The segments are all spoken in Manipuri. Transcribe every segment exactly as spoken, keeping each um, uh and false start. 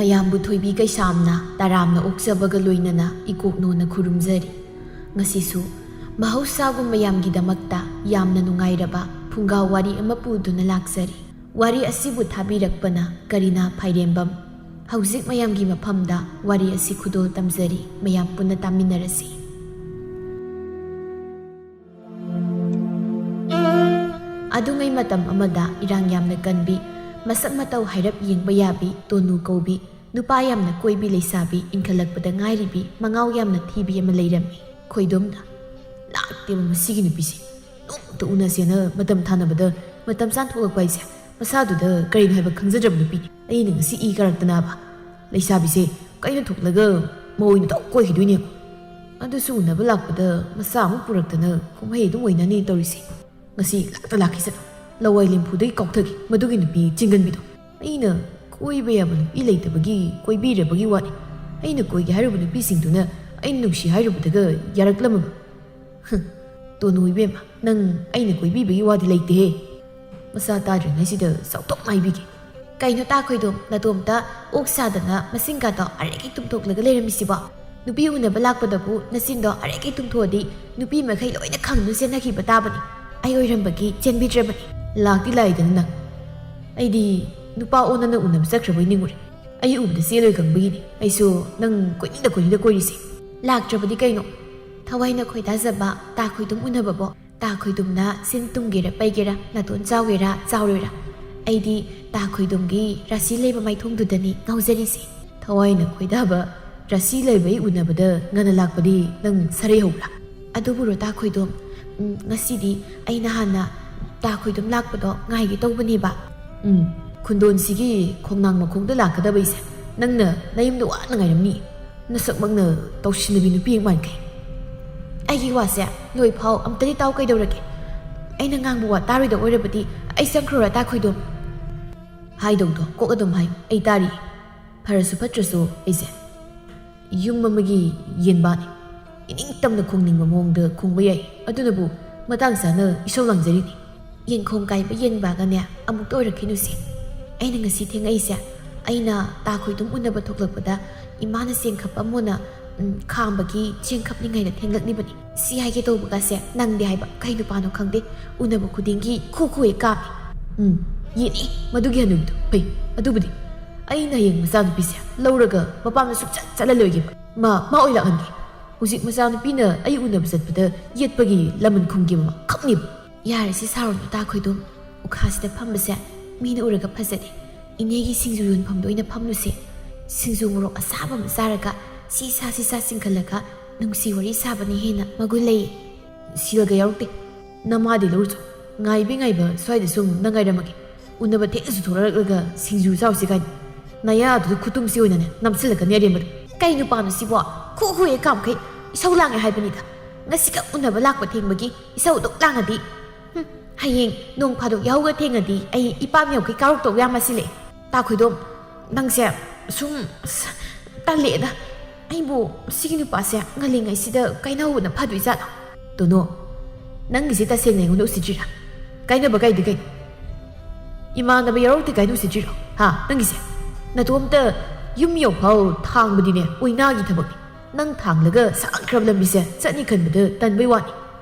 ꯃꯌꯥꯝꯕꯨ ꯊꯣꯏꯕꯤ ꯀꯩꯁꯥꯝꯅ ꯇꯔꯥꯝꯅ ꯑꯣꯛꯆꯕꯒ ꯂꯣꯏꯅꯅ ꯏꯀꯣꯛꯅꯣꯅ ꯈꯨꯔꯨꯝꯖꯔꯤ꯫ ꯉꯁꯤꯁꯨ ꯃꯍꯧꯁꯥꯒꯨꯝ ꯃꯌꯥꯝꯒꯤꯗꯃꯛꯇ ꯌꯥꯝꯅ ꯅꯨꯡꯉꯥꯏꯔꯕ ꯐꯨꯡꯒꯥ ꯋꯥꯔꯤ ꯑꯃ ꯄꯨꯗꯨꯅ ꯂꯥꯛꯆꯔꯤ꯫ ꯋꯥꯔꯤ ꯑꯁꯤꯕꯨ ꯊꯥꯕꯤꯔꯛꯄꯅ ꯀꯔꯤꯅꯥ ꯐꯥꯏꯔꯦꯝꯕꯝ꯫ ꯍꯧꯖꯤꯛ ꯃꯌꯥꯝꯒꯤ ꯃꯐꯝꯗ ꯋꯥꯔꯤ ꯑꯁꯤ ꯈꯨꯗꯣꯜ ꯇꯝꯖꯔꯤ, ꯃꯌꯥꯝ ꯄꯨꯟꯅ ꯇꯥꯃꯤꯟꯅꯔꯁꯤ꯫ ꯑꯗꯨꯉꯩ ꯃꯇꯝ ꯑꯃꯗ ꯏꯔꯥꯡ ꯌꯥꯝꯅ ꯀꯟꯕꯤ, ꯃꯁꯛ ꯃꯇꯧ ꯍꯥꯏꯔꯞ ꯌꯦꯡꯕ ꯌꯥꯕꯤ ꯇꯣꯅꯨ ꯀꯧꯕꯤ, ꯅꯨꯄꯥ ꯌꯥꯝꯅ ꯀꯣꯏꯕꯤ ꯂꯩꯁꯥꯕꯤ, ꯏꯟꯈꯠꯂꯛꯄꯗ ꯉꯥꯏꯔꯤꯕꯤ, ꯃꯉꯥꯎ ꯌꯥꯝꯅ ꯊꯤꯕꯤ ꯑꯃ ꯂꯩꯔꯝꯃꯤ꯫ ꯈꯣꯏꯗꯣꯝꯅ, "ꯂꯥꯛꯇꯦꯕ ꯃꯁꯤꯒꯤ ꯅꯨꯄꯤꯁꯦ꯫ ꯅꯣꯡꯃꯇ ꯎꯅꯁꯦꯅ ꯃꯇꯝ ꯊꯥꯅꯕꯗ ꯃꯇꯝ ꯆꯥꯅ ꯊꯣꯛꯂꯛꯄ ꯍꯥꯏꯁꯦ ꯃꯁꯥꯗꯨꯗ ꯀꯔꯤꯅꯣ ꯍꯥꯏꯕ ꯈꯪꯖꯗ꯭ꯔꯕ ꯅꯨꯄꯤꯅꯤ꯫ ꯑꯩꯅ ꯉꯁꯤ ꯏ ꯀꯥꯔꯛꯇꯅꯕ꯫ ꯂꯩꯁꯥꯕꯤꯁꯦ ꯀꯩꯅ ꯊꯣꯛꯂꯒ ꯃꯧ ꯑꯣꯏꯅ ꯇꯧ ꯀꯣꯏꯈꯤꯗꯣꯏꯅꯦ꯫ ꯑꯗꯨꯁꯨ ꯎꯅꯕ ꯂꯥꯛꯄꯗ ꯃꯆꯥ ꯑꯃꯨꯛ ꯄꯨꯔꯛꯇꯅ ꯀꯨꯝꯍꯩ ꯑꯗꯨꯝ ꯑꯣꯏꯅꯅꯤ ꯇꯧꯔꯤꯁꯦ꯫ ꯉꯁꯤ ꯂꯥꯛꯇ ꯂꯥꯛꯈꯤꯁꯅꯨ꯫ ꯂꯋꯥꯏ ꯂꯦꯝꯐꯨꯗꯒꯤ ꯀꯥꯎꯊꯒꯦ ꯃꯗꯨꯒꯤ ꯅꯨꯄꯤ ꯆꯤꯡꯒꯟꯕꯤꯗꯣ꯫ ꯑꯩꯅ ꯀꯣꯏꯕ ꯌꯥꯕ ꯅꯨꯄꯤ ꯂꯩꯇꯕꯒꯤ ꯀꯣꯏꯕꯤꯔꯕꯒꯤ ꯋꯥꯅꯤ꯫ ꯑꯩꯅ ꯀꯣꯏꯒꯦ ꯍꯥꯏꯔꯨꯕ ꯅꯨꯄꯤꯁꯤꯡꯗꯨꯅ ꯑꯩꯅ ꯅꯨꯡꯁꯤ ꯍꯥꯏꯔꯨꯕꯗꯒ ꯌꯥꯔꯛꯂꯝꯃꯕ꯫ ꯍꯨꯝ, ꯇꯣꯅꯨ ꯏꯕꯦꯝꯃ, ꯅꯪ ꯑꯩꯅ ꯀꯣꯏꯕꯤꯕꯒꯤ ꯋꯥꯗꯤ ꯂꯩꯇꯦꯍꯦ꯫ ꯃꯆꯥ ꯇꯥꯗ꯭ꯔꯤꯉꯩꯁꯤꯗ ꯆꯥꯎꯊꯣꯛꯅ ꯍꯥꯏꯕꯤꯒꯦ꯫ ꯀꯩꯅꯣ ꯇꯥ ꯈꯣꯏꯗꯣꯝ, ꯅꯇꯣꯝꯇ ꯑꯣꯛ ꯁꯥꯗꯅ ꯃꯁꯤꯡꯒꯥꯗꯣ ꯑꯔꯦꯛ ꯍꯦꯛ ꯇꯨꯝꯊꯣꯛꯂꯒ ꯂꯩꯔꯝꯃꯤꯁꯤꯕꯣ? ꯅꯨꯄꯤ ꯎꯅꯕ ꯂꯥꯛꯄꯗꯕꯨ ꯅꯆꯤꯟꯗꯣ ꯑꯔꯦꯛ ꯍꯦꯛ ꯇꯨꯝꯊꯣꯛꯑꯗꯤ ꯅꯨꯄꯤ ꯃꯈꯩ ꯂꯣꯏꯅ ꯈꯪꯗꯨꯅ ꯆꯦꯟꯅꯈꯤꯕ ꯇꯥꯕꯅꯤ꯫ ꯑꯩ ꯑꯣꯏꯔꯝꯕꯒꯤ ꯆꯦꯟꯕꯤꯗ꯭ꯔꯕꯅꯤ꯫ ꯂꯥꯛꯇꯤ ꯂꯥꯛꯏꯗꯅ ꯅꯪ꯫ ꯑꯩꯗꯤ ꯅꯨꯄꯥ ꯑꯣꯟꯅꯅ ꯎꯅꯕ ꯆꯠꯈ꯭ꯔꯕꯣꯏ ꯅꯤꯡꯉꯨꯔꯦ꯫ ꯑꯩ ꯎꯕꯗ ꯆꯦꯜꯂꯣꯏ ꯈꯪꯕꯒꯤꯅꯤ ꯑꯩꯁꯨ ꯅꯪ ꯀꯣꯏꯅꯤꯡꯗ ꯀꯣꯏꯅꯤꯡꯗ ꯀꯣꯏꯔꯤꯁꯦ꯫ ꯂꯥꯛꯇ꯭ꯔꯕꯗꯤ ꯀꯩꯅꯣ? ꯊꯋꯥꯏꯅ ꯈꯣꯏꯗꯥꯖꯕ ꯇꯥ ꯈꯣꯏꯗꯨꯝ ꯎꯅꯕꯕꯣ? ꯇꯥ ꯈꯣꯏꯗꯨꯝꯅ ꯁꯤꯟ ꯇꯨꯝꯒꯦꯔꯥ ꯄꯩꯒꯦꯔꯥ, ꯅꯥꯇꯣꯟ ꯆꯥꯎꯒꯦꯔꯥ ꯆꯥꯎꯔꯣꯏꯔꯥ, ꯑꯩꯗꯤ ꯇꯥ ꯈꯣꯏꯗꯨꯝꯒꯤ ꯔꯥꯁꯤ ꯂꯩꯕ ꯃꯥꯏꯊꯣꯡꯗꯨꯗꯅꯤ ꯉꯥꯎꯖꯔꯤꯁꯦ꯫ ꯊꯋꯥꯏꯅ ꯈꯣꯏꯗꯥꯕ ꯔꯥꯁꯤ ꯂꯩꯕ ꯑꯩ ꯎꯅꯕꯗ ꯉꯟꯅ ꯂꯥꯛꯄꯗꯤ ꯅꯪ ꯁꯔꯩ ꯍꯧꯕ꯭ꯔꯥ? ꯑꯗꯨꯕꯨꯔꯣ ꯇꯥ ꯈꯣꯏꯗꯨꯝ, ꯎꯝ, ꯉꯁꯤꯗꯤ ꯑꯩꯅ ꯍꯥꯟꯅ ꯇꯥ ꯈꯣꯏꯗꯨꯝ ꯂꯥꯛꯄꯗꯣ ꯉꯥꯏꯒꯦ ꯇꯧꯕꯅꯦꯕ꯫ ꯎꯝ, ꯈꯨꯟꯗꯣꯟꯁꯤꯒꯤ ꯈꯣꯡꯅꯥꯡ ꯃꯈꯣꯡꯗ ꯂꯥꯛꯀꯗꯕꯩꯁꯦ ꯅꯪꯅ ꯅꯌꯨꯝꯗ ꯋꯥꯅ ꯉꯥꯏꯔꯝꯅꯤ꯫ ꯅꯁꯛꯃꯛꯅ ꯇꯧꯁꯤꯟꯅꯕꯤ ꯅꯨꯄꯤ ꯑꯃ ꯃꯥꯟꯈꯩ꯫ ꯑꯩꯒꯤ ꯋꯥꯁꯦ ꯂꯣꯏꯐꯥꯎ ꯑꯝꯇꯗꯤ ꯇꯥꯎ ꯀꯩꯗꯧꯔꯒꯦ? ꯑꯩꯅ ꯉꯥꯡꯕ ꯋꯥ ꯇꯥꯔꯣꯏꯗꯧ ꯑꯣꯏꯔꯕꯗꯤ ꯑꯩ ꯆꯪꯈ꯭ꯔꯣꯔꯥ ꯇꯥ ꯈꯣꯏꯗꯣꯝ? ꯍꯥꯏꯗꯧꯗꯣ ꯀꯣꯛ ꯑꯗꯨꯝ ꯍꯥꯏꯌꯨ, ꯑꯩ ꯇꯥꯔꯤ꯫ ꯐꯔꯁꯨ ꯐꯠꯇ꯭ꯔꯁꯨ ꯑꯩꯁꯦ ꯌꯨꯝ ꯑꯃꯒꯤ ꯌꯦꯟꯕꯥꯅꯤ꯫ ꯏꯅꯤꯡ ꯇꯝꯅ ꯈꯣꯡꯅꯤꯡꯕ ꯃꯑꯣꯡꯗ ꯈꯣꯡꯕ ꯌꯥꯏ꯫ ꯑꯗꯨꯅꯕꯨ ꯃꯇꯥꯡ ꯆꯥꯅ ꯏꯁꯧ ꯂꯥꯡꯖꯔꯤꯅꯤ꯫ ꯌꯦꯟꯈꯣꯡ ꯀꯥꯏꯕ ꯌꯦꯟꯕꯥꯒꯅꯦ ꯑꯃꯨꯛꯇ ꯑꯣꯏꯔꯛꯈꯤꯅꯨꯁꯦ꯫ ꯑꯩꯅ ꯉꯁꯤ ꯊꯦꯡꯉꯛꯏꯁꯦ ꯑꯩꯅ ꯇꯥ ꯈꯣꯏꯗꯨꯝ ꯎꯅꯕ ꯊꯣꯛꯂꯛꯄꯗ ꯏꯃꯥꯅ ꯆꯦꯡ ꯈꯞꯄꯝꯃꯣꯅ, ꯎꯝ, ꯈꯥꯝꯕꯒꯤ ꯆꯦꯡ ꯈꯞꯂꯤꯉꯩꯗ ꯊꯦꯡꯂꯛꯂꯤꯕꯅꯤ꯫ ꯁꯤ ꯍꯥꯏꯒꯦ ꯇꯧꯕꯒꯁꯦ ꯅꯪꯗꯦ ꯍꯥꯏꯕ꯫ ꯀꯩ ꯅꯨꯄꯥꯅꯣ ꯈꯪꯗꯦ, ꯎꯅꯕ ꯈꯨꯗꯤꯡꯒꯤ ꯈꯨ ꯈꯨ ꯍꯦꯛ ꯀꯥꯝꯃꯤ꯫ ꯎꯝ, ꯌꯦꯠꯅꯤ ꯃꯗꯨꯒꯤ ꯍꯅꯨꯕꯤꯗꯣ꯫ ꯐꯩ, ꯑꯗꯨꯕꯨꯗꯤ ꯑꯩꯅ ꯍꯌꯦꯡ ꯃꯆꯥꯅꯨꯄꯤꯁꯦ ꯂꯧꯔꯒ ꯃꯄꯥꯝꯗ ꯁꯨꯡꯆꯠ ꯆꯠꯍꯜꯂꯣꯏꯒꯦꯕ꯫ ꯃꯥ, ꯃꯥ ꯑꯣꯏ ꯂꯥꯛꯍꯟꯒꯦ꯫ ꯍꯧꯖꯤꯛ ꯃꯆꯥꯅꯨꯄꯤꯅ ꯑꯩ ꯎꯅꯕ ꯆꯠꯄꯗ ꯌꯦꯠꯄꯒꯤ ꯂꯃꯟ ꯈꯨꯝꯒꯦ ꯃꯃꯥ ꯈꯛꯅꯦꯕ꯫ ꯌꯥꯔꯦꯁꯦ, ꯁꯥꯎꯔꯨꯅꯨ ꯇꯥ ꯈꯣꯏꯗꯨꯝ꯫ ꯎꯈꯥꯁꯤꯗ ꯐꯝꯕꯁꯦ ꯃꯤꯅ ꯎꯔꯒ ꯐꯖꯗꯦ꯫ ꯏꯅꯦꯒꯤ ꯁꯤꯡꯖꯨ ꯌꯣꯟꯐꯝꯗ ꯑꯣꯏꯅ ꯐꯝꯂꯨꯁꯦ꯫ ꯁꯤꯡꯖꯨ ꯃꯣꯔꯣꯛ ꯑꯁꯥꯕ ꯑꯃ ꯆꯥꯔꯒ ꯁꯤ ꯁꯥ ꯁꯤ ꯁꯥ ꯆꯤꯡꯈꯠꯂꯒ ꯅꯨꯡꯁꯤ ꯋꯥꯔꯤ ꯁꯥꯕꯅ ꯍꯦꯟꯅ ꯃꯒꯨꯟ ꯂꯩꯌꯦ꯫ ꯁꯦꯜꯒ ꯌꯥꯎꯔꯛꯇꯦ꯫ ꯅꯃꯥꯗꯤ ꯂꯧꯔꯨꯆꯣ꯫ ꯉꯥꯏꯕꯤ ꯉꯥꯏꯕ ꯁ꯭ꯋꯥꯏꯗ ꯁꯨꯝ ꯅꯪ ꯉꯥꯏꯔꯝꯃꯒꯦ꯫ ꯎꯅꯕ ꯊꯦꯡꯅꯁꯨ ꯊꯣꯛꯂꯛꯂꯒ ꯁꯤꯡꯖꯨ ꯆꯥꯎꯁꯤ ꯀꯥꯏꯅ꯫ ꯅꯌꯥꯗꯨꯗ ꯈꯨꯇꯨꯝꯁꯤ ꯑꯣꯏꯅꯅꯦ ꯅꯝꯁꯤꯜꯂꯛꯀꯅꯤ ꯑꯔꯦꯝꯕꯗ꯫ ꯀꯩ ꯅꯨꯄꯥꯅꯣ ꯁꯤꯕꯣ? ꯈꯨ ꯈꯨ ꯍꯦꯛ ꯀꯥꯝꯈꯩ ꯏꯁꯧ ꯂꯥꯡꯉꯦ ꯍꯥꯏꯕꯅꯤꯗ꯫ ꯉꯁꯤꯈꯛ ꯎꯅꯕ ꯂꯥꯛꯄ ꯊꯦꯡꯕꯒꯤ ꯏꯁꯧ ꯑꯗꯨꯛ ꯂꯥꯡꯉꯗꯤ꯫ ꯍꯨꯝ, ꯍꯌꯦꯡ ꯅꯣꯡ ꯐꯥꯗꯣꯛ ꯌꯥꯍꯧꯒ ꯊꯦꯡꯉꯗꯤ ꯑꯩ ꯏꯄꯥꯝ ꯌꯧꯈꯩ ꯀꯥꯎꯔꯛꯇꯧ ꯌꯥꯝ ꯃꯥꯁꯤꯜꯂꯛꯑꯦ꯫ ꯇꯥ ꯈꯣꯏꯗꯣꯝ, ꯅꯪꯁꯦ ꯁꯨꯝ, ꯑꯁ, ꯇꯜꯂꯛꯑꯦꯗ꯫ ꯑꯩꯕꯨ ꯁꯤꯒꯤ ꯅꯨꯄꯥꯁꯦ ꯉꯜꯂꯤꯉꯩꯁꯤꯗ ꯀꯥꯏꯅꯍꯧꯕꯅ ꯐꯗꯣꯏꯖꯥꯠꯂꯣ? ꯇꯣꯅꯣ, ꯅꯪꯒꯤꯁꯦ ꯇꯁꯦꯡꯅ ꯑꯩꯉꯣꯟꯗ ꯎꯁꯤꯠꯇ꯭ꯔꯤꯔꯥ? ꯀꯥꯏꯅꯕ ꯀꯥꯏꯗꯤ ꯀꯩꯅꯣ? ꯏꯃꯥꯟꯅꯕ ꯌꯥꯎꯔꯛꯇꯦ ꯀꯥꯏꯅ ꯎꯁꯤꯠꯇ꯭ꯔꯤꯔꯣ? ꯍꯥ, ꯅꯪꯒꯤꯁꯦ? ꯅꯇꯣꯝꯇ ꯌꯨꯝ ꯌꯧꯐꯥꯎ ꯊꯥꯡꯕꯗꯤꯅꯦ ꯑꯣꯏꯅꯥꯒꯤ ꯊꯕꯛꯅꯤ꯫ ꯅꯪ ꯊꯥꯡꯂꯒ ꯁꯥꯡꯈ꯭ꯔꯕ ꯂꯝꯕꯤꯁꯦ ꯆꯠꯅꯤ ꯈꯟꯕꯗ ꯇꯟꯕꯩ ꯋꯥꯅꯤ꯫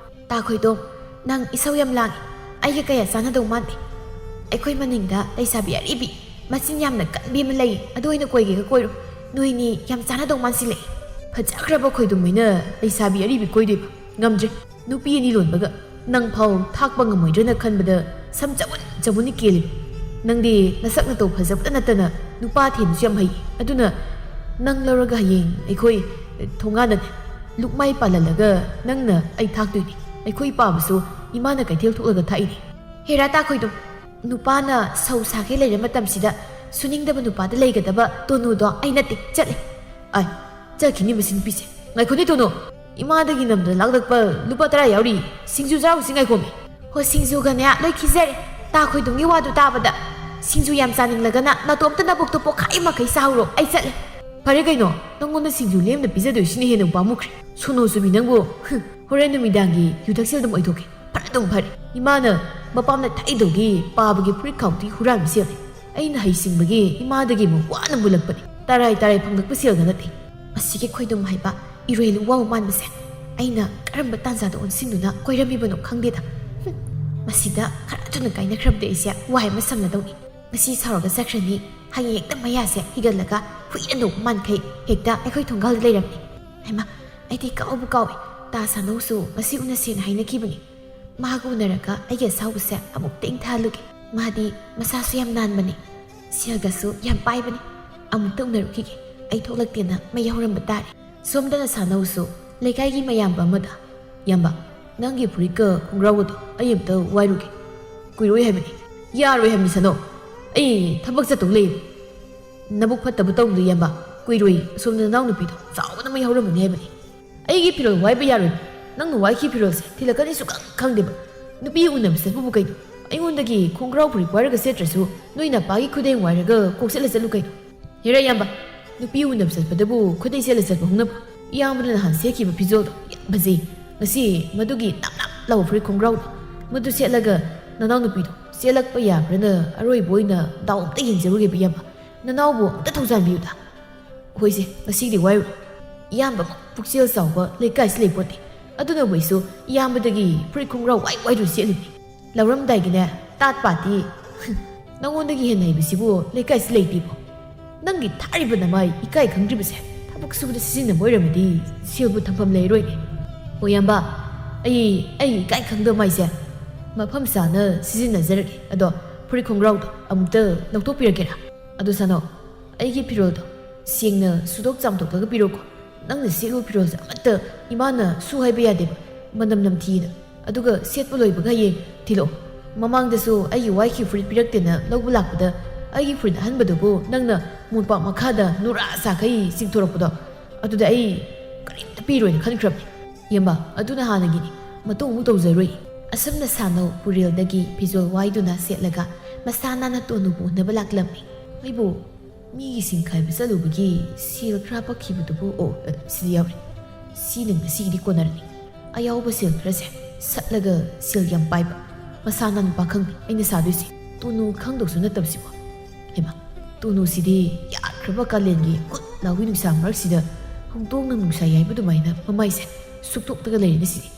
ꯇꯥ ꯈꯣꯏꯗꯣꯝ, ꯅꯪ ꯏꯁꯧ ꯌꯥꯝ ꯂꯥꯡꯉꯤ꯫ ꯑꯩꯒ ꯀꯌꯥ ꯆꯥꯟꯅꯗꯧ ꯃꯥꯟꯗꯦ꯫ ꯑꯩꯈꯣꯏ ꯃꯅꯤꯡꯗ ꯂꯩꯁꯥꯕꯤ ꯑꯔꯤꯕꯤ, ꯃꯆꯤꯟ ꯌꯥꯝꯅ ꯀꯟꯕꯤ ꯑꯃ ꯂꯩ, ꯑꯗꯨ ꯑꯣꯏꯅ ꯀꯣꯏꯒꯦꯒ ꯀꯣꯏꯔꯣ꯫ ꯅꯣꯏꯅꯤ ꯌꯥꯝ ꯆꯥꯟꯅꯗꯧ ꯃꯥꯟꯁꯤꯜꯂꯛꯑꯦ꯫ ꯐꯖꯈ꯭ꯔꯕ ꯈꯣꯏꯗꯨꯝ ꯍꯣꯏꯅ ꯂꯩꯁꯥꯕꯤ ꯑꯔꯤꯕꯤ ꯀꯣꯏꯗꯣꯏꯕ? ꯉꯝꯗ꯭ꯔꯦ꯫ ꯅꯨꯄꯤ ꯑꯅꯤ ꯂꯣꯟꯕꯒ ꯅꯪ ꯐꯥꯎ ꯊꯥꯛꯄ ꯉꯝꯃꯣꯏꯗ꯭ꯔꯅ ꯈꯟꯕꯗ ꯁꯝ ꯆꯕꯨꯟ ꯆꯕꯨꯟꯅꯤ ꯀꯦꯜꯂꯤꯕ꯫ ꯅꯪꯗꯤ ꯅꯁꯛ ꯅꯇꯧ ꯐꯖꯕꯇ ꯅꯠꯇꯅ ꯅꯨꯄꯥ ꯊꯦꯝꯕꯁꯨ ꯌꯥꯝ ꯍꯩ꯫ ꯑꯗꯨꯅ ꯅꯪ ꯂꯧꯔꯒ ꯍꯌꯦꯡ ꯑꯩꯈꯣꯏ ꯊꯣꯡꯒꯥꯟꯗꯅꯦ ꯂꯨꯛꯃꯥꯏ ꯄꯥꯜꯍꯜꯂꯒ ꯅꯪꯅ ꯑꯩ ꯊꯥꯛꯇꯣꯏꯅꯤ꯫ ꯑꯩꯈꯣꯏ ꯄꯥꯕꯁꯨ ꯏꯃꯥꯅ ꯀꯩꯊꯦꯜ ꯊꯣꯛꯂꯒ ꯊꯥꯛꯏꯅꯤ꯫ ꯍꯦꯔꯥ ꯇꯥꯈꯣꯏꯗꯨꯝ, ꯅꯨꯄꯥꯅ ꯁꯧ ꯁꯥꯈꯩ ꯂꯩꯔ ꯃꯇꯝꯁꯤꯗ ꯁꯨꯅꯤꯡꯗꯕ ꯅꯨꯄꯥꯗ ꯂꯩꯒꯗꯕ ꯇꯣꯅꯨꯗꯣ ꯑꯩ ꯅꯠꯇꯦ꯫ ꯆꯠꯂꯦ꯫ ꯑꯥꯏ, ꯆꯠꯈꯤꯅꯤ ꯃꯁꯤ ꯅꯨꯄꯤꯁꯦ꯫ ꯉꯥꯏꯈꯣꯅꯦ ꯇꯣꯅꯨ, ꯏꯃꯥꯗꯒꯤ ꯅꯝꯗ ꯂꯥꯛꯂꯛꯄ ꯂꯨꯄꯥ ꯇꯔꯥ ꯌꯥꯎꯔꯤ, ꯁꯤꯡꯖꯨ ꯆꯥꯔꯨꯁꯤ ꯉꯥꯏꯈꯣꯃꯤ꯫ ꯍꯣ, ꯁꯤꯡꯖꯨꯒꯅꯦ ꯂꯣꯏ ꯈꯤꯖꯔꯦ꯫ ꯇꯥ ꯈꯣꯏꯗꯨꯝꯒꯤ ꯋꯥꯗꯨ ꯇꯥꯕꯗ ꯁꯤꯡꯖꯨ ꯌꯥꯝ ꯆꯥꯅꯤꯡꯂꯒꯅ ꯅꯇꯣꯝꯇ ꯅꯕꯨꯛꯇꯨ ꯄꯣꯛꯈꯥꯏ ꯃꯈꯩ ꯆꯥꯍꯧꯔꯣ, ꯑꯩ ꯆꯠꯂꯦ꯫ ꯐꯔꯦ ꯀꯩꯅꯣ, ꯅꯪꯉꯣꯟꯗ ꯁꯤꯡꯖꯨ ꯂꯦꯝꯅ ꯄꯤꯖꯗꯣꯏꯁꯤꯅ ꯍꯦꯟꯅ ꯄꯥꯝꯃꯨꯈ꯭ꯔꯦ꯫ ꯁꯣꯅꯣ ꯆꯨꯕꯤ ꯅꯪꯕꯨ, ꯍꯨꯝ, ꯍꯣꯔꯦꯟ ꯅꯨꯃꯤꯗꯥꯡꯒꯤ ꯌꯨ ꯊꯛꯁꯦꯜ ꯑꯗꯨꯝ ꯑꯣꯏꯊꯣꯛꯀꯦ꯫ ꯐꯔꯦ ꯑꯗꯨꯝ ꯐꯔꯦ꯫ ꯏꯃꯥꯅ ꯃꯄꯥꯝꯗ ꯊꯥꯏꯗꯧꯒꯤ ꯄꯥꯕꯒꯤ ꯐꯨꯔꯤꯠ ꯈꯥꯎꯗꯤ ꯍꯨꯔꯥꯟꯕ ꯆꯦꯜꯂꯦ꯫ ꯑꯩꯅ ꯍꯩꯁꯤꯡꯕꯒꯤ ꯏꯃꯥꯗꯒꯤ ꯑꯃꯨꯛ ꯋꯥꯅ ꯃꯨꯜꯂꯛꯄꯅꯤ꯫ ꯇꯔꯥꯏ ꯇꯔꯥꯏ ꯐꯪꯂꯛꯄ ꯁꯦꯜꯒ ꯅꯠꯇꯦ꯫ ꯃꯁꯤꯒꯤ ꯈꯣꯏꯗꯨꯝ ꯍꯥꯏꯕ ꯏꯔꯣꯏ ꯂꯨꯋꯥꯎ ꯃꯥꯟꯕꯁꯦ ꯑꯩꯅ ꯀꯔꯝꯕ ꯇꯥꯟꯖꯥꯗ ꯑꯣꯟꯁꯤꯟꯗꯨꯅ ꯀꯣꯏꯔꯝꯃꯤꯕꯅꯣ ꯈꯪꯗꯦꯗ꯫ ꯍꯨꯝ, ꯃꯁꯤꯗ ꯈꯔ ꯊꯨꯅ ꯀꯥꯏꯅꯈ꯭ꯔꯕꯗꯤ ꯑꯩꯁꯦ ꯋꯥꯏ ꯑꯃ ꯁꯝꯅꯗꯧꯅꯤ꯫ ꯉꯁꯤ ꯁꯥꯎꯔꯒ ꯆꯠꯈ꯭ꯔꯅꯤ, ꯍꯌꯦꯡ ꯍꯦꯛꯇ ꯃꯌꯥꯁꯦ ꯍꯤꯒꯠꯂꯒ ꯍꯨꯏꯅ ꯅꯣꯛꯄ ꯃꯥꯟꯈꯩ ꯍꯦꯛꯇ ꯑꯩꯈꯣꯏ ꯊꯣꯡꯒꯥꯜꯗ ꯂꯩꯔꯝꯅꯤ꯫ ꯍꯩꯃꯥ, ꯑꯩꯗꯤ ꯀꯥꯎꯕꯨ ꯀꯥꯎꯏ꯫ ꯇꯥ ꯁꯥꯅꯧꯁꯨ ꯉꯁꯤ ꯎꯅꯁꯦꯅ ꯍꯥꯏꯅꯈꯤꯕꯅꯤ꯫ ꯃꯥꯒ ꯎꯅꯔꯒ ꯑꯩꯒꯤ ꯑꯁꯥꯎꯕꯁꯦ ꯑꯃꯨꯛꯇ ꯏꯪꯊꯍꯜꯂꯨꯒꯦ꯫ ꯃꯥꯗꯤ ꯃꯁꯥꯁꯨ ꯌꯥꯝ ꯅꯥꯟꯕꯅꯤ, ꯁꯦꯜꯒꯁꯨ ꯌꯥꯝ ꯄꯥꯏꯕꯅꯤ꯫ ꯑꯃꯨꯛꯇ ꯎꯅꯔꯨꯈꯤꯒꯦ꯫ ꯑꯩ ꯊꯣꯛꯂꯛꯇꯦꯅ ꯃꯩ ꯍꯧꯔꯝꯕ ꯇꯥꯔꯦ꯫ ꯁꯣꯝꯗꯅ ꯁꯥꯅꯧꯁꯨ ꯂꯩꯀꯥꯏꯒꯤ ꯃꯌꯥꯝꯕ ꯑꯃꯗ, "ꯏꯌꯥꯝꯕ, ꯅꯪꯒꯤ ꯐꯨꯔꯤꯠꯀ ꯈꯣꯡꯒ꯭ꯔꯥꯎꯒꯗꯣ ꯑꯩ ꯑꯝꯇ ꯋꯥꯏꯔꯨꯒꯦ꯫ ꯀꯨꯏꯔꯣꯏ ꯍꯥꯏꯕꯅꯤ꯫" "ꯌꯥꯔꯣꯏ ꯍꯥꯏꯕꯅꯤ ꯁꯥꯅꯧ, ꯑꯩ ꯊꯕꯛ ꯆꯠꯇꯧ ꯂꯩ꯫" "ꯅꯕꯨꯛ ꯐꯠꯇꯕ ꯇꯧꯅꯨ ꯏꯌꯥꯝꯕ, ꯀꯨꯏꯔꯣꯏ꯫ ꯑꯁꯣꯝꯗ ꯅꯅꯥꯎꯅꯨꯄꯤꯗꯣ ꯆꯥꯎꯕꯅ ꯃꯩ ꯍꯧꯔꯝꯃꯅꯤ ꯍꯥꯏꯕꯅꯤ꯫" "ꯑꯩꯒꯤ ꯐꯤꯔꯣꯜ ꯋꯥꯏꯕ ꯌꯥꯔꯣꯏ꯫ ꯅꯪꯅ ꯋꯥꯏꯈꯤ ꯐꯤꯔꯣꯜꯁꯦ ꯊꯤꯜꯂꯛꯀꯅꯤ ꯁꯨꯈꯪ ꯈꯪꯗꯦꯕ꯫ ꯅꯨꯄꯤ ꯎꯅꯕ ꯆꯠꯄꯕꯨ ꯀꯩꯅꯣ? ꯑꯩꯉꯣꯟꯗꯒꯤ ꯈꯣꯡꯒ꯭ꯔꯥꯎ ꯐꯨꯔꯤꯠ ꯋꯥꯏꯔꯒ ꯆꯠꯇ꯭ꯔꯁꯨ ꯅꯣꯏ ꯅꯄꯥꯒꯤ ꯈꯨꯗꯩ ꯋꯥꯏꯔꯒ ꯀꯣꯛ ꯆꯠꯂ ꯆꯠꯂꯨ ꯀꯩꯅꯣ?" "ꯍꯦꯔꯥ ꯏꯌꯥꯝꯕ, ꯅꯨꯄꯤ ꯎꯅꯕ ꯆꯠꯄꯗꯕꯨ ꯈꯨꯗꯩ ꯁꯦꯠꯂ ꯆꯠꯄ ꯍꯧꯅꯕ꯭ꯔꯣ? ꯏꯌꯥꯝꯕꯅ ꯅꯍꯥꯟ ꯁꯦꯠꯈꯤꯕ ꯐꯤꯖꯣꯜꯗꯣ ꯌꯥꯝ ꯐꯖꯩ꯫ ꯉꯁꯤ ꯃꯗꯨꯒꯤ ꯅꯞ ꯅꯞ ꯂꯥꯎꯕ ꯐꯨꯔꯤꯠ ꯈꯣꯡꯒ꯭ꯔꯥꯎꯗꯣ, ꯃꯗꯨ ꯁꯦꯠꯂꯒ ꯅꯅꯥꯎꯅꯨꯄꯤꯗꯣ ꯆꯦꯜꯂꯛꯄ ꯌꯥꯕ꯭ꯔꯅ ꯑꯔꯣꯏꯕ ꯑꯣꯏꯅ ꯗꯥꯎ ꯑꯝꯇ ꯌꯦꯡꯖꯔꯨꯒꯦꯕ ꯏꯌꯥꯝꯕ꯫ ꯅꯅꯥꯎꯕꯨ ꯑꯝꯇ ꯊꯧꯖꯥꯟꯕꯤꯌꯨꯗ꯫" "ꯍꯣꯏꯁꯦ, ꯉꯁꯤꯗꯤ ꯋꯥꯏꯔꯨ꯫ ꯏꯌꯥꯝꯕ ꯄꯨꯛꯆꯦꯜ ꯆꯥꯎꯕ ꯂꯩꯀꯥꯏꯁꯤ ꯂꯩꯄꯣꯠꯇꯦ꯫ ꯑꯗꯨꯅꯕꯨ ꯑꯩꯁꯨ ꯏꯌꯥꯝꯕꯗꯒꯤ ꯐꯨꯔꯤꯠ ꯈꯣꯡꯒ꯭ꯔꯥꯎ ꯋꯥꯏ ꯋꯥꯏꯔꯨ ꯁꯦꯠꯂꯤꯅꯤ꯫ ꯂꯧꯔꯝꯗꯥꯏꯒꯤꯅꯦ, ꯇꯥꯠ ꯄꯥꯠꯇꯤ, ꯅꯉꯣꯟꯗꯒꯤ ꯍꯦꯟꯅ ꯍꯩꯕꯁꯤꯕꯨ ꯂꯩꯀꯥꯏꯁꯤ ꯂꯩꯇꯦꯕꯣ꯫ ꯅꯪꯒꯤ ꯊꯥꯔꯤꯕ ꯅꯃꯥꯏ ꯏꯀꯥꯏ ꯈꯪꯗ꯭ꯔꯤꯕꯁꯦ ꯊꯕꯛ ꯁꯨꯕꯗ ꯁꯤꯖꯤꯟꯅꯕ ꯑꯣꯏꯔꯝꯃꯗꯤ ꯁꯦꯜꯕꯨ ꯊꯝꯐꯝ ꯂꯩꯔꯣꯏꯅꯦ꯫ ꯍꯣ ꯏꯌꯥꯝꯕ, ꯑꯩ, ꯑꯩ ꯏꯀꯥꯏ ꯈꯪꯗꯕ ꯃꯥꯏꯁꯦ ꯃꯐꯝ ꯆꯥꯅ ꯁꯤꯖꯤꯟꯅꯖꯔꯒꯦ꯫ ꯑꯗꯣ ꯐꯨꯔꯤꯠ ꯈꯣꯡꯒ꯭ꯔꯥꯎꯗꯣ ꯑꯃꯨꯛꯇ ꯂꯧꯊꯣꯛꯄꯤꯔꯛꯀꯦꯔꯥ? ꯑꯗꯨ ꯁꯥꯅꯧ, ꯑꯩꯒꯤ ꯐꯤꯔꯣꯜꯗꯣ ꯁꯦꯡꯅ ꯁꯨꯗꯣꯛ ꯆꯥꯝꯊꯣꯛꯂꯒ ꯄꯤꯔꯛꯎꯀꯣ꯫ ꯅꯪꯅ ꯁꯦꯠꯂꯨ ꯐꯤꯔꯣꯜꯁꯦ ꯑꯃꯠꯇ ꯏꯃꯥꯅ ꯁꯨ ꯍꯥꯏꯕ ꯌꯥꯗꯦꯕ, ꯃꯅꯝ ꯅꯝꯊꯤꯅ꯫ ꯑꯗꯨꯒ ꯁꯦꯠꯄ ꯂꯣꯏꯕꯒ ꯍꯌꯦꯡ ꯊꯤꯜꯂꯛꯑꯣ꯫ ꯃꯃꯥꯡꯗꯁꯨ ꯑꯩꯒꯤ ꯋꯥꯏꯈꯤꯕ ꯐꯨꯔꯤꯠ ꯄꯤꯔꯛꯇꯦꯅ ꯂꯧꯕ ꯂꯥꯛꯄꯗ ꯑꯩꯒꯤ ꯐꯨꯔꯤꯠ ꯑꯍꯟꯕꯗꯨꯕꯨ ꯅꯪꯅ ꯃꯣꯝꯄꯥꯛ ꯃꯈꯥꯗ ꯅꯨꯔꯥ ꯁꯥꯈꯩ ꯆꯤꯡꯊꯣꯔꯛꯄꯗꯣ, ꯑꯗꯨꯗ ꯑꯩ ꯀꯔꯤꯝꯇ ꯄꯤꯔꯣꯏꯅ ꯈꯟꯈ꯭ꯔꯕꯅꯤ꯫ ꯏꯌꯥꯝꯕ, ꯑꯗꯨꯅ ꯍꯥꯟꯅꯒꯤꯅꯤ, ꯃꯇꯨꯡ ꯑꯃꯨꯛ ꯇꯧꯖꯔꯣꯏ꯫ ꯑꯁꯨꯝꯅ ꯁꯥꯅꯧ ꯄꯨꯔꯦꯜꯗꯒꯤ ꯐꯤꯖꯣꯜ ꯋꯥꯏꯗꯨꯅ ꯁꯦꯠꯂꯒ ꯃꯁꯥ ꯅꯥꯟꯅ ꯇꯣꯅꯨꯕꯨ ꯎꯅꯕ ꯂꯥꯛꯂꯝꯃꯤ꯫ ꯑꯩꯕꯨ ꯃꯤꯒꯤ ꯁꯤꯡ ꯈꯥꯏꯕ ꯆꯠꯂꯨꯕꯒꯤ ꯁꯦꯜ ꯈꯔ ꯄꯛꯈꯤꯕꯗꯨꯕꯨ, ꯑꯣ, ꯑ, ꯁꯤꯗ ꯌꯥꯎꯔꯦ꯫ ꯁꯤꯅ ꯉꯁꯤꯒꯤꯗꯤ ꯀꯣꯟꯅꯔꯅꯤ꯫ ꯑꯌꯥꯎꯕ ꯁꯦꯜ ꯈꯔꯁꯦ ꯁꯠꯂꯒ ꯁꯦꯜ ꯌꯥꯝ ꯄꯥꯏꯕ ꯃꯁꯥ ꯅꯥꯟꯕ ꯄꯥꯈꯪꯅꯤ ꯑꯩꯅ ꯁꯥꯗꯣꯏꯁꯦ꯫ ꯇꯣꯅꯨ ꯈꯪꯗꯧꯁꯨ ꯅꯠꯇꯕꯁꯤꯕꯨ꯫ ꯍꯩꯃꯥ, ꯇꯣꯅꯨꯁꯤꯗꯤ ꯌꯥꯈ꯭ꯔꯕ ꯀꯥꯂꯦꯟꯒꯤ ꯀꯨꯠ ꯂꯥꯎꯕꯤ ꯅꯨꯡꯁꯥ ꯃꯔꯛꯁꯤꯗ ꯍꯧꯗꯣꯡꯅ ꯅꯨꯡꯁꯥ ꯌꯥꯏꯕ ꯑꯗꯨꯃꯥꯏꯅ ꯃꯃꯥꯏꯁꯦ ꯁꯨꯛꯇꯣꯛꯇꯒ ꯂꯩꯔꯦꯅꯦ ꯁꯤꯗꯤ꯫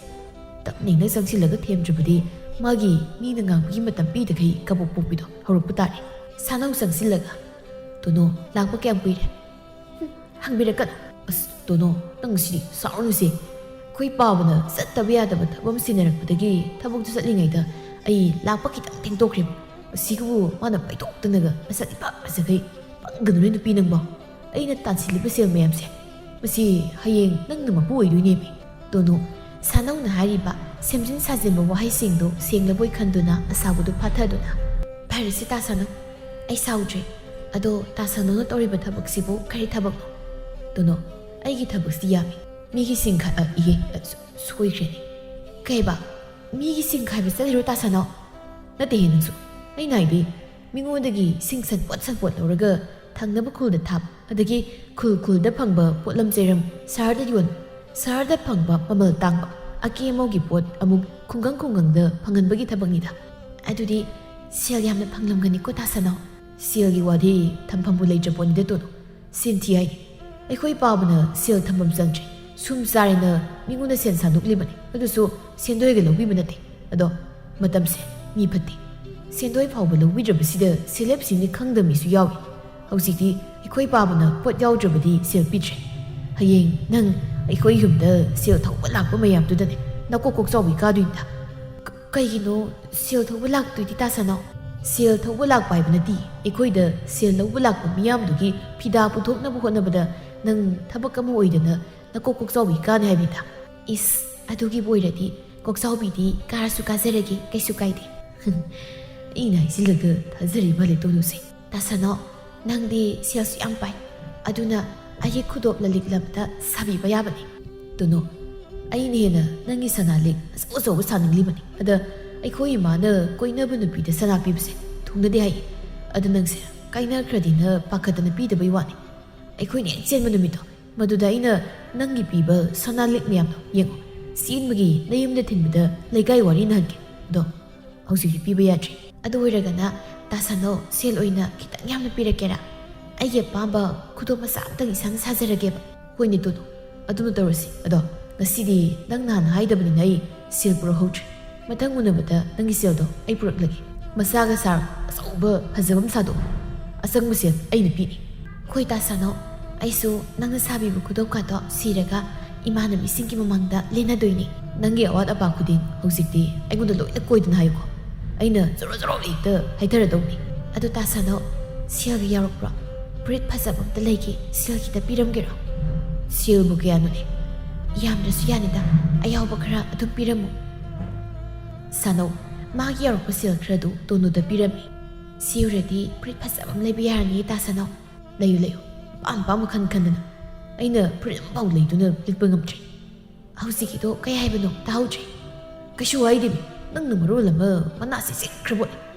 ꯇꯞꯅ ꯏꯪꯅ ꯆꯪꯁꯤꯜꯂꯒ ꯊꯦꯝꯗ꯭ꯔꯕꯗꯤ ꯃꯥꯒꯤ ꯃꯤꯅ ꯉꯥꯡꯕꯒꯤ ꯃꯇꯝ ꯄꯤꯗꯈꯩ ꯀꯕꯣꯛ ꯄꯣꯛꯄꯤꯗꯣ ꯍꯧꯔꯛꯄ ꯇꯥꯔꯦ꯫ ꯁꯥꯅꯧ ꯆꯪꯁꯤꯜꯂꯒ, "ꯇꯣꯅꯣ, ꯂꯥꯛꯄ ꯀꯌꯥꯝ ꯀꯨꯏꯔꯦ?" "ꯍꯨꯝ, ꯍꯪꯕꯤꯔꯛꯀꯅꯨ꯫ ꯑꯁ, ꯇꯣꯅꯣ, ꯅꯪ ꯁꯤꯗꯤ ꯁꯥꯎꯔꯅꯨꯁꯦ꯫ ꯑꯩꯈꯣꯏ ꯄꯥꯕꯅ ꯆꯠꯇꯕ ꯌꯥꯗꯕ ꯊꯕꯛ ꯑꯃ ꯁꯤꯟꯅꯔꯛꯄꯗꯒꯤ ꯊꯕꯛꯇꯨ ꯆꯠꯂꯤꯉꯩꯗ ꯑꯩ ꯂꯥꯛꯄ ꯈꯤꯇꯪ ꯊꯦꯡꯗꯣꯛꯈ꯭ꯔꯦꯕ꯫ ꯑꯁꯤꯒꯕꯨ ꯃꯥꯅ ꯄꯥꯏꯊꯣꯛꯇꯅꯒ ꯃꯁꯛ ꯏꯐ ꯐꯖꯈꯩ꯫ ꯄꯪꯒꯅꯨꯅꯦ ꯅꯨꯄꯤ ꯅꯪꯕꯣ꯫ ꯑꯩꯅ ꯇꯥꯟꯁꯤꯜꯂꯤꯕ ꯁꯦꯜ ꯃꯌꯥꯝꯁꯦ, ꯃꯁꯤ ꯍꯌꯦꯡ ꯅꯪꯅ ꯃꯄꯨ ꯑꯣꯏꯗꯣꯏꯅꯦꯃꯤ꯫" ꯇꯣꯅꯨ, ꯁꯥꯅꯧꯅ ꯍꯥꯏꯔꯤꯕ ꯁꯦꯝꯖꯤꯟ ꯁꯥꯖꯤꯟꯕ ꯋꯥꯍꯩꯁꯤꯡꯗꯨ ꯁꯦꯡꯂꯕꯣꯏ ꯈꯟꯗꯨꯅ ꯑꯁꯥꯎꯕꯗꯨ ꯐꯥꯊꯗꯨꯅ, "ꯐꯔꯦꯁꯦ ꯇꯥ ꯁꯥꯅꯧ, ꯑꯩ ꯁꯥꯎꯗ꯭ꯔꯦ꯫ ꯑꯗꯣ ꯇꯥ ꯁꯥꯅꯧꯅ ꯇꯧꯔꯤꯕ ꯊꯕꯛꯁꯤꯕꯨ ꯀꯔꯤ ꯊꯕꯛꯅꯣ?" "ꯇꯣꯅꯨ, ꯑꯩꯒꯤ ꯊꯕꯛꯁꯤꯗꯤ ꯌꯥꯝꯃꯤ꯫ ꯃꯤꯒꯤ ꯁꯤꯡ ꯈ-, ꯑ, ꯏꯍꯦ, ꯑ, ꯁꯣ-, ꯁꯣꯏꯈ꯭ꯔꯦꯅꯦ꯫ ꯀꯩꯕ? ꯃꯤꯒꯤ ꯁꯤꯡ ꯈꯥꯏꯕ ꯆꯠꯂꯤꯔꯣ ꯇꯥ ꯁꯥꯅꯧ?" "ꯅꯠꯇꯦꯍꯦ ꯅꯪꯁꯨ꯫ ꯑꯩꯅ ꯍꯥꯏꯗꯤ ꯃꯤꯉꯣꯟꯗꯒꯤ ꯁꯤꯡ ꯁꯟꯄꯣꯠ ꯁꯟꯄꯣꯠ ꯂꯧꯔꯒ ꯊꯪꯅꯕ ꯈꯨꯜꯗ ꯊꯥꯕ, ꯑꯗꯒꯤ ꯈꯨꯜ ꯈꯨꯜꯗ ꯐꯪꯕ ꯄꯣꯠꯂꯝ ꯆꯩꯔꯝ ꯁꯍꯔꯗ ꯌꯣꯟꯕ, ꯁꯍꯔꯗ ꯐꯪꯕ ꯃꯃꯜ ꯇꯥꯡꯕ ꯑꯀꯦ ꯑꯃꯧꯒꯤ ꯄꯣꯠ ꯑꯃꯨꯛ ꯈꯨꯡꯒꯪ ꯈꯨꯡꯒꯪꯗ ꯐꯪꯍꯟꯕꯒꯤ ꯊꯕꯛꯅꯤꯗ꯫" "ꯑꯗꯨꯗꯤ ꯁꯦꯜ ꯌꯥꯝꯅ ꯐꯪꯂꯝꯒꯅꯤꯀꯣ ꯇꯥ ꯁꯥꯅꯧ?" "ꯁꯦꯜꯒꯤ ꯋꯥꯗꯤ ꯊꯝꯐꯝꯕꯨ ꯂꯩꯇ꯭ꯔ ꯄꯣꯠꯅꯤꯗ ꯇꯣꯅꯨ꯫ ꯁꯤꯟ ꯊꯤ ꯍꯥꯏꯅꯤ꯫ ꯑꯩꯈꯣꯏ ꯄꯥꯕꯅ ꯁꯦꯜ ꯊꯝꯐꯝ ꯆꯪꯗ꯭ꯔꯦ꯫ ꯁꯨꯝ ꯆꯥꯔꯦꯅ ꯃꯤꯉꯣꯟꯗ ꯁꯦꯟ ꯁꯥꯟꯗꯣꯛꯂꯤꯕꯅꯤ꯫ ꯑꯗꯨꯁꯨ ꯁꯦꯟꯗꯣꯏꯒ ꯂꯧꯕꯤꯕ ꯅꯠꯇꯦ꯫ ꯑꯗꯣ ꯃꯇꯝꯁꯦ ꯃꯤ ꯐꯠꯇꯦ꯫ ꯁꯦꯟꯗꯣꯏ ꯐꯥꯎꯕ ꯂꯧꯕꯤꯗ꯭ꯔꯕꯁꯤꯗ ꯁꯦꯜꯂꯦꯞꯁꯤꯡꯗꯤ ꯈꯪꯗꯕ ꯃꯤꯁꯨ ꯌꯥꯎꯏ꯫ ꯍꯧꯖꯤꯛꯇꯤ ꯑꯩꯈꯣꯏ ꯄꯥꯕꯅ ꯄꯣꯠ ꯌꯥꯎꯗ꯭ꯔꯕꯗꯤ ꯁꯦꯜ ꯄꯤꯗ꯭ꯔꯦ꯫ ꯍꯌꯦꯡ ꯅꯪ ꯑꯩꯈꯣꯏ ꯌꯨꯝꯗ ꯁꯦꯜ ꯊꯧꯕ ꯂꯥꯛꯄ ꯃꯌꯥꯝꯗꯨꯗꯅꯦ ꯅꯀꯣꯛ ꯀꯣꯛꯆꯥꯎꯕꯤ ꯀꯥꯗꯣꯏꯅꯤꯗ꯫" "ꯀ-, ꯀꯩꯒꯤꯅꯣ ꯁꯦꯜ ꯊꯧꯕ ꯂꯥꯛꯇꯣꯏꯗꯤ ꯇꯥ ꯁꯥꯅꯧ?" "ꯁꯦꯜ ꯊꯧꯕ ꯂꯥꯛꯄ ꯍꯥꯏꯕ ꯅꯠꯇꯦ, ꯑꯩꯈꯣꯏꯗ ꯁꯦꯜ ꯂꯧꯕ ꯂꯥꯛꯄ ꯃꯤꯌꯥꯝꯗꯨꯒꯤ ꯐꯤꯗꯥ ꯄꯨꯊꯣꯛꯅꯕ ꯍꯣꯠꯅꯕꯗ ꯅꯪ ꯊꯕꯛ ꯑꯃ ꯑꯣꯏꯗꯅ ꯅꯀꯣꯛ ꯀꯣꯛꯆꯥꯎꯕꯤ ꯀꯥꯅꯤ ꯍꯥꯏꯕꯅꯤꯗ꯫" "ꯏꯁ, ꯑꯗꯨꯒꯤꯕꯨ ꯑꯣꯏꯔꯗꯤ ꯀꯣꯛꯆꯥꯎꯕꯤꯗꯤ ꯀꯥꯔꯁꯨ ꯀꯥꯖꯔꯒꯦ, ꯀꯩꯁꯨ ꯀꯥꯏꯗꯦ꯫" ꯑꯩꯅ ꯍꯥꯏꯖꯤꯜꯂꯒ ꯊꯥꯖꯔꯤ ꯃꯥꯜꯂꯦ ꯇꯣꯅꯨꯁꯦ꯫ "ꯇꯥ ꯁꯥꯅꯧ, ꯅꯪꯗꯤ ꯁꯦꯜꯁꯨ ꯌꯥꯝ ꯄꯥꯏ, ꯑꯗꯨꯅ ꯑꯩꯒꯤ ꯈꯨꯗꯣꯞ ꯂꯂꯤꯛ ꯂꯝꯗ ꯁꯥꯕꯤꯕ ꯌꯥꯕꯅꯤ꯫" "ꯇꯣꯅꯨ, ꯑꯩꯅ ꯍꯦꯟꯅ ꯅꯪꯒꯤ ꯁꯅꯥ ꯂꯤꯛ ꯑꯆꯧ ꯑꯆꯧꯕ ꯁꯥꯅꯤꯡꯂꯤꯕꯅꯤ꯫ ꯑꯗ ꯑꯩꯈꯣꯏ ꯏꯃꯥꯅ ꯀꯣꯏꯅꯕ ꯅꯨꯄꯤꯗ ꯁꯅꯥ ꯄꯤꯕꯁꯦ ꯊꯨꯡꯅꯗꯦ ꯍꯥꯏꯌꯦ꯫ ꯑꯗꯨ ꯅꯪꯁꯦ ꯀꯥꯏꯅꯈ꯭ꯔꯗꯤꯅ ꯄꯥꯈꯠꯇꯅ ꯄꯤꯗꯕꯩ ꯋꯥꯅꯤ꯫ ꯑꯩꯈꯣꯏꯅ ꯍꯦꯛ ꯆꯦꯟꯕ ꯅꯨꯃꯤꯠꯇꯣ, ꯃꯗꯨꯗ ꯑꯩꯅ ꯅꯪꯒꯤ ꯄꯤꯕ ꯁꯅꯥ ꯂꯤꯛ ꯃꯌꯥꯝꯗꯣ ꯌꯦꯡꯉꯣ꯫ ꯆꯦꯟꯕꯒꯤ ꯅꯌꯨꯝꯗ ꯊꯤꯟꯕꯗ ꯂꯩꯀꯥꯏ ꯋꯥꯔꯤ ꯅꯍꯟꯒꯦ꯫ ꯑꯗꯣ ꯍꯧꯖꯤꯛꯇꯤ ꯄꯤꯕ ꯌꯥꯗ꯭ꯔꯤ꯫ ꯑꯗꯨ ꯑꯣꯏꯔꯒꯅ ꯇꯥꯁꯥꯅꯣ, ꯁꯦꯜ ꯑꯣꯏꯅ ꯈꯤꯇꯪ ꯌꯥꯝꯅ ꯄꯤꯔꯛꯀꯦꯔꯥ? ꯑꯩꯒꯤ ꯑꯄꯥꯝꯕ ꯈꯨꯗꯣꯞ ꯃꯆꯥ ꯑꯃꯇꯪ ꯏꯁꯥꯅ ꯁꯥꯖꯔꯒꯦꯕ꯫ ꯍꯣꯏꯅꯦ ꯇꯣꯅꯨ, ꯑꯗꯨꯅ ꯇꯧꯔꯁꯤ꯫ ꯑꯗꯣ ꯉꯁꯤꯗꯤ ꯅꯪ ꯅꯍꯥꯟ ꯍꯥꯏꯗꯕꯅꯤꯅ ꯑꯩ ꯁꯦꯜ ꯄꯨꯔꯛꯍꯧꯗ꯭ꯔꯦ꯫ ꯃꯊꯪ ꯎꯅꯕꯗ ꯅꯪꯒꯤ ꯁꯦꯜꯗꯣ ꯑꯩ ꯄꯨꯔꯛꯂꯒꯦ꯫ ꯃꯆꯥꯒ ꯁꯥꯔꯣ, ꯑꯆꯧꯕ ꯐꯖꯕ ꯑꯃ ꯁꯥꯗꯣꯛꯑꯣ꯫ ꯑꯆꯪꯕ ꯁꯦꯜ ꯑꯩꯅ ꯄꯤꯅꯤ꯫ ꯈꯣꯏ ꯇꯥꯁꯥꯅꯣ, ꯑꯩꯁꯨ ꯅꯪꯅ ꯁꯥꯕꯤꯕ ꯈꯨꯗꯣꯞꯀꯥꯗꯣ ꯁꯤꯔꯒ ꯏꯃꯥꯟꯅꯕꯤꯁꯤꯡꯒꯤ ꯃꯃꯥꯡꯗ ꯂꯦꯟꯅꯗꯣꯏꯅꯤ꯫ ꯅꯪꯒꯤ ꯑꯋꯥꯠ ꯑꯄꯥ ꯈꯨꯗꯤꯡ ꯍꯧꯖꯤꯛꯇꯤ ꯑꯩꯉꯣꯟꯗ ꯂꯣꯏꯅ ꯀꯣꯏꯗꯅ ꯍꯥꯏꯌꯨꯀꯣ꯫ ꯑꯩꯅ ꯖꯣꯔꯣ ꯖꯣꯔꯣ ꯍꯦꯛꯇ ꯍꯥꯏꯊꯔꯗꯧꯅꯤ꯫ ꯑꯗꯨ ꯇꯥꯁꯥꯅꯣ, ꯁꯦꯜꯒ ꯌꯥꯎꯔꯛꯄ꯭ꯔꯣ? ꯐꯨꯔꯤꯠ ꯐꯖꯕ ꯑꯝꯇ ꯂꯩꯒꯦ, ꯁꯦꯜ ꯈꯤꯇ ꯄꯤꯔꯝꯒꯦꯔꯣ? ꯁꯦꯜꯕꯨ ꯀꯌꯥꯅꯣꯅꯦ? ꯌꯥꯝꯗ꯭ꯔꯁꯨ ꯌꯥꯅꯤꯗ, ꯑꯌꯥꯎꯕ ꯈꯔ ꯑꯗꯨꯝ ꯄꯤꯔꯝꯃꯨ꯫ ꯁꯥꯅꯧ, ꯃꯥꯒꯤ ꯌꯥꯎꯔꯛꯄ ꯁꯦꯜ ꯈꯔꯗꯨ ꯇꯣꯅꯨꯗ ꯄꯤꯔꯝꯃꯤ꯫ ꯁꯤ ꯑꯣꯏꯔꯗꯤ ꯐꯨꯔꯤꯠ ꯐꯖꯕ ꯑꯃ ꯂꯩꯕ ꯌꯥꯔꯅꯤ ꯇꯥꯁꯥꯅꯧ꯫ ꯂꯩꯌꯨ ꯂꯩꯌꯨ, ꯑꯄꯥꯝ ꯑꯄꯥꯝꯕ ꯈꯟ ꯈꯟꯗꯅ꯫ ꯑꯩꯅ ꯐꯨꯔꯤꯠ ꯑꯃꯐꯥꯎ ꯂꯩꯗꯨꯅ ꯂꯤꯠꯄ ꯉꯝꯗ꯭ꯔꯤ꯫ ꯍꯧꯖꯤꯛꯀꯤꯗꯣ ꯀꯩ ꯍꯥꯏꯕꯅꯣ ꯇꯥꯍꯧꯗ꯭ꯔꯦ꯫ ꯀꯩꯁꯨ ꯍꯥꯏꯗꯦꯃꯤ, ꯅꯪꯅ ꯃꯔꯣꯜ ꯑꯃ ꯃꯅꯥ ꯁꯤꯁꯤꯟꯈ꯭ꯔꯕꯣꯠ꯫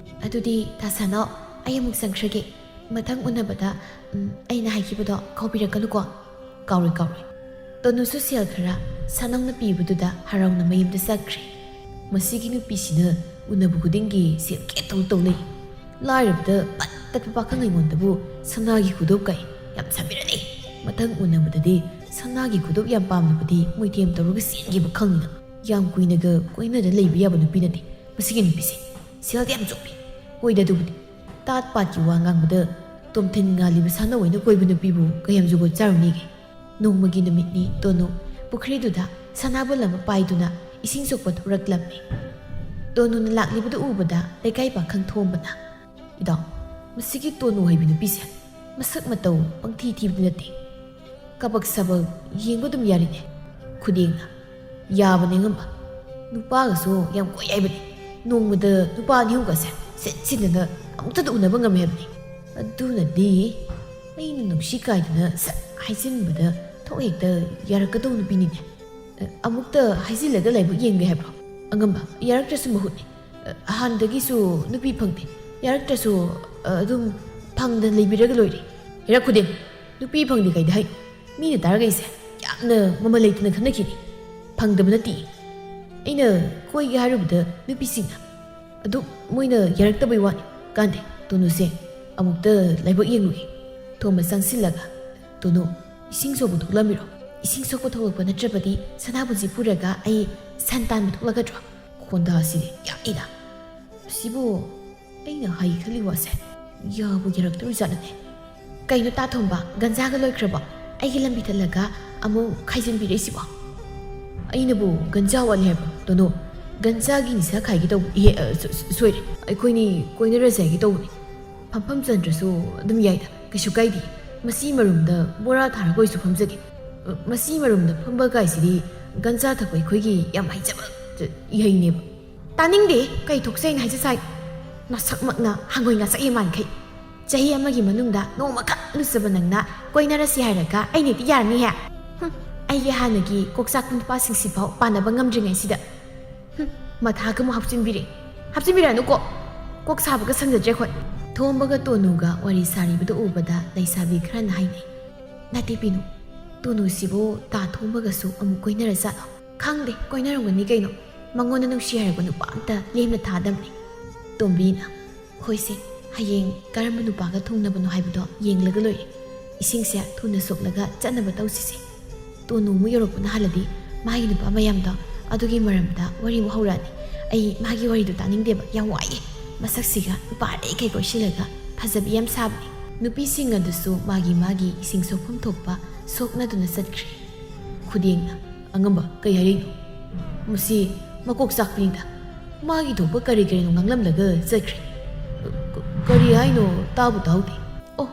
ꯑꯗꯨꯗꯤ ꯇꯥꯁꯥꯅꯧ, ꯑꯩ ꯑꯃꯨꯛ ꯆꯪꯈ꯭ꯔꯒꯦ꯫ ꯃꯊꯪ ꯎꯅꯕꯗ, ꯎꯝ, ꯑꯩꯅ ꯍꯥꯏꯈꯤꯕꯗꯣ ꯀꯥꯎꯕꯤꯔꯛꯀꯅꯨꯀꯣ꯫ ꯀꯥꯎꯔꯣꯏ, ꯀꯥꯎꯔꯣꯏ꯫ ꯇꯣꯅꯨꯁꯨ ꯁꯦꯜ ꯈꯔ ꯁꯥꯅꯧꯅ ꯄꯤꯕꯗꯨꯗ ꯍꯔꯥꯎꯅ ꯃꯌꯨꯝꯗ ꯆꯠꯈ꯭ꯔꯦ꯫ ꯃꯁꯤꯒꯤ ꯅꯨꯄꯤꯁꯤꯅ ꯎꯅꯕ ꯈꯨꯗꯤꯡꯒꯤ ꯁꯦꯜ ꯀꯦꯠ ꯇꯧ ꯇꯧ ꯂꯩ꯫ ꯂꯥꯏꯔꯕꯗ ꯄꯠ ꯇꯠꯄ ꯄꯥꯈꯪ ꯑꯩꯉꯣꯟꯗꯕꯨ ꯁꯅꯥꯒꯤ ꯈꯨꯗꯣꯞ ꯀꯥꯏ ꯌꯥꯝ ꯁꯥꯕꯤꯔꯅꯤ꯫ ꯃꯊꯪ ꯎꯅꯕꯗꯗꯤ ꯁꯅꯥꯒꯤ ꯈꯨꯗꯣꯞ ꯌꯥꯝ ꯄꯥꯝꯂꯕꯗꯤ ꯃꯣꯏꯊꯦꯝ ꯇꯧꯔꯒ ꯆꯦꯟꯈꯤꯕ ꯈꯪꯅ꯫ ꯌꯥꯝ ꯀꯨꯏꯅꯒ ꯀꯣꯏꯅꯗ ꯂꯩꯕ ꯌꯥꯕ ꯅꯨꯄꯤ ꯅꯠꯇꯦ ꯃꯁꯤꯒꯤ ꯅꯨꯄꯤꯁꯦ꯫ ꯁꯦꯜꯗꯤ ꯌꯥꯝ ꯆꯣꯞꯄꯤ꯫ ꯍꯣꯏꯗ ꯑꯗꯨꯕꯨꯗꯤ꯫ ꯇꯥꯠ ꯄꯥꯠꯀꯤ ꯋꯥ ꯉꯥꯡꯕꯗ ꯇꯣꯝꯊꯤꯟ ꯉꯥꯜꯂꯤꯕ ꯁꯥꯟꯅ ꯑꯣꯏꯅ ꯀꯣꯏꯕ ꯅꯨꯄꯤꯕꯨ ꯀꯌꯥꯝ ꯖꯨꯒꯣꯠ ꯆꯥꯔꯨꯅꯤꯒꯦ? ꯅꯣꯡꯃꯒꯤ ꯅꯨꯃꯤꯠꯅꯤ ꯇꯣꯅꯨ ꯄꯨꯈ꯭ꯔꯤꯗꯨꯗ ꯁꯅꯥꯕꯨꯜ ꯑꯃ ꯄꯥꯏꯗꯨꯅ ꯏꯁꯤꯡ ꯁꯣꯛꯄ ꯊꯣꯔꯛꯂꯝꯃꯤ꯫ ꯇꯣꯅꯨꯅ ꯂꯥꯛꯂꯤꯕꯗꯨ ꯎꯕꯗ ꯂꯩꯀꯥꯏ ꯄꯥꯈꯪ ꯊꯣꯝꯕꯅ, "ꯏꯗꯥꯎ, ꯃꯁꯤꯒꯤ ꯇꯣꯅꯨ ꯍꯥꯏꯕꯤ ꯅꯨꯄꯤꯁꯦ ꯃꯁꯛ ꯃꯇꯧ ꯄꯪꯊꯤ ꯊꯤꯕꯗꯤ ꯅꯠꯇꯦ꯫ ꯀꯕꯛ ꯁꯕꯛ ꯌꯦꯡꯕ ꯑꯗꯨꯝ ꯌꯥꯔꯤꯅꯦ꯫ ꯈꯨꯗꯦꯡꯅ ꯌꯥꯕꯅꯦ ꯑꯉꯝꯕ꯫ ꯅꯨꯄꯥꯒꯁꯨ ꯌꯥꯝ ꯀꯣꯏ ꯍꯥꯏꯕꯅꯦ꯫ ꯅꯣꯡꯃꯗ ꯅꯨꯄꯥ ꯑꯅꯤ ꯑꯍꯨꯝꯒꯁꯦ ꯁꯤꯟꯁꯤꯟꯗꯅ ꯑꯃꯨꯛꯇꯗ ꯎꯅꯕ ꯉꯝꯃꯦ ꯍꯥꯏꯕꯅꯦ꯫ ꯑꯗꯨꯅꯗꯤ ꯑꯩꯅ ꯅꯨꯡꯁꯤ ꯀꯥꯏꯗꯅ ꯁꯠ ꯍꯥꯏꯖꯤꯟꯕꯗ ꯊꯣꯛ ꯍꯦꯛꯇ ꯌꯥꯔꯛꯀꯗꯧ ꯅꯨꯄꯤꯅꯤꯅꯦ꯫ ꯑꯃꯨꯛꯇ ꯍꯥꯏꯖꯤꯜꯂꯒ ꯂꯥꯏꯕꯛ ꯌꯦꯡꯒꯦ ꯍꯥꯏꯕ꯭ꯔꯣ? ꯑꯉꯝꯕ, ꯌꯥꯔꯛꯇ꯭ꯔꯁꯨ ꯃꯍꯨꯠꯅꯤ꯫ ꯍꯥꯟꯅꯗꯒꯤꯁꯨ ꯅꯨꯄꯤ ꯐꯪꯗꯦ꯫ ꯌꯥꯔꯛꯇ꯭ꯔꯁꯨ ꯑꯗꯨꯝ ꯐꯪꯗꯅ ꯂꯩꯕꯤꯔꯒ ꯂꯣꯏꯔꯦ꯫ ꯍꯦꯔꯥ ꯈꯨꯗꯦꯡ, ꯅꯨꯄꯤ ꯐꯪꯗꯦ ꯀꯩꯗ ꯍꯥꯏꯅꯣ? ꯃꯤꯅ ꯇꯥꯔꯒ ꯑꯩꯁꯦ ꯌꯥꯝꯅ ꯃꯃꯜ ꯂꯩꯇꯅ ꯈꯟꯅꯈꯤꯅꯤ꯫ ꯐꯪꯗꯕ ꯅꯠꯇꯦ꯫ ꯑꯩꯅ ꯀꯣꯏꯒꯦ ꯍꯥꯏꯔꯨꯕꯗ ꯅꯨꯄꯤꯁꯤꯡꯅ ꯑꯗꯨ ꯃꯣꯏꯅ ꯌꯥꯔꯛꯇꯕꯩ ꯋꯥꯅꯤ꯫ ꯀꯥꯟꯗꯦ, ꯇꯣꯅꯨꯁꯦ ꯑꯃꯨꯛꯇ ꯂꯥꯏꯕꯛ ꯌꯦꯡꯉꯨꯏ꯫ ꯊꯣꯝꯕ ꯆꯪꯁꯤꯜꯂꯒ, "ꯇꯣꯅꯨ, ꯏꯁꯤꯡ ꯁꯣꯛꯄ ꯊꯣꯛꯂꯝꯃꯤꯔꯣ? ꯏꯁꯤꯡ ꯁꯣꯛꯄ ꯊꯣꯛꯂꯛꯄ ꯅꯠꯇ꯭ꯔꯕꯗꯤ ꯁꯅꯥꯕꯨꯟꯁꯤ ꯄꯨꯔꯒ ꯑꯩ ꯁꯟ ꯇꯥꯟꯕ ꯊꯣꯛꯂꯛꯀꯗ꯭ꯔꯣ?" ꯈꯣꯟꯗꯥꯁꯤꯗꯤ ꯌꯥꯛꯏꯗ꯫ ꯁꯤꯕꯨ ꯑꯩꯅ ꯍꯥꯏ ꯈꯜꯂꯤ ꯋꯥꯁꯦ ꯌꯥꯕꯨ ꯌꯥꯔꯛꯇꯣꯔꯤꯖꯥꯠꯂꯅꯦ? ꯀꯩꯅꯣ ꯇꯥ ꯊꯣꯝꯕ, ꯒꯟꯖꯥꯒ ꯂꯣꯏꯈ꯭ꯔꯕꯣ? ꯑꯩꯒꯤ ꯂꯝꯕꯤ ꯊꯠꯂꯒ ꯑꯃꯨꯛ ꯈꯥꯏꯖꯤꯟꯕꯤꯔꯛꯏꯁꯤꯕꯣ? ꯑꯩꯅꯕꯨ ꯒꯟꯖꯥ ꯋꯥꯠꯂꯤ ꯍꯥꯏꯕ꯭ꯔꯣ, ꯇꯣꯅꯨ? ꯒꯟꯖꯥꯒꯤ ꯅꯤꯁꯥ ꯈꯥꯏꯒꯦ ꯇꯧꯕ, ꯏꯍꯦ, ꯑ, ꯁꯣ-, ꯁꯣ-, ꯁꯣꯏꯔꯦ꯫ ꯑꯩꯈꯣꯏꯅꯤ ꯀꯣꯏꯅꯔꯁꯦ ꯍꯥꯏꯒꯦ ꯇꯧꯕꯅꯤ꯫ ꯐꯝꯐꯝ ꯆꯟꯗ꯭ꯔꯁꯨ ꯑꯗꯨꯝ ꯌꯥꯏꯗ, ꯀꯩꯁꯨ ꯀꯥꯏꯗꯦ꯫ ꯃꯁꯤ ꯃꯔꯨꯝꯗ ꯕꯣꯔꯥ ꯊꯥꯔꯒ ꯑꯣꯏꯁꯨ ꯐꯝꯖꯒꯦ꯫ ꯑ, ꯃꯁꯤ ꯃꯔꯨꯝꯗ ꯐꯝꯕ ꯀꯥꯏꯁꯤꯗꯤ ꯒꯟꯖꯥ ꯊꯛꯄ ꯑꯩꯈꯣꯏꯒꯤ ꯌꯥꯝ ꯍꯩꯖꯕ, ꯑ, ꯏꯍꯩꯅꯦꯕ꯫ ꯇꯥꯅꯤꯡꯗꯦ, ꯀꯩ ꯊꯣꯛꯆꯩꯅ ꯍꯥꯏꯖ ꯁꯥꯏ? ꯅꯁꯛꯃꯛꯅ ꯍꯪꯉꯣꯏ ꯉꯥꯆꯛ ꯌꯦꯟ ꯃꯥꯟꯈꯩ꯫ ꯆꯍꯤ ꯑꯃꯒꯤ ꯃꯅꯨꯡꯗ ꯅꯣꯡꯃꯈꯛ ꯂꯨꯆꯕ ꯅꯪꯅ ꯀꯣꯏꯅꯔꯁꯤ ꯍꯥꯏꯔꯒ ꯑꯩꯅ ꯍꯦꯛꯇ ꯌꯥꯔꯅꯤ ꯍꯦ? ꯍꯨꯝ, ꯑꯩꯒꯤ ꯍꯥꯟꯅꯒꯤ ꯀꯣꯛꯆꯥꯛꯄ ꯅꯨꯄꯥꯁꯤꯡꯁꯤꯐꯥꯎ ꯄꯥꯟꯅꯕ ꯉꯝꯗ꯭ꯔꯤꯉꯩꯁꯤꯗ꯫ ꯍꯨꯝ, ꯃꯊꯥꯒ ꯑꯃꯨꯛ ꯍꯥꯞꯆꯤꯟꯕꯤꯔꯦ꯫ ꯍꯥꯞꯆꯤꯟꯕꯤꯔꯛꯑꯅꯨꯀꯣ꯫ ꯀꯣꯛ ꯁꯥꯕꯒ ꯁꯪꯖꯗ꯭ꯔꯦ ꯑꯩꯈꯣꯏ꯫ ꯊꯣꯝꯕꯒ ꯇꯣꯅꯨꯒ ꯋꯥꯔꯤ ꯁꯥꯔꯤꯕꯗꯨ ꯎꯕꯗ ꯂꯩꯁꯥꯕꯤ ꯈꯔꯅ ꯍꯥꯏꯅꯩ, "ꯅꯠꯇꯦ ꯄꯤꯅꯨ, ꯇꯣꯅꯨꯁꯤꯕꯨ ꯇꯥ ꯊꯣꯝꯕꯒꯁꯨ ꯑꯃꯨꯛ ꯀꯣꯏꯅꯔꯖꯥꯠꯂꯣ? ꯈꯪꯗꯦ, ꯀꯣꯏꯅꯔꯝꯒꯅꯤ ꯀꯩꯅꯣ꯫ ꯃꯉꯣꯟꯗ ꯅꯨꯡꯁꯤ ꯍꯥꯏꯔꯕ ꯅꯨꯄꯥ ꯑꯝꯇ ꯂꯦꯝꯅ ꯊꯥꯗꯕꯅꯤ꯫" ꯇꯣꯝꯕꯤꯅ, "ꯍꯣꯏꯁꯦ, ꯍꯌꯦꯡ ꯀꯔꯝꯕ ꯅꯨꯄꯥꯒ ꯊꯨꯡꯅꯕꯅꯣ ꯍꯥꯏꯕꯗꯣ ꯌꯦꯡꯂꯒ ꯂꯣꯏꯔꯦ꯫ ꯏꯁꯤꯡꯁꯦ ꯊꯨꯅ ꯁꯣꯛꯂꯒ ꯆꯠꯅꯕ ꯇꯧꯁꯤꯁꯦ꯫ ꯇꯣꯅꯨ ꯑꯃꯨꯛ ꯌꯧꯔꯛꯄꯅ ꯍꯥꯜꯂꯗꯤ ꯃꯥꯒꯤ ꯅꯨꯄꯥ ꯃꯌꯥꯝꯗꯣ ꯑꯗꯨꯒꯤ ꯃꯔꯝꯗ ꯋꯥꯔꯤ ꯑꯃꯨꯛ ꯍꯧꯔꯛꯑꯅꯤ꯫ ꯑꯩ ꯃꯥꯒꯤ ꯋꯥꯔꯤꯗꯣ ꯇꯥꯅꯤꯡꯗꯦꯕ, ꯌꯥꯝ ꯋꯥꯏꯌꯦ꯫ ꯃꯁꯛꯁꯤꯒ ꯅꯨꯄꯥ ꯑꯇꯩꯈꯩ ꯀꯣꯏꯁꯤꯜꯂꯒ ꯐꯖꯕꯤ ꯌꯥꯝ ꯁꯥꯕꯅꯤ꯫" ꯅꯨꯄꯤꯁꯤꯡ ꯑꯗꯨꯁꯨ ꯃꯥꯒꯤ ꯃꯥꯒꯤ ꯏꯁꯤꯡ ꯁꯣꯛꯐꯝ ꯊꯣꯛꯄ ꯁꯣꯛꯅꯗꯨꯅ ꯆꯠꯈ꯭ꯔꯦ꯫ ꯈꯨꯗꯦꯡꯅ, "ꯑꯉꯝꯕ, ꯀꯩ ꯍꯥꯏꯔꯛꯏꯅꯣ? ꯃꯁꯤ ꯃꯀꯣꯛ ꯆꯥꯛꯄꯅꯤꯗ꯫ ꯃꯥꯒꯤ ꯊꯣꯛꯄ ꯀꯔꯤ ꯀꯔꯤꯅꯣ ꯉꯥꯡꯂꯝꯂꯒ ꯆꯠꯈ꯭ꯔꯦ꯫ ꯀ-, ꯀꯔꯤ ꯍꯥꯏꯅꯣ? ꯇꯥꯕꯨ ꯇꯥꯍꯧꯗꯦ꯫ ꯑꯣ,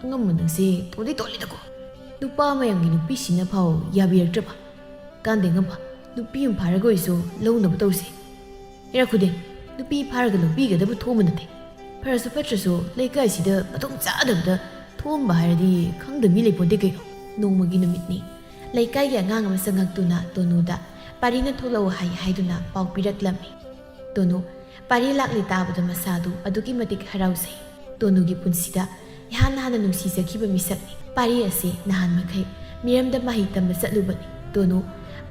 ꯑꯉꯝꯕ ꯅꯪꯁꯦ ꯇꯣꯜꯂꯤ ꯇꯣꯜꯂꯤꯗꯀꯣ꯫ ꯅꯨꯄꯥ ꯃꯌꯥꯝꯒꯤ ꯅꯨꯄꯤꯁꯤꯡꯅ ꯐꯥꯎ ꯌꯥꯕꯤꯔꯛꯇ꯭ꯔꯕ꯫ ꯀꯥꯟꯗꯦ ꯑꯉꯝꯕ, ꯅꯨꯄꯤ ꯑꯃ ꯐꯥꯔꯒ ꯑꯣꯏꯁꯨ ꯂꯧꯅꯕ ꯇꯧꯁꯦ꯫ ꯏꯔꯥ ꯈꯨꯗꯤꯡ, ꯅꯨꯄꯤ ꯐꯥꯔꯒ ꯂꯧꯕꯤꯒꯗꯕ ꯊꯣꯛꯑꯝꯕ ꯅꯠꯇꯦ꯫ ꯐꯔꯁꯨ ꯐꯠꯇ꯭ꯔꯁꯨ ꯂꯩꯀꯥꯏꯁꯤꯗ ꯃꯊꯣꯡ ꯆꯥꯗꯕꯗ ꯊꯣꯛꯑꯝꯕ ꯍꯥꯏꯔꯗꯤ ꯈꯪꯗꯕ ꯃꯤ ꯂꯩꯄꯣꯟꯇꯦ ꯀꯩꯅꯣ꯫" ꯅꯣꯡꯃꯒꯤ ꯅꯨꯃꯤꯠꯅꯤ꯫ ꯂꯩꯀꯥꯏꯒꯤ ꯑꯉꯥꯡ ꯑꯃ ꯆꯪꯉꯛꯇꯨꯅ ꯇꯣꯅꯨꯗ ꯄꯥꯔꯤꯅ ꯊꯣꯛꯂꯛꯎ ꯍꯥꯏ ꯍꯥꯏꯗꯨꯅ ꯄꯥꯎ ꯄꯤꯔꯛꯂꯝꯃꯤ꯫ ꯇꯣꯅꯨ ꯄꯥꯔꯤ ꯂꯥꯛꯂꯦ ꯇꯥꯕꯗ ꯃꯁꯥꯗꯨ ꯑꯗꯨꯛꯀꯤ ꯃꯇꯤꯛ ꯍꯔꯥꯎꯖꯩ꯫ ꯇꯣꯅꯨꯒꯤ ꯄꯨꯟꯁꯤꯗ ꯏꯍꯥꯟ ꯍꯥꯟꯅ ꯅꯨꯡꯁꯤꯖꯈꯤꯕ ꯃꯤꯁꯛꯅꯤ꯫ ꯄꯥꯔꯤ ꯑꯁꯤ ꯅꯍꯥꯟ ꯃꯈꯩ ꯃꯤꯔꯝꯗ ꯃꯍꯩ ꯇꯝꯕ ꯆꯠꯂꯨꯕꯅꯤ꯫ ꯇꯣꯅꯨ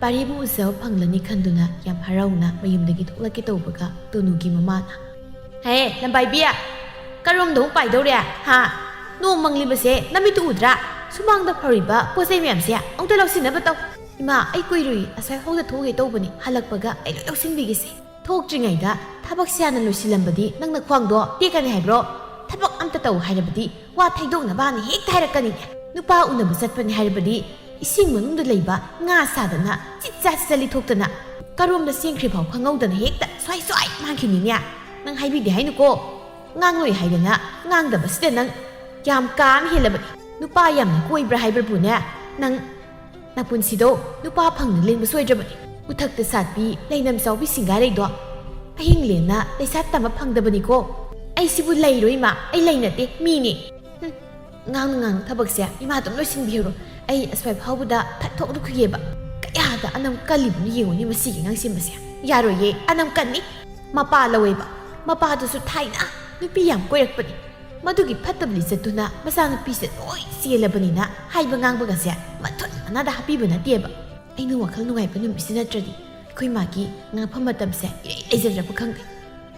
ꯄꯥꯔꯤꯕꯨ ꯎꯖꯕ ꯐꯪꯂꯅꯤ ꯈꯟꯗꯨꯅ ꯌꯥꯝ ꯍꯔꯥꯎꯅ ꯃꯌꯨꯝꯗꯒꯤ ꯊꯣꯛꯂꯛꯀꯦ ꯇꯧꯕꯒ ꯇꯣꯅꯨꯒꯤ ꯃꯃꯥꯅ, ꯍꯦ, ꯂꯝꯕꯥꯏꯕꯤ, ꯀꯔꯣꯝꯗ ꯑꯃꯨꯛ ꯄꯥꯏꯗꯧꯔꯦ? ꯍꯥ? ꯅꯣꯡ ꯃꯪꯂꯤꯕꯁꯦ ꯅꯃꯤꯠꯇꯨ ꯎꯗ꯭ꯔꯥ? ꯁꯨꯃꯥꯡꯗ ꯐꯧꯔꯤꯕ ꯄꯣꯠ ꯆꯩ ꯃꯌꯥꯝꯁꯦ ꯑꯃꯨꯛꯇ ꯂꯧꯁꯤꯟꯅꯕ ꯇꯧ꯫ ꯏꯃꯥ, ꯑꯩ ꯀꯨꯏꯔꯨꯏ ꯑꯁ꯭ꯋꯥꯏ ꯍꯧꯗ ꯊꯣꯛꯎꯒꯦ ꯇꯧꯕꯅꯤ, ꯍꯜꯂꯛꯄꯒ ꯑꯩ ꯂꯣꯏ ꯂꯧꯁꯤꯟꯕꯤꯒꯦꯁꯦ꯫ ꯊꯣꯛꯇ꯭ꯔꯤꯉꯩꯗ ꯊꯕꯛꯁꯦ ꯍꯥꯟꯅ ꯂꯣꯏꯁꯤꯜꯂꯝꯕꯗꯤ ꯅꯪꯅ ꯈ꯭ꯋꯥꯡꯗꯣ ꯇꯦꯛꯀꯅꯤ ꯍꯥꯏꯕ꯭ꯔꯣ? ꯊꯕꯛ ꯑꯝꯇ ꯇꯧ ꯍꯥꯏꯔꯕꯗꯤ ꯋꯥ ꯊꯩꯗꯣꯛꯅꯕ ꯍꯥꯟꯅ ꯍꯦꯛꯇ ꯍꯥꯏꯔꯛꯀꯅꯤꯅꯦ꯫ ꯅꯨꯄꯥ ꯎꯅꯕ ꯆꯠꯄꯅꯤ ꯍꯥꯏꯔꯕꯗꯤ ꯏꯁꯤꯡ ꯃꯅꯨꯡꯗ ꯂꯩꯕ ꯉꯥ ꯁꯥꯗꯅ ꯆꯤꯠ ꯆꯥꯠ ꯆꯤꯠ ꯆꯠ ꯂꯤꯊꯣꯛꯇꯅ ꯀꯔꯣꯝꯗ ꯆꯦꯟꯈ꯭ꯔꯤꯐꯥꯎ ꯈꯪꯍꯧꯗꯅ ꯍꯦꯛꯇ ꯁ꯭ꯋꯥꯏ ꯁ꯭ꯋꯥꯏ ꯃꯥꯡꯈꯤꯅꯤꯅꯦ꯫ ꯅꯪ ꯍꯥꯏꯕꯤꯗꯦ ꯍꯥꯏꯅꯨꯀꯣ꯫ ꯉꯥꯡꯂꯣꯏ ꯍꯥꯏꯗꯅ ꯉꯥꯡꯗꯕꯁꯤꯗ ꯅꯪ ꯌꯥꯝ ꯀꯥ ꯑꯃ ꯍꯦꯜꯂꯕꯅꯤ꯫ ꯅꯨꯄꯥ ꯌꯥꯝꯅ ꯀꯣꯏꯕ꯭ꯔꯥ ꯍꯥꯏꯕꯕꯨꯅꯦ, ꯅꯪ ꯅꯄꯨꯟꯁꯤꯗꯣ ꯅꯨꯄꯥ ꯐꯪꯅ ꯂꯦꯟꯕ ꯁꯣꯏꯗ꯭ꯔꯕꯅꯤ꯫ ꯎꯊꯛꯇ ꯁꯥꯠꯄꯤ ꯂꯩꯅꯝ ꯆꯥꯎꯕꯤ ꯁꯤꯡꯒꯥꯔꯩꯗꯣ ꯑꯍꯤꯡ ꯂꯦꯟꯅ ꯂꯩꯁꯥ ꯇꯝꯕ ꯐꯪꯗꯕꯅꯤꯀꯣ꯫ ꯑꯩꯁꯤꯕꯨ ꯂꯩꯔꯣꯏ ꯏꯃꯥ, ꯑꯩ ꯂꯩ ꯅꯠꯇꯦ, ꯃꯤꯅꯤ꯫ ꯍꯨꯝ, ꯉꯥꯡꯅ ꯉꯥꯡꯅ ꯊꯕꯛꯁꯦ ꯏꯃꯥ ꯑꯗꯨꯝ ꯂꯣꯏꯁꯤꯟꯕꯤꯍꯧꯔꯣ꯫ ꯑꯩ ꯑꯁ꯭ꯋꯥꯏ ꯐꯥꯎꯕꯗ ꯊꯠꯊꯣꯛꯂꯨꯈꯤꯒꯦꯕ꯫ ꯀꯌꯥꯗ ꯑꯅꯝ ꯀꯜꯂꯤꯕꯅꯣ ꯌꯦꯡꯉꯨꯅꯦ ꯃꯁꯤꯒꯤ ꯑꯉꯥꯡ ꯁꯦꯝꯕꯁꯦ꯫ ꯌꯥꯔꯣꯏꯌꯦ, ꯑꯅꯝ ꯀꯟꯅꯤ꯫ ꯃꯄꯥ ꯂꯧꯋꯦꯕ꯫ ꯃꯄꯥꯗꯨꯁꯨ ꯊꯥꯏꯅ ꯅꯨꯄꯤ ꯌꯥꯝ ꯀꯣꯏꯔꯛꯄꯅꯤ꯫ ꯃꯗꯨꯒꯤ ꯐꯠꯇꯕ ꯂꯤꯆꯠꯇꯨꯅ ꯃꯆꯥꯅꯨꯄꯤꯁꯦ ꯂꯣꯏ ꯆꯦꯜꯂꯕꯅꯤꯅ ꯍꯥꯏꯕ ꯉꯥꯡꯕꯒꯁꯦ ꯃꯊꯨꯟ ꯃꯅꯥꯗ ꯍꯥꯞꯄꯤꯕ ꯅꯠꯇꯦꯕ꯫ ꯑꯩꯅ ꯋꯥꯈꯜ ꯅꯨꯡꯉꯥꯏꯕ ꯅꯨꯃꯤꯠꯁꯤ ꯅꯠꯇ꯭ꯔꯗꯤ ꯑꯩꯈꯣꯏ ꯃꯥꯒꯤ ꯉꯥꯡꯐꯝ ꯃꯇꯝꯁꯦ ꯏꯔꯩ ꯂꯩꯖꯗ꯭ꯔꯕ ꯈꯪꯗꯦ꯫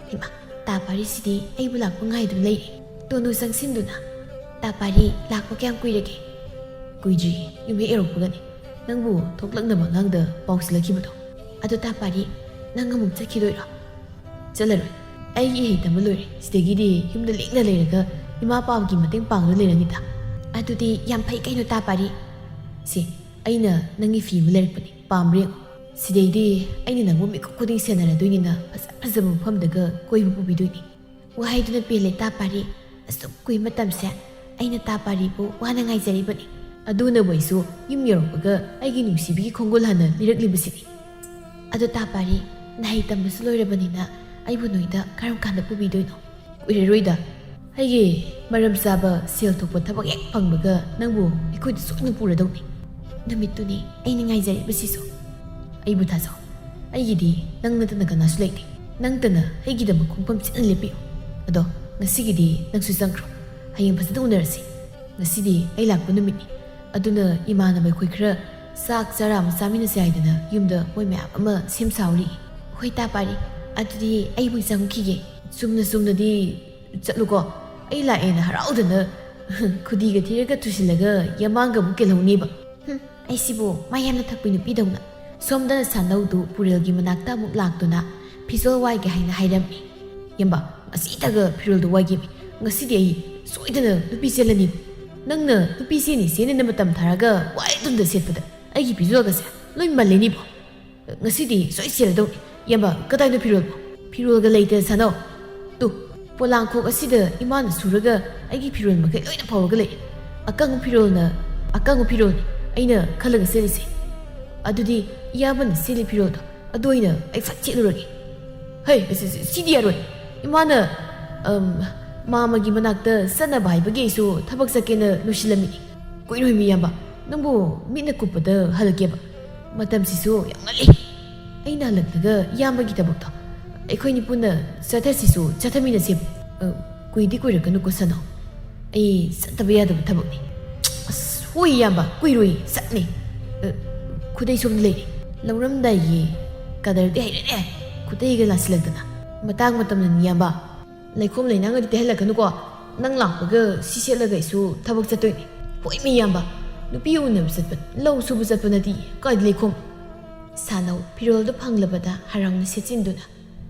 ꯍꯩꯃꯥ, ꯇꯥ ꯄꯥꯔꯤꯁꯤꯗꯤ ꯑꯩꯕꯨ ꯂꯥꯛꯄ ꯉꯥꯏꯗꯨꯅ ꯂꯩꯔꯦ꯫ ꯇꯣꯅꯨ ꯆꯪꯁꯤꯟꯗꯨꯅ, "ꯇꯥ ꯄꯥꯔꯤ, ꯂꯥꯛꯄ ꯀꯌꯥꯝ ꯀꯨꯏꯔꯒꯦ?" "ꯀꯨꯏꯗ꯭ꯔꯤ, ꯌꯨꯝ ꯍꯦꯛ ꯌꯧꯔꯛꯄꯒꯅꯤ꯫ ꯅꯪꯕꯨ ꯊꯣꯛꯂꯛꯅꯕ ꯑꯉꯥꯡꯗ ꯄꯥꯎ ꯁꯤꯜꯂꯛꯈꯤꯕꯗꯣ꯫ ꯑꯗꯣ ꯇꯥ ꯄꯥꯔꯤ, ꯅꯪ ꯑꯃꯨꯛ ꯆꯠꯈꯤꯗꯣꯏꯔꯣ?" "ꯆꯠꯂꯔꯣꯏ꯫ ꯑꯩꯒꯤ ꯏꯍꯩ ꯇꯝꯕ ꯂꯣꯏꯔꯦ꯫ ꯁꯤꯗꯒꯤꯗꯤ ꯌꯨꯝꯗ ꯂꯦꯡꯅ ꯂꯩꯔꯒ ꯏꯃꯥ ꯄꯥꯕꯒꯤ ꯃꯇꯦꯡ ꯄꯥꯡꯗꯨꯅ ꯂꯩꯔꯅꯤꯗ꯫ ꯑꯗꯨꯗꯤ ꯌꯥꯝ ꯐꯩ ꯀꯩꯅꯣ ꯇꯥ ꯄꯥꯔꯤ꯫ ꯁꯦ, ꯑꯩꯅ ꯅꯪꯒꯤ ꯐꯤ ꯑꯃ ꯂꯩꯔꯛꯄꯅꯤ, ꯄꯥꯝꯕ꯭ꯔꯥ ꯌꯦꯡꯉꯣ꯫ ꯁꯤꯗꯩꯗꯤ ꯑꯩꯅ ꯅꯪꯕꯨ ꯃꯤꯀꯨꯞ ꯈꯨꯗꯤꯡ ꯁꯦꯟꯅꯔꯗꯣꯏꯅꯤꯅ ꯐꯖ ꯐꯖꯕ ꯃꯐꯝꯗꯒ ꯀꯣꯏꯕ ꯄꯨꯕꯤꯗꯣꯏꯅꯤ꯫" ꯋꯥꯍꯩꯗꯨꯅ ꯄꯦꯜꯂꯦ ꯇꯥ ꯄꯥꯔꯤ꯫ ꯑꯁꯨꯛ ꯀꯨꯏ ꯃꯇꯝꯁꯦ ꯑꯩꯅ ꯇꯥ ꯄꯥꯔꯤꯕꯨ ꯋꯥꯅ ꯉꯥꯏꯖꯔꯤꯕꯅꯤ꯫ ꯑꯗꯨꯅꯕꯨ ꯑꯩꯁꯨ ꯌꯨꯝ ꯌꯧꯔꯛꯄꯒ ꯑꯩꯒꯤ ꯅꯨꯡꯁꯤꯕꯤꯒꯤ ꯈꯣꯡꯒꯨꯜ ꯍꯥꯟꯅ ꯂꯤꯔꯛꯂꯤꯕꯁꯤꯅꯤ꯫ ꯑꯗꯣ ꯇꯥ ꯄꯥꯔꯤ, ꯅꯍꯩ ꯇꯝꯕꯁꯨ ꯂꯣꯏꯔꯕꯅꯤꯅ ꯑꯩꯕꯨ ꯅꯣꯏꯗ ꯀꯔꯝ ꯀꯥꯟꯗ ꯄꯨꯕꯤꯗꯣꯏꯅꯣ? ꯀꯨꯏꯔꯔꯣꯏꯗ꯫ ꯑꯩꯒꯤ ꯃꯔꯝ ꯆꯥꯕ ꯁꯦꯜ ꯊꯣꯛꯄ ꯊꯕꯛ ꯍꯦꯛ ꯐꯪꯕꯒ ꯅꯪꯕꯨ ꯑꯩꯈꯣꯏꯗ ꯁꯣꯏꯗꯅ ꯄꯨꯔꯗꯧꯅꯤ꯫ ꯅꯨꯃꯤꯠꯇꯨꯅꯤ ꯑꯩꯅ ꯉꯥꯏꯖꯔꯤꯕꯁꯤꯁꯨ꯫ ꯑꯩꯕꯨ ꯊꯥꯖꯧ꯫ ꯑꯩꯒꯤꯗꯤ ꯅꯪ ꯅꯠꯇꯅ ꯀꯅꯥꯁꯨ ꯂꯩꯇꯦ꯫ ꯅꯪꯇꯅ ꯑꯩꯒꯤꯗꯃꯛ ꯈꯣꯡꯐꯝ ꯆꯤꯟꯅ ꯂꯦꯞꯄꯤꯌꯨ꯫ ꯑꯗꯣ ꯉꯁꯤꯒꯤꯗꯤ ꯅꯪꯁꯨ ꯆꯪꯈ꯭ꯔꯣ꯫ ꯍꯌꯦꯡ ꯐꯖꯅ ꯎꯅꯔꯁꯤ꯫ ꯉꯁꯤꯗꯤ ꯑꯩ ꯂꯥꯛꯄ ꯅꯨꯃꯤꯠꯅꯤ꯫ ꯑꯗꯨꯅ ꯏꯃꯥꯟꯅꯕ ꯑꯩꯈꯣꯏ ꯈꯔ ꯆꯥꯛ ꯆꯔꯥ ꯑꯃ ꯆꯥꯃꯤꯟꯅꯁꯦ ꯍꯥꯏꯗꯅ ꯌꯨꯝꯗ ꯃꯣꯏ ꯃꯌꯥꯝ ꯑꯃ ꯁꯦꯝ ꯁꯥꯍꯧꯔꯤ꯫ ꯍꯣꯏ ꯇꯥ ꯄꯥꯔꯤ, ꯑꯗꯨꯗꯤ ꯑꯩꯕꯨ ꯆꯪꯈꯤꯒꯦ꯫ ꯆꯨꯝꯅ ꯆꯨꯝꯅꯗꯤ ꯆꯠꯂꯨꯀꯣ꯫ ꯑꯩ ꯂꯥꯛꯑꯦꯅ ꯍꯔꯥꯎꯗꯅ ꯈꯨꯗꯤꯒ ꯊꯤꯔꯒ ꯇꯨꯁꯤꯜꯂꯒ ꯌꯥꯃꯥꯡꯒ ꯑꯃꯨꯛ ꯀꯦꯜꯍꯧꯅꯤꯕ꯫ ꯍꯨꯝ, ꯑꯩꯁꯤꯕꯨ ꯃꯥ ꯌꯥꯝꯅ ꯊꯛꯄꯤ ꯅꯨꯄꯤꯗꯧꯅ꯫ ꯁꯣꯝꯗꯅ ꯁꯥꯅꯧꯗꯨ ꯄꯨꯔꯦꯜꯒꯤ ꯃꯅꯥꯛꯇ ꯑꯃꯨꯛ ꯂꯥꯛꯇꯨꯅ ꯐꯤꯖꯣꯜ ꯋꯥꯏꯒꯦ ꯍꯥꯏꯅ ꯍꯥꯏꯔꯝꯃꯤ꯫ "ꯌꯥꯝꯕ, ꯉꯁꯤꯇꯒ ꯐꯤꯔꯣꯜꯗꯨ ꯋꯥꯏꯒꯦꯃꯤ꯫ ꯉꯁꯤꯗꯤ ꯑꯩ ꯁꯣꯏꯗꯅ ꯅꯨꯄꯤ ꯆꯦꯜꯂꯅꯤ꯫ ꯅꯪꯅ ꯅꯨꯄꯤ ꯆꯦꯟꯅꯤ ꯆꯦꯟꯅꯤꯅ ꯃꯇꯝ ꯊꯥꯔꯒ ꯋꯥꯏꯗꯨꯝꯗ ꯁꯦꯠꯄꯗ ꯑꯩꯒꯤ ꯐꯤꯖꯣꯜꯒꯁꯦ ꯂꯣꯏ ꯃꯜꯂꯦꯅꯤꯕꯣ꯫ ꯉꯁꯤꯗꯤ ꯁꯣꯏ ꯆꯦꯜꯂꯗꯧꯅꯤ꯫ ꯌꯥꯝꯕ, ꯀꯗꯥꯏꯅꯣ ꯐꯤꯔꯣꯜꯕꯣ? ꯐꯤꯔꯣꯜꯒ ꯂꯩꯇꯦ ꯁꯥꯅꯧ꯫ ꯇꯨ, ꯄꯣꯂꯥꯡꯈꯣꯛ ꯑꯁꯤꯗ ꯏꯃꯥꯅ ꯁꯨꯔꯒ ꯑꯩꯒꯤ ꯐꯤꯔꯣꯜ ꯃꯈꯩ ꯂꯣꯏꯅ ꯐꯧꯔꯒ ꯂꯩ꯫ ꯑꯀꯪꯕ ꯐꯤꯔꯣꯜꯅ ꯑꯀꯪꯕ ꯐꯤꯔꯣꯜꯅꯤ ꯑꯩꯅ ꯈꯜꯂꯒ ꯁꯦꯠꯂꯤꯁꯦ꯫ ꯑꯗꯨꯗꯤ ꯏꯌꯥꯝꯕꯅ ꯁꯦꯠꯂꯤ ꯐꯤꯔꯣꯜꯗꯣ ꯑꯗꯨ ꯑꯣꯏꯅ ꯑꯩ ꯐꯠ ꯁꯦꯠꯂꯨꯔꯒꯦ꯫ ꯍꯩ, ꯁꯤ-, ꯁꯤ-, ꯁꯤꯗꯤ ꯌꯥꯔꯣꯏ꯫ ꯏꯃꯥꯅ, ꯑꯝ, ꯃꯥꯃꯒꯤ ꯃꯅꯥꯛꯇ ꯆꯠꯅꯕ ꯍꯥꯏꯕꯒꯤ ꯑꯩꯁꯨ ꯊꯕꯛ ꯆꯠꯀꯦꯅ ꯂꯣꯏꯁꯤꯜꯂꯝꯃꯤꯅꯤ꯫ ꯀꯨꯏꯔꯣꯏꯃꯤ ꯏꯌꯥꯝꯕ, ꯅꯪꯕꯨ ꯃꯤꯠꯅ ꯀꯨꯞꯄꯗ ꯍꯜꯂꯛꯀꯦꯕ꯫ ꯃꯇꯝꯁꯤꯁꯨ ꯌꯥꯝ ꯉꯜꯂꯤ꯫ ꯑꯩꯅ ꯍꯜꯂꯛꯂꯒ ꯏꯌꯥꯝꯕꯒꯤ ꯊꯕꯛꯇꯣ ꯑꯩꯈꯣꯏꯅꯤ ꯄꯨꯟꯅ ꯆꯠꯊꯁꯤꯁꯨ ꯆꯠꯊꯃꯤꯟꯅꯁꯦꯕ꯫ ꯑ, ꯀꯨꯏꯗꯤ ꯀꯨꯏꯔꯛꯀꯅꯨꯀꯣ ꯁꯥꯅꯧ꯫ ꯑꯩ ꯆꯠꯇꯕ ꯌꯥꯗꯕ ꯊꯕꯛꯅꯤ꯫ ꯑꯁ, ꯍꯣꯏ ꯏꯌꯥꯝꯕ, ꯀꯨꯏꯔꯣꯏ, ꯆꯠꯅꯤ꯫ ꯑ, ꯈꯨꯗꯩ ꯁꯣꯝꯗ ꯂꯩꯔꯦ꯫ ꯂꯧꯔꯝꯗꯥꯏꯒꯤ ꯀꯗꯔꯗꯤ ꯍꯩꯔꯦꯅꯦ꯫ ꯈꯨꯗꯩꯒ ꯂꯥꯁꯤꯜꯂꯛꯇꯅ꯫ ꯃꯇꯥꯡ ꯃꯇꯝꯅꯅꯤ ꯏꯌꯥꯝꯕ꯫ ꯂꯩꯈꯣꯝ ꯂꯩꯅꯥꯡꯒꯗꯤ ꯇꯩꯍꯜꯂꯛꯀꯅꯨꯀꯣ꯫ ꯅꯪ ꯂꯥꯛꯄꯒ ꯁꯤ ꯁꯦꯠꯂꯒ ꯑꯩꯁꯨ ꯊꯕꯛ ꯆꯠꯇꯣꯏꯅꯤ꯫ ꯍꯣꯏꯃꯤ ꯏꯌꯥꯝꯕ, ꯅꯨꯄꯤ ꯎꯅꯕ ꯆꯠꯄ, ꯂꯧ ꯁꯨꯕ ꯆꯠꯄ ꯅꯠꯇꯦ, ꯀꯥꯏꯗ ꯂꯩꯈꯣꯝ? ꯁꯥꯅꯧ ꯐꯤꯔꯣꯜꯗꯨ ꯐꯪꯂꯕꯗ ꯍꯔꯥꯎꯅ ꯁꯦꯠꯆꯤꯟꯗꯨꯅ꯫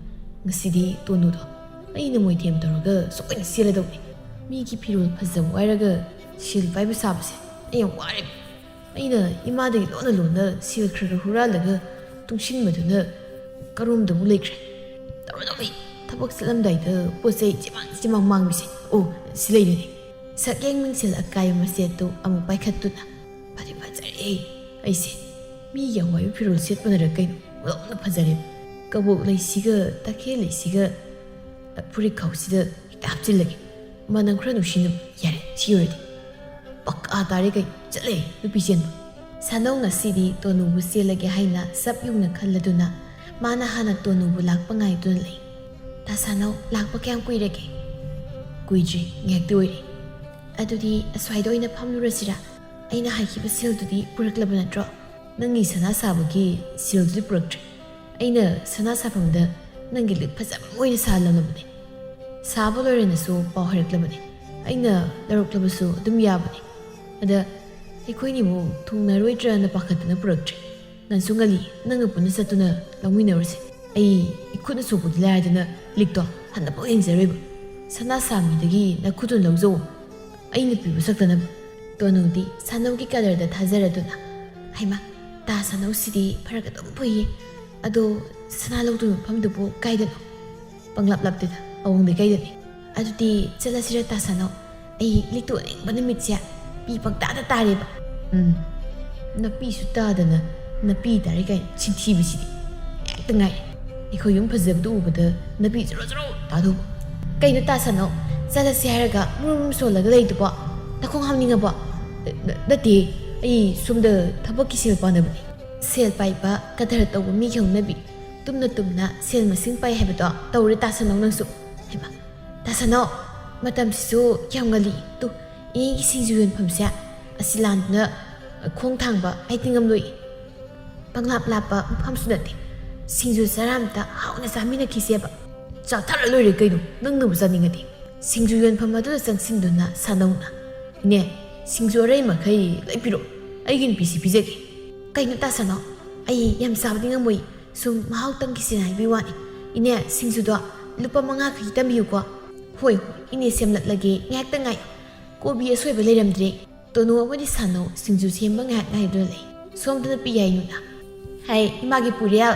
ꯉꯁꯤꯗꯤ ꯇꯣꯅꯨꯗꯣ ꯑꯩꯅ ꯃꯣꯏꯊꯦꯝ ꯇꯧꯔꯒ ꯁꯣꯏꯅ ꯆꯦꯜꯂꯗꯧꯅꯤ꯫ ꯃꯤꯒꯤ ꯐꯤꯔꯣꯜ ꯐꯖꯕ ꯋꯥꯏꯔꯒ ꯁꯦꯜ ꯄꯥꯏꯕ ꯁꯥꯕꯁꯦ ꯑꯩ ꯌꯥꯝ ꯋꯥꯔꯦ꯫ ꯑꯩꯅ ꯏꯃꯥꯗꯒꯤ ꯂꯣꯟꯅ ꯂꯣꯟꯅ ꯁꯦꯜ ꯈꯔ ꯈꯔ ꯍꯨꯔꯥꯜꯂꯒ ꯇꯨꯡꯁꯤꯟꯕꯗꯨꯅ ꯀꯔꯣꯝꯗ ꯑꯃꯨꯛ ꯂꯩꯈ꯭ꯔꯦ꯫ ꯇꯧꯔꯗꯧꯅꯤ꯫ ꯊꯕꯛ ꯆꯠꯂꯝꯗꯥꯏꯗ ꯄꯣꯠ ꯆꯩ ꯆꯤꯃꯥꯡ ꯆꯤꯃꯥꯡ ꯃꯥꯡꯕꯁꯦ꯫ ꯑꯣ, ꯁꯤ ꯂꯩꯔꯦꯅꯦ꯫ ꯁꯛꯌꯦꯡ ꯃꯤꯡꯁꯦꯜ ꯑꯀꯥꯏꯕ ꯃꯆꯦꯠꯇꯨ ꯑꯃꯨꯛ ꯄꯥꯏꯈꯠꯇꯨꯅ꯫ ꯐꯗꯤ ꯐꯖꯔꯦ꯫ ꯑꯩꯁꯦ ꯃꯤꯒꯤ ꯑꯋꯥꯏꯕ ꯐꯤꯔꯣꯜ ꯁꯦꯠꯄꯅꯔ ꯀꯩꯅꯣ ꯑꯣꯟꯊꯣꯛꯅ ꯐꯖꯔꯦ꯫ ꯀꯕꯣꯛ ꯂꯩꯁꯤꯒ ꯇꯈꯦꯜ ꯂꯩꯁꯤꯒ ꯐꯨꯔꯤꯠꯈꯥꯎꯁꯤꯗ ꯍꯦꯛꯇ ꯍꯥꯞꯆꯤꯜꯂꯒꯦ꯫ ꯃꯅꯝ ꯈꯔ ꯅꯨꯡꯁꯤꯅꯕ꯫ ꯌꯥꯔꯦ, ꯁꯤ ꯑꯣꯏꯔꯗꯤ꯫ ꯄꯛꯀꯥ ꯇꯥꯔꯦ ꯀꯩ꯫ ꯆꯠꯂꯦ ꯅꯨꯄꯤ ꯆꯦꯟꯕ꯫ ꯁꯥꯅꯧ ꯉꯁꯤꯗꯤ ꯇꯣꯅꯨꯕꯨ ꯆꯦꯜꯂꯒꯦ ꯍꯥꯏꯅ ꯆꯞ ꯌꯨꯡꯅ ꯈꯜꯂꯗꯨꯅ ꯃꯥꯅ ꯍꯥꯟꯅ ꯇꯣꯅꯨꯕꯨ ꯂꯥꯛꯄ ꯉꯥꯏꯗꯨꯅ ꯂꯩ꯫ "ꯇꯥ ꯁꯥꯅꯧ, ꯂꯥꯛꯄ ꯀꯌꯥꯝ ꯀꯨꯏꯔꯒꯦ?" "ꯀꯨꯏꯗ꯭ꯔꯤ, ꯉꯥꯏꯍꯥꯛꯇꯤ ꯑꯣꯏꯔꯦ꯫" "ꯑꯗꯨꯗꯤ ꯑꯁ꯭ꯋꯥꯏꯗ ꯑꯣꯏꯅ ꯐꯝꯂꯨꯔꯁꯤꯔꯥ? ꯑꯩꯅ ꯍꯥꯏꯈꯤꯕ ꯁꯦꯜꯗꯨꯗꯤ ꯄꯨꯔꯛꯂꯕ ꯅꯠꯇ꯭ꯔꯣ?" "ꯅꯪꯒꯤ ꯁꯅꯥ ꯁꯥꯕꯒꯤ ꯁꯦꯜꯗꯨꯗꯤ ꯄꯨꯔꯛꯇ꯭ꯔꯤ꯫ ꯑꯩꯅ ꯁꯅꯥ ꯁꯥꯐꯝꯗ ꯅꯪꯒꯤ ꯂꯤꯛ ꯐꯖꯕ ꯑꯃ ꯑꯣꯏꯅ ꯁꯥꯍꯜꯂꯝꯂꯕꯅꯦ꯫ ꯁꯥꯕ ꯂꯣꯏꯔꯦꯅꯁꯨ ꯄꯥꯎ ꯍꯥꯏꯔꯛꯂꯕꯅꯤ꯫ ꯑꯩꯅ ꯂꯧꯔꯛꯂꯕꯁꯨ ꯑꯗꯨꯝ ꯌꯥꯕꯅꯤ꯫ ꯑꯗ ꯑꯩꯈꯣꯏꯅꯤꯕꯨ ꯊꯨꯡꯅꯔꯣꯏꯗ꯭ꯔꯅ ꯄꯥꯈꯠꯇꯅ ꯄꯨꯔꯛꯇ꯭ꯔꯦ꯫ ꯉꯟꯁꯨ ꯉꯜꯂꯤ, ꯅꯪꯒ ꯄꯨꯟꯅ ꯆꯠꯇꯨꯅ ꯂꯧꯃꯤꯟꯅꯔꯨꯁꯦ꯫ ꯑꯩ ꯏꯈꯨꯠꯅ ꯁꯣꯛꯄꯗꯤ ꯂꯥꯏꯔꯗꯅ ꯂꯤꯛꯇꯣ ꯍꯟꯅꯐꯥꯎ ꯌꯦꯡꯖꯔꯣꯏꯕ꯫ ꯁꯅꯥ ꯁꯥꯃꯤꯗꯒꯤ ꯅꯈꯨꯠꯇꯨꯅ ꯂꯧꯖꯧ, ꯑꯩꯅ ꯄꯤꯕ ꯁꯛꯇꯅꯕ꯫ ꯇꯣꯅꯨꯗꯤ ꯁꯥꯅꯧꯒꯤ ꯀꯗꯔꯗ ꯊꯥꯖꯔꯗꯨꯅ, "ꯍꯩꯃꯥ, ꯇꯥ ꯁꯥꯅꯧꯁꯤꯗꯤ ꯐꯔꯛ ꯑꯗꯨꯝ ꯐꯨꯏꯌꯦ꯫ ꯑꯗꯣ ꯁꯅꯥ ꯂꯧꯗꯣꯏ ꯃꯐꯝꯗꯨꯕꯨ ꯀꯥꯏꯗꯅꯣ?" ꯄꯪꯂꯥꯞ ꯂꯥꯞꯇꯦꯗ, ꯑꯋꯣꯡꯗ ꯀꯩꯗꯅꯤ꯫ "ꯑꯗꯨꯗꯤ ꯆꯠꯂꯁꯤꯔ ꯇꯥ ꯁꯥꯅꯧ? ꯑꯩ ꯂꯤꯛꯇꯣ ꯑꯅꯤꯡꯕ ꯅꯨꯃꯤꯠꯁꯦ ꯄꯤ ꯄꯪꯇꯥꯗ ꯇꯥꯔꯦꯕ꯫ ꯎꯝ, ꯅꯥꯄꯤꯁꯨ ꯇꯥꯗꯅ ꯅꯥꯄꯤ ꯇꯥꯔꯦ ꯀꯥꯏꯅ ꯁꯤꯟꯊꯤꯕꯁꯤꯗꯤ ꯍꯦꯛꯇ ꯉꯥꯏ꯫ ꯑꯩꯈꯣꯏ ꯌꯨꯝ ꯐꯖꯕꯗꯨ ꯎꯕꯗ ꯅꯥꯄꯤ ꯖꯔꯣ ꯖꯔꯣ ꯇꯥꯗꯧꯕ꯫ ꯀꯩꯅꯣ ꯇꯥ ꯁꯥꯅꯧ, ꯆꯠꯂꯁꯤ ꯍꯥꯏꯔꯒ ꯃꯨꯔꯨꯝ ꯁꯣꯜꯂꯒ ꯂꯩꯗꯨꯕꯣ? ꯅꯈꯣꯡ ꯍꯥꯝꯅꯤꯡꯉꯕꯣ? ꯅ-, ꯅꯠꯇꯦ, ꯑꯩ ꯁꯣꯝꯗ ꯊꯕꯛꯀꯤ ꯁꯦꯜ ꯄꯥꯅꯕꯅꯤ꯫" ꯁꯦꯜ ꯄꯥꯏꯕ, ꯀꯗꯔ ꯇꯧꯕ ꯃꯤꯒꯤ ꯍꯧꯅꯕꯤ꯫ ꯇꯨꯝꯅ ꯇꯨꯝꯅ ꯁꯦꯜ ꯃꯁꯤꯡ ꯄꯥꯏ ꯍꯥꯏꯕꯗꯣ ꯇꯧꯔꯦ ꯇꯥ ꯁꯥꯅꯧ ꯅꯪꯁꯨ꯫ ꯍꯩꯃꯥ, ꯇꯥ ꯁꯥꯅꯧ, ꯃꯇꯝꯁꯤꯁꯨ ꯌꯥꯝ ꯉꯜꯂꯤ꯫ ꯇꯨ, ꯏꯅꯦꯒꯤ ꯁꯤꯡꯖꯨ ꯌꯣꯟꯐꯝꯁꯦ ꯑꯁꯤ ꯂꯥꯟꯗꯨꯅ ꯈꯣꯡ ꯊꯥꯡꯕ ꯑꯩ ꯇꯤꯡꯉꯝꯂꯣꯏ꯫ ꯄꯪꯂꯥꯞ ꯂꯥꯞꯄ ꯃꯐꯝꯁꯨ ꯅꯠꯇꯦ꯫ ꯁꯤꯡꯖꯨ ꯆꯔꯥ ꯑꯝꯇ ꯍꯥꯎꯅ ꯆꯥꯃꯤꯟꯅꯈꯤꯁꯦꯕ꯫ ꯆꯥꯊꯔ ꯂꯣꯏꯔꯦ ꯀꯩꯅꯣ, ꯅꯪꯅꯕꯨ ꯆꯥꯅꯤꯡꯉꯗꯤ꯫ ꯁꯤꯡꯖꯨ ꯌꯣꯟꯐꯝ ꯑꯗꯨꯗ ꯆꯪꯁꯤꯟꯗꯨꯅ ꯁꯥꯅꯧꯅ, "ꯏꯅꯦ, ꯁꯤꯡꯖꯨ ꯑꯔꯩ ꯃꯈꯩ ꯂꯩꯕꯤꯔꯣ, ꯑꯩꯒꯤ ꯅꯨꯄꯤꯁꯤ ꯄꯤꯖꯒꯦ꯫" "ꯀꯩꯅꯣ ꯇꯥ ꯁꯥꯅꯧ, ꯑꯩ ꯌꯥꯝ ꯆꯥꯕꯗꯤ ꯉꯝꯃꯣꯏ, ꯁꯨꯝ ꯃꯍꯥꯎ ꯇꯪꯈꯤꯁꯦꯅ ꯍꯥꯏꯕꯒꯤ ꯋꯥꯅꯤ꯫ ꯏꯅꯦ, ꯁꯤꯡꯖꯨꯗꯣ ꯂꯨꯄꯥ ꯃꯉꯥ ꯈꯛꯀꯤ ꯇꯝꯕꯤꯌꯨꯀꯣ꯫" "ꯍꯣꯏ, ꯍꯣꯏ, ꯏꯅꯦ ꯁꯦꯝꯂꯛꯂꯒꯦ, ꯉꯥꯏꯍꯥꯛꯇ ꯉꯥꯏꯌꯨ꯫" ꯀꯣꯕꯤ ꯑꯁꯣꯏꯕ ꯂꯩꯔꯝꯗ꯭ꯔꯦ꯫ ꯇꯣꯅꯨ ꯑꯃꯗꯤ ꯁꯥꯅꯧ ꯁꯤꯡꯖꯨ ꯁꯦꯝꯕ ꯉꯥꯏꯍꯥꯛ ꯉꯥꯏꯗꯨꯅ ꯂꯩ꯫ ꯁꯣꯝꯗꯅ ꯄꯤꯌꯥꯏꯅꯨꯅ, "ꯍꯥꯏ, ꯏꯃꯥꯒꯤ ꯄꯨꯔꯦꯜ,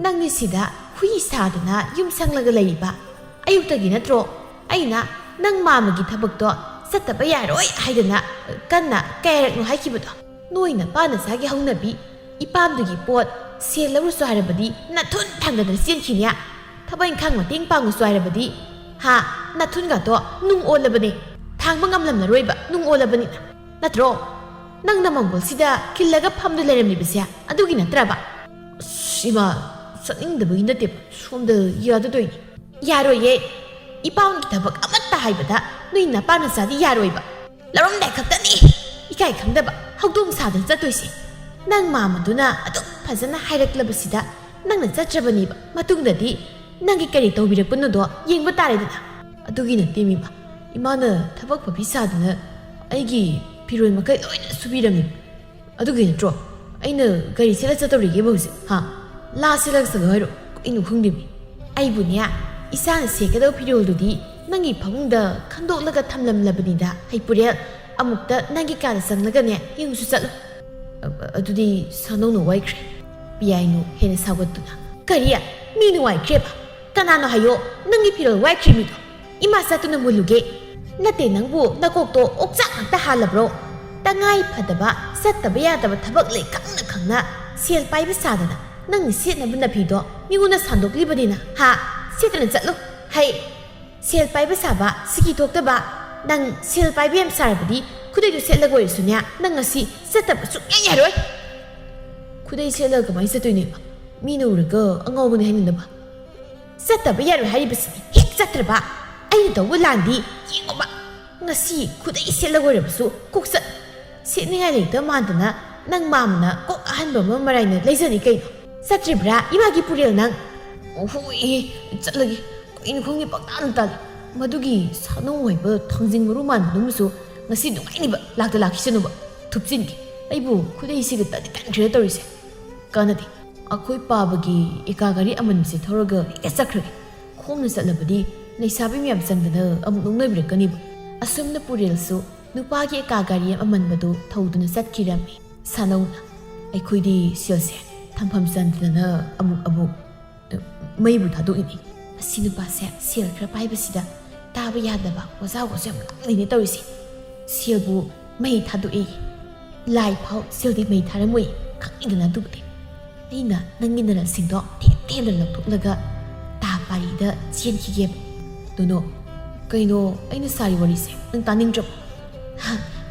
ꯅꯪꯅꯤ ꯁꯤꯗ ꯍꯨꯏ ꯁꯥꯗꯅ ꯌꯨꯝ ꯁꯪꯂꯒ ꯂꯩꯔꯤꯕ? ꯑꯌꯨꯛꯇꯒꯤ ꯅꯠꯇ꯭ꯔꯣ ꯑꯩꯅ ꯅꯪ ꯃꯥꯃꯒꯤ ꯊꯕꯛꯇꯣ ꯆꯠꯇꯕ ꯌꯥꯔꯣꯏ ꯍꯥꯏꯗꯅ ꯀꯟꯅ ꯀꯌꯥꯔꯛꯅꯣ ꯍꯥꯏꯈꯤꯕꯗꯣ? ꯅꯣꯏ ꯅꯄꯥ ꯅꯆꯥꯒꯤ ꯍꯧꯅꯕꯤ, ꯏꯄꯥꯝꯗꯨꯒꯤ ꯄꯣꯠ ꯁꯦꯜ ꯂꯧꯔꯨꯁꯨ ꯍꯥꯏꯔꯕꯗꯤ ꯅꯊꯨꯟ ꯊꯥꯡꯒꯗꯅ ꯆꯦꯟꯈꯤꯅꯤ꯫ ꯊꯕꯛ ꯏꯪꯈꯥꯡ ꯃꯇꯦꯡ ꯄꯥꯡꯉꯨꯁꯨ ꯍꯥꯏꯔꯕꯗꯤ, ꯍꯥ, ꯅꯊꯨꯟꯒꯗꯣ ꯅꯨꯡ ꯑꯣꯜꯂꯕꯅꯦ꯫ ꯊꯥꯡꯕ ꯉꯝꯂꯝꯂꯔꯣꯏꯕ, ꯅꯨꯡ ꯑꯣꯜꯂꯕꯅꯤꯅ꯫ ꯅꯠꯇ꯭ꯔꯣ? ꯅꯪꯅ ꯃꯪꯒꯣꯜꯁꯤꯗ ꯈꯤꯜꯂꯒ ꯐꯝꯗꯨ ꯂꯩꯔꯝꯂꯤꯕꯁꯦ ꯑꯗꯨꯒꯤ ꯅꯠꯇ꯭ꯔꯕ?" "ꯑꯁ, ꯏꯃꯥ, ꯆꯠꯅꯤꯡꯗꯕꯒꯤ ꯅꯠꯇꯦꯕ, ꯁꯣꯝꯗ ꯌꯥꯗꯗꯣꯏꯅꯤ꯫" "ꯌꯥꯔꯣꯏꯌꯦ꯫ ꯏꯄꯥꯝꯒꯤ ꯊꯕꯛ ꯑꯃꯠꯇ ꯍꯥꯏꯕꯗ ꯅꯣꯏ ꯅꯄꯥ ꯅꯆꯥꯗꯤ ꯌꯥꯔꯣꯏꯕ꯫ ꯂꯧꯔꯝꯗꯥꯏ ꯈꯛꯇꯅꯤ ꯏꯀꯥꯏ ꯈꯪꯗꯕ ꯍꯧꯗꯣꯡ ꯁꯥꯗꯅ ꯆꯠꯇꯣꯏꯁꯦ꯫ ꯅꯪ ꯃꯥꯃꯗꯨꯅ ꯑꯗꯨꯝ ꯐꯖꯅ ꯍꯥꯏꯔꯛꯂꯕꯁꯤꯗ ꯅꯪꯅ ꯆꯠꯇ꯭ꯔꯕꯅꯦꯕ꯫ ꯃꯇꯨꯡꯗꯗꯤ ꯅꯪꯒꯤ ꯀꯔꯤ ꯇꯧꯕꯤꯔꯛꯄꯅꯣꯗꯣ ꯌꯦꯡꯕ ꯇꯥꯔꯦꯗꯅ꯫ ꯑꯗꯨꯒꯤ ꯅꯠꯇꯦ ꯃꯤꯃ, ꯏꯃꯥꯅ ꯊꯕꯛ ꯐꯕꯤ ꯁꯥꯗꯅ ꯑꯩꯒꯤ ꯐꯤꯔꯣꯜ ꯃꯈꯩ ꯂꯣꯏꯅ ꯁꯨꯕꯤꯔꯝꯃꯤ꯫ ꯑꯗꯨꯒꯤ ꯅꯠꯇ꯭ꯔꯣ ꯑꯩꯅ ꯒꯥꯔꯤ ꯁꯦꯠꯂ ꯆꯠꯇꯧꯔꯤꯒꯦꯕ ꯍꯧꯖꯤꯛ? ꯍꯥ? ꯂꯥ ꯁꯦꯠꯂꯒ ꯆꯠꯂꯣ ꯍꯥꯏꯔꯣ? ꯀꯩꯅꯣ ꯈꯪꯗꯦꯃꯤ꯫ ꯑꯩꯕꯨꯅꯦ, ꯏꯆꯥꯅ ꯁꯦꯠꯀꯗꯕ ꯐꯤꯔꯣꯜꯗꯨꯗꯤ ꯅꯪꯒꯤ ꯐꯃꯨꯡꯗ ꯈꯟꯗꯣꯛꯂꯒ ꯊꯝꯂꯝꯂꯕꯅꯤꯗ꯫ ꯍꯩ ꯄꯨꯔꯦꯜ, ꯑꯃꯨꯛꯇ ꯅꯪꯒꯤ ꯀꯥꯗ ꯆꯪꯂꯒꯅꯦ ꯌꯦꯡꯉꯨꯁꯨ ꯆꯠꯂꯣ꯫ ꯑ-, ꯑꯗꯨꯗꯤ ꯁꯥꯅꯧꯅ ꯋꯥꯏꯈ꯭ꯔꯦ꯫ ꯄꯤꯌꯥꯏꯅꯨ ꯍꯦꯟꯅ ꯁꯥꯎꯒꯠꯇꯨꯅ, "ꯀꯔꯤ? ꯃꯤꯅ ꯋꯥꯏꯈ꯭ꯔꯦꯕ? ꯀꯅꯥꯅꯣ ꯍꯥꯏꯌꯣ ꯅꯪꯒꯤ ꯐꯤꯔꯣꯜ ꯋꯥꯏꯈ꯭ꯔꯤ ꯃꯤꯗꯣ? ꯏꯃꯥ ꯆꯠꯇꯨꯅ ꯃꯨꯜꯂꯨꯒꯦ꯫ ꯅꯠꯇꯦ, ꯅꯪꯕꯨ ꯅꯀꯣꯛꯇꯣ ꯑꯣꯛꯆꯥꯛ ꯉꯥꯛꯇ ꯍꯥꯜꯂꯕ꯭ꯔꯣ? ꯇꯉꯥꯏ ꯐꯗꯕ, ꯆꯠꯇꯕ ꯌꯥꯗꯕ ꯊꯕꯛ ꯂꯩ ꯈꯪꯅ ꯈꯪꯅ ꯁꯦꯜ ꯄꯥꯏꯕ ꯁꯥꯗꯅ ꯅꯪꯅ ꯁꯦꯠꯅꯕ ꯅꯐꯤꯗꯣ ꯃꯤꯉꯣꯟꯗ ꯁꯥꯟꯗꯣꯛꯂꯤꯕꯅꯤꯅ, ꯍꯥ? ꯁꯦꯠꯇꯅ ꯆꯠꯂꯨ꯫ ꯍꯩ, ꯁꯦꯜ ꯄꯥꯏꯕ ꯁꯥꯕ, ꯁꯤꯀꯤ ꯊꯣꯛꯇꯕ꯫ ꯅꯪ ꯁꯦꯜ ꯄꯥꯏꯕ ꯌꯥꯝ ꯁꯥꯔꯕꯗꯤ ꯈꯨꯗꯩꯗꯨ ꯁꯦꯠꯂꯒ ꯑꯣꯏꯔꯁꯨꯅꯦ, ꯅꯪ ꯉꯁꯤ ꯆꯠꯇꯕ ꯁꯨꯡꯌꯥ ꯌꯥꯔꯣꯏ꯫" "ꯈꯨꯗꯩ ꯁꯦꯠꯂꯒ ꯀꯃꯥꯏꯅ ꯆꯠꯇꯣꯏꯅꯣ? ꯃꯤꯅ ꯎꯔꯒ ꯑꯉꯥꯎꯕꯅꯦ ꯍꯥꯏꯅꯅꯕ?" "ꯆꯠꯇꯕ ꯌꯥꯔꯣꯏ ꯍꯥꯏꯔꯤꯕꯁꯤꯗꯤ ꯍꯦꯛ ꯆꯠꯇ꯭ꯔꯕ꯫ ꯑꯩꯅ ꯇꯧꯕ ꯂꯥꯟꯗꯤ ꯌꯦꯡꯉꯣꯕ꯫ ꯉꯁꯤ ꯈꯨꯗꯩ ꯁꯦꯠꯂꯒ ꯑꯣꯏꯔꯕꯁꯨ ꯀꯣꯛ ꯆꯠ꯫ ꯁꯦꯠꯅꯤꯡꯉꯥꯏ ꯂꯩꯇꯕ ꯃꯥꯟꯗꯅ ꯅꯪ ꯃꯥꯃꯅ ꯀꯣꯛ ꯑꯍꯟꯕ ꯑꯃ ꯃꯔꯥꯏꯅ ꯂꯩꯖꯅꯤ ꯀꯩꯅꯣ꯫ ꯆꯠꯇ꯭ꯔꯤꯕ꯭ꯔꯥ ꯏꯃꯥꯒꯤ ꯄꯨꯔꯦꯜ ꯅꯪ?" "ꯑꯣ, ꯍꯣꯏ, ꯆꯠꯂꯒꯦ꯫ ꯀꯩꯅꯣ ꯈꯪꯗꯦ, ꯄꯪꯇꯥꯟꯗ ꯇꯥꯜꯂꯤ꯫ ꯃꯗꯨꯒꯤ ꯁꯥꯅꯧ ꯍꯥꯏꯕ ꯊꯥꯡꯖꯤꯡ ꯃꯔꯨ ꯃꯥꯟꯕꯗꯨꯃꯁꯨ ꯉꯁꯤ ꯅꯨꯡꯉꯥꯏꯅꯤꯕ, ꯂꯥꯛꯇ ꯂꯥꯛꯈꯤꯁꯅꯨꯕ꯫ ꯊꯨꯞꯆꯤꯟꯒꯦ꯫ ꯑꯩꯕꯨ ꯈꯨꯗꯩꯁꯤꯒ ꯇꯟꯗꯤ ꯇꯟꯈ꯭ꯔꯦ ꯇꯧꯔꯤꯁꯦ꯫ ꯀꯥꯟꯅꯗꯦ꯫ ꯑꯩꯈꯣꯏ ꯄꯥꯕꯒꯤ ꯑꯦꯀꯥ ꯒꯥꯔꯤ ꯑꯃꯟꯕꯁꯦ ꯊꯧꯔꯒ ꯍꯦꯛꯇ ꯆꯠꯈ꯭ꯔꯒꯦ꯫ ꯈꯣꯡꯅ ꯆꯠꯂꯕꯗꯤ ꯂꯩꯁꯥꯕꯤ ꯃꯌꯥꯝ ꯆꯪꯗꯅ ꯑꯃꯨꯛ ꯅꯣꯛꯅꯕꯤꯔꯛꯀꯅꯤꯕ꯫" ꯑꯁꯨꯝꯅ ꯄꯨꯔꯦꯜꯁꯨ ꯅꯨꯄꯥꯒꯤ ꯑꯦꯀꯥ ꯒꯥꯔꯤ ꯑꯃꯟꯕꯗꯨ ꯊꯧꯗꯨꯅ ꯆꯠꯈꯤꯔꯝꯃꯤ꯫ ꯁꯥꯅꯧꯅ, "ꯑꯩꯈꯣꯏꯗꯤ ꯁꯦꯜꯁꯦ ꯊꯝꯐꯝ ꯆꯟꯗꯗꯅ ꯑꯃꯨꯛ ꯑꯃꯨꯛ ꯃꯩꯕꯨ ꯊꯥꯗꯣꯛꯏꯅꯤ꯫ ꯑꯁꯤ ꯅꯨꯄꯥꯁꯦ ꯁꯦꯜ ꯈꯔ ꯄꯥꯏꯕꯁꯤꯗ ꯇꯥꯕ ꯌꯥꯗꯕ ꯋꯥꯖꯥꯎꯒꯁꯨ ꯌꯥꯝ ꯉꯥꯡꯂꯤꯅꯦ ꯇꯧꯔꯤꯁꯦ꯫ ꯁꯦꯜꯕꯨ ꯃꯩ ꯊꯥꯗꯣꯛꯏ꯫ ꯂꯥꯏ ꯐꯥꯎ ꯁꯦꯜꯗꯤ ꯃꯩ ꯊꯥꯔꯝꯃꯣꯏ, ꯈꯪꯉꯤꯗꯅ ꯑꯗꯨꯕꯨꯗꯤ꯫ ꯑꯩꯅ ꯅꯪꯒꯤ ꯅꯔꯜꯁꯤꯡꯗꯣ ꯊꯦꯝ ꯊꯦꯝꯗ ꯂꯧꯊꯣꯛꯂꯒ ꯇꯥ ꯄꯥꯔꯤꯗ ꯆꯦꯟꯈꯤꯒꯦꯕ꯫" "ꯅꯣꯅꯣ, ꯀꯩꯅꯣ ꯑꯩꯅ ꯁꯥꯔꯤ ꯋꯥꯔꯤꯁꯦ ꯅꯪ ꯇꯥꯅꯤꯡꯗ꯭ꯔꯕꯣ?" "ꯍꯥ,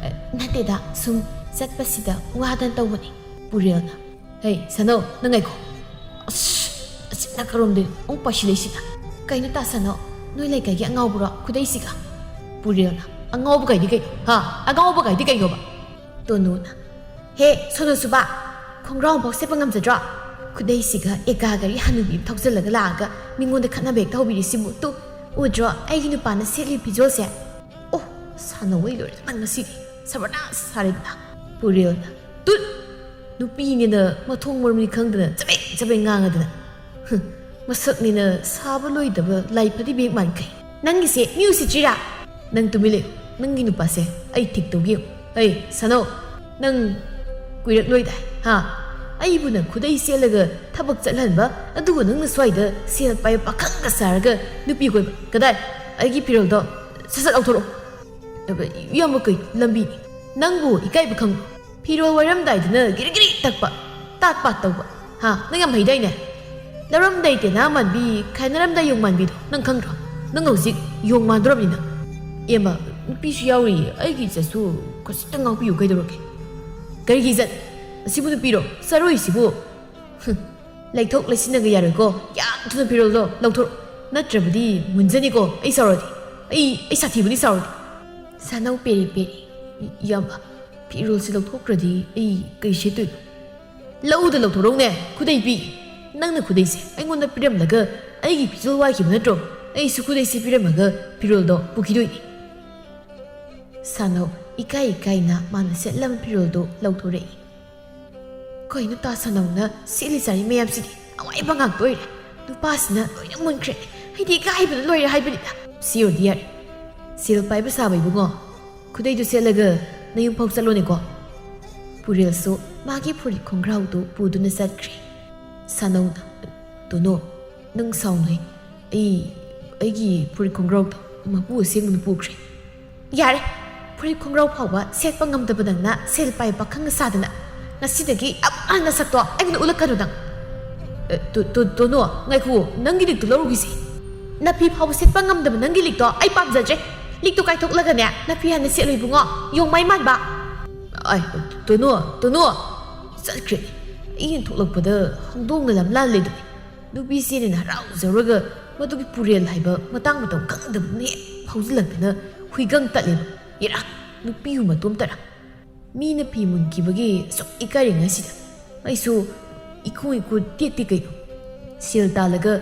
ꯅꯠꯇꯦꯗ, ꯁꯨꯝ ꯆꯠꯄꯁꯤꯗ ꯋꯥꯗꯅ ꯇꯧꯕꯅꯤ꯫" ꯄꯨꯔꯦꯜꯅ, "ꯍꯦ, ꯁꯥꯅꯧ, ꯅꯪ ꯉꯥꯏꯈꯣ꯫ ꯑꯁ, ꯑꯁꯤꯅ ꯀꯔꯣꯝꯗꯩꯅꯣ ꯑꯃꯨꯛ ꯄꯥꯏꯁꯤꯜꯂꯛꯏꯁꯤꯅ? ꯀꯩꯅꯣ ꯇꯥ ꯁꯥꯅꯧ, ꯅꯣꯏ ꯂꯩꯀꯥꯏꯒꯤ ꯑꯉꯥꯎꯕꯔꯣ ꯈꯨꯗꯩꯁꯤꯒ?" ꯄꯨꯔꯦꯜꯅ, "ꯑꯉꯥꯎꯕ ꯀꯥꯏꯗꯤ ꯀꯩꯅꯣ? ꯍꯥ? ꯑꯉꯥꯎꯕ ꯀꯥꯏꯗꯤ ꯀꯩꯅꯣꯕ?" ꯇꯣꯅꯨꯅ, "ꯍꯦ, ꯁꯣꯅꯣ ꯁꯨꯕ, ꯈꯣꯡꯒ꯭ꯔꯥꯎ ꯑꯃꯐꯥꯎ ꯁꯦꯠꯄ ꯉꯝꯖꯗ꯭ꯔꯣ? ꯈꯨꯗꯩꯁꯤꯒ ꯑꯦꯒꯥ ꯒꯥꯔꯤ ꯍꯅꯨꯕꯤ ꯑꯃ ꯊꯧꯖꯤꯜꯂꯒ ꯂꯥꯛꯑꯒ ꯃꯤꯉꯣꯟꯗ ꯈꯠꯅꯕ ꯍꯦꯛ ꯇꯧꯕꯤꯔꯤꯁꯤꯕꯨ꯫ ꯇꯨ, ꯎꯗ꯭ꯔꯣ ꯑꯩꯒꯤ ꯅꯨꯄꯥꯅ ꯁꯦꯠꯂꯤ ꯐꯤꯖꯣꯜꯁꯦ? ꯑꯣ, ꯁꯥꯟꯅꯧ, ꯑꯩ ꯂꯣꯏꯔꯦ ꯅꯪ ꯉꯁꯤꯗꯤ꯫ ꯁꯔꯕꯅꯥꯁ ꯁꯥꯔꯦꯗꯅ꯫ ꯄꯨꯔꯦꯜꯅ, ꯇꯨꯠ! ꯅꯨꯄꯤꯅꯤꯅ ꯃꯊꯣꯡ ꯃꯔꯝꯗꯤ ꯈꯪꯗꯅ ꯆꯕꯦꯡ ꯆꯕꯦꯡ ꯉꯥꯡꯉꯗꯅ꯫ ꯍꯨꯝ, ꯃꯁꯛꯅꯤꯅ ꯁꯥꯕ ꯂꯣꯏꯗꯕ ꯂꯥꯏ ꯐꯗꯤ ꯕꯦꯛ ꯃꯥꯟꯈꯩ꯫ ꯅꯪꯒꯤꯁꯦ ꯃꯤ ꯎꯁꯤꯠꯇ꯭ꯔꯤꯔꯥ? ꯅꯪ ꯇꯨꯃꯤꯟ ꯂꯩꯌꯨ꯫ ꯅꯪꯒꯤ ꯅꯨꯄꯥꯁꯦ ꯑꯩ ꯊꯤꯛ ꯇꯧꯒꯦ ꯌꯦꯡꯉꯨ꯫ ꯑꯩ ꯁꯥꯟꯅꯧ꯫ ꯅꯪ ꯀꯨꯏꯔꯛꯂꯣꯏꯗꯥꯏ, ꯍꯥ? ꯑꯩꯕꯨ ꯅꯪ ꯈꯨꯗꯩ ꯁꯦꯠꯂꯒ ꯊꯕꯛ ꯆꯠꯍꯟꯕ, ꯑꯗꯨꯒ ꯅꯪꯅ ꯁ꯭ꯋꯥꯏꯗ ꯁꯦꯜ ꯄꯥꯏꯕ ꯄꯥꯈꯪꯒ ꯁꯥꯔꯒ ꯅꯨꯄꯤ ꯀꯣꯏꯕ꯫ ꯀꯗꯥꯏ? ꯑꯩꯒꯤ ꯐꯤꯔꯣꯜꯗꯣ ꯁꯠ ꯁꯠ ꯂꯧꯊꯣꯔꯛꯑꯣ꯫ ꯑꯕ, ꯏꯌꯥꯝꯕ, ꯀꯩ ꯂꯝꯕꯤꯅꯤ? ꯅꯪꯕꯨ ꯏꯀꯥꯏꯕ ꯈꯪꯕ꯭ꯔꯣ? ꯐꯤꯔꯣꯜ ꯋꯥꯏꯔꯝꯗꯥꯏꯗꯅ ꯒꯤꯔꯤ ꯒꯤꯔꯤ ꯇꯛꯄ, ꯇꯥꯠ ꯄꯥꯠ ꯇꯧꯕ꯫ ꯍꯥ, ꯅꯪ ꯌꯥꯝ ꯍꯩꯗꯥꯏꯅꯦ? ꯂꯧꯔꯝꯗꯥꯏ ꯇꯦꯅꯥ ꯃꯥꯟꯕꯤ, ꯈꯥꯏꯅꯔꯝꯗꯥꯏ ꯌꯣꯡ ꯃꯥꯟꯕꯤꯗꯣ ꯅꯪ ꯈꯪꯗ꯭ꯔꯣ? ꯅꯪ ꯍꯧꯖꯤꯛ ꯌꯣꯡ ꯃꯥꯟꯗꯣꯔꯕꯅꯤ ꯅꯪ꯫ ꯑꯦꯃ, ꯅꯨꯄꯤꯁꯨ ꯌꯥꯎꯔꯤ, ꯑꯩꯒꯤ ꯏꯖꯠꯁꯨ ꯈꯖꯤꯛꯇꯪ ꯉꯥꯛꯄꯤꯌꯨ ꯀꯩꯗꯧꯔꯒꯦ? ꯀꯔꯤꯒꯤ ꯏꯖꯠ? ꯑꯁꯤꯕꯨ ꯅꯨꯄꯤꯔꯣ? ꯆꯔꯣꯏꯁꯤꯕꯨ? ꯍꯨꯝ, ꯂꯩꯊꯣꯛ ꯂꯩꯁꯤꯟꯅꯒ ꯌꯥꯔꯣꯏꯀꯣ꯫ ꯌꯥꯝ ꯊꯨꯅ ꯐꯤꯔꯣꯜꯗꯣ ꯂꯧꯊꯣꯔꯛꯑꯣ꯫ ꯅꯠꯇ꯭ꯔꯕꯗꯤ ꯃꯨꯟꯖꯅꯤꯀꯣ ꯑꯩ ꯁꯥꯎꯔꯗꯤ꯫ ꯑꯩ, ꯑꯩ ꯁꯥꯊꯤꯕꯅꯤ ꯁꯥꯎꯔꯗꯤ꯫ ꯁꯥꯅꯧ ꯄꯦꯔꯤ ꯄꯦꯔꯤ꯫ ꯏꯌꯥꯝꯕ, ꯐꯤꯔꯣꯜꯁꯦ ꯂꯧꯊꯣꯛꯈ꯭ꯔꯗꯤ ꯑꯩ ꯀꯩ ꯁꯦꯠꯇꯣꯏꯅꯣ? ꯂꯧꯗ ꯂꯧꯊꯣꯔꯛꯎꯅꯦ, ꯈꯨꯗꯩ ꯄꯤ꯫ ꯅꯪꯅ ꯈꯨꯗꯩꯁꯦ ꯑꯩꯉꯣꯟꯗ ꯄꯤꯔꯝꯂꯒ ꯑꯩꯒꯤ ꯐꯤꯖꯣꯜ ꯋꯥꯏꯈꯤꯕ ꯅꯠꯇ꯭ꯔꯣ? ꯑꯩꯁꯨ ꯈꯨꯗꯩꯁꯦ ꯄꯤꯔꯝꯃꯒ ꯐꯤꯔꯣꯜꯗꯣ ꯄꯨꯈꯤꯗꯣꯏꯅꯤ꯫ ꯁꯥꯅꯧ ꯏꯀꯥꯏ ꯏꯀꯥꯏꯅ ꯃꯥꯅ ꯁꯦꯠꯂꯝꯕ ꯐꯤꯔꯣꯜꯗꯣ ꯂꯧꯊꯣꯔꯛꯏ꯫ ꯀꯩꯅꯣ ꯇꯥ ꯁꯥꯅꯧꯅ ꯁꯦꯠꯂꯤ ꯆꯥꯔꯤ ꯃꯌꯥꯝꯁꯤꯗꯤ? ꯑꯋꯥꯏꯕ ꯉꯥꯛꯇ ꯑꯣꯏꯔꯦ꯫ ꯅꯨꯄꯥꯁꯤꯅ ꯂꯣꯏꯅ ꯃꯨꯟꯈ꯭ꯔꯦ꯫ ꯑꯩꯗꯤ ꯏꯀꯥꯏꯕꯅ ꯂꯣꯏꯔꯦ ꯍꯥꯏꯕꯅꯤꯗ꯫ ꯁꯤ ꯑꯣꯏꯔꯗꯤ ꯌꯥꯔꯦ꯫ ꯁꯦꯜ ꯄꯥꯏꯕ ꯁꯥꯕ ꯏꯕꯨꯡꯉꯣ, ꯈꯨꯗꯩꯗꯨ ꯁꯦꯠꯂꯒ ꯅꯌꯨꯝ ꯐꯥꯎ ꯆꯠꯂꯣꯅꯦꯀꯣ꯫ ꯄꯨꯔꯦꯜꯁꯨ ꯃꯥꯒꯤ ꯐꯨꯔꯤꯠ ꯈꯣꯡꯒ꯭ꯔꯥꯎꯗꯨ ꯄꯨꯗꯨꯅ ꯆꯠꯈ꯭ꯔꯦ꯫ ꯁꯥꯅꯧꯅ, "ꯇꯣꯅꯣ, ꯅꯪ ꯁꯥꯎꯅꯨꯍꯦ꯫ ꯑꯩ, ꯑꯩꯒꯤ ꯐꯨꯔꯤꯠ ꯈꯣꯡꯒ꯭ꯔꯥꯎꯗꯣ ꯃꯄꯨ ꯑꯁꯦꯡꯕꯅ ꯄꯨꯈ꯭ꯔꯦ꯫" "ꯌꯥꯔꯦ, ꯐꯨꯔꯤꯠ ꯈꯣꯡꯒ꯭ꯔꯥꯎ ꯐꯥꯎꯕ ꯁꯦꯠꯄ ꯉꯝꯗꯕ ꯅꯪꯅ ꯁꯦꯜ ꯄꯥꯏꯕ ꯄꯥꯈꯪꯒ ꯁꯥꯗꯅ꯫ ꯉꯁꯤꯗꯒꯤ ꯑꯃꯨꯛ ꯍꯟꯅ ꯁꯛꯇꯣ ꯑꯩꯉꯣꯟꯗ ꯎꯠꯂꯛꯀꯅꯨ ꯅꯪ꯫" "ꯑꯦ, ꯇꯣ-, ꯇꯣ-, ꯇꯣꯅꯣ, ꯉꯥꯏꯈꯨꯑꯣ, ꯅꯪꯒꯤ ꯂꯤꯛꯇꯣ ꯂꯧꯔꯨꯈꯤꯁꯦ꯫" "ꯅꯐꯤ ꯐꯥꯎꯕ ꯁꯦꯠꯄ ꯉꯝꯗꯕ ꯅꯪꯒꯤ ꯂꯤꯛꯇꯣ ꯑꯩ ꯄꯥꯝꯖꯗ꯭ꯔꯦ꯫ ꯂꯤꯛꯇꯣ ꯀꯥꯏꯊꯣꯛꯂꯒꯅꯦ, ꯅꯐꯤ ꯍꯥꯟꯅ ꯁꯦꯠꯂꯨ ꯏꯕꯨꯡꯉꯣ, ꯌꯣꯡꯃꯥꯏ ꯃꯥꯟꯕ꯫" "ꯑꯥꯏ, ꯇꯣꯅꯣ, ꯇꯣꯅꯣ!" ꯆꯠꯈ꯭ꯔꯦ꯫ ꯑꯩꯅ ꯊꯣꯛꯂꯛꯄꯗ ꯍꯧꯗꯣꯡꯅ ꯂꯝ ꯂꯥꯜꯂꯦꯗꯣ꯫ ꯅꯨꯄꯤꯁꯤꯅ ꯍꯔꯥꯎꯖꯔꯒ ꯃꯗꯨꯒꯤ ꯄꯨꯔꯦꯜ ꯍꯥꯏꯕ ꯃꯇꯥꯡ ꯃꯇꯝ ꯈꯪꯗꯕꯅ ꯍꯦꯛ ꯐꯥꯎꯖꯤꯜꯂꯛꯇꯅ ꯍꯨꯏꯒꯪ ꯇꯠꯂꯦꯕ꯫ ꯏꯔꯥ, ꯅꯨꯄꯤꯕꯨ ꯃꯇꯣꯝꯇꯔ? ꯃꯤꯅ ꯐꯤ ꯃꯨꯟꯈꯤꯕꯒꯤ ꯑꯁꯨꯛ ꯏꯀꯥꯏꯔꯤꯉꯩꯁꯤꯗ ꯑꯩꯁꯨ ꯏꯈꯨ ꯏꯈꯨ ꯇꯦꯛꯇꯦ ꯀꯩꯅꯣ? ꯁꯦꯜ ꯇꯥꯜꯂꯒ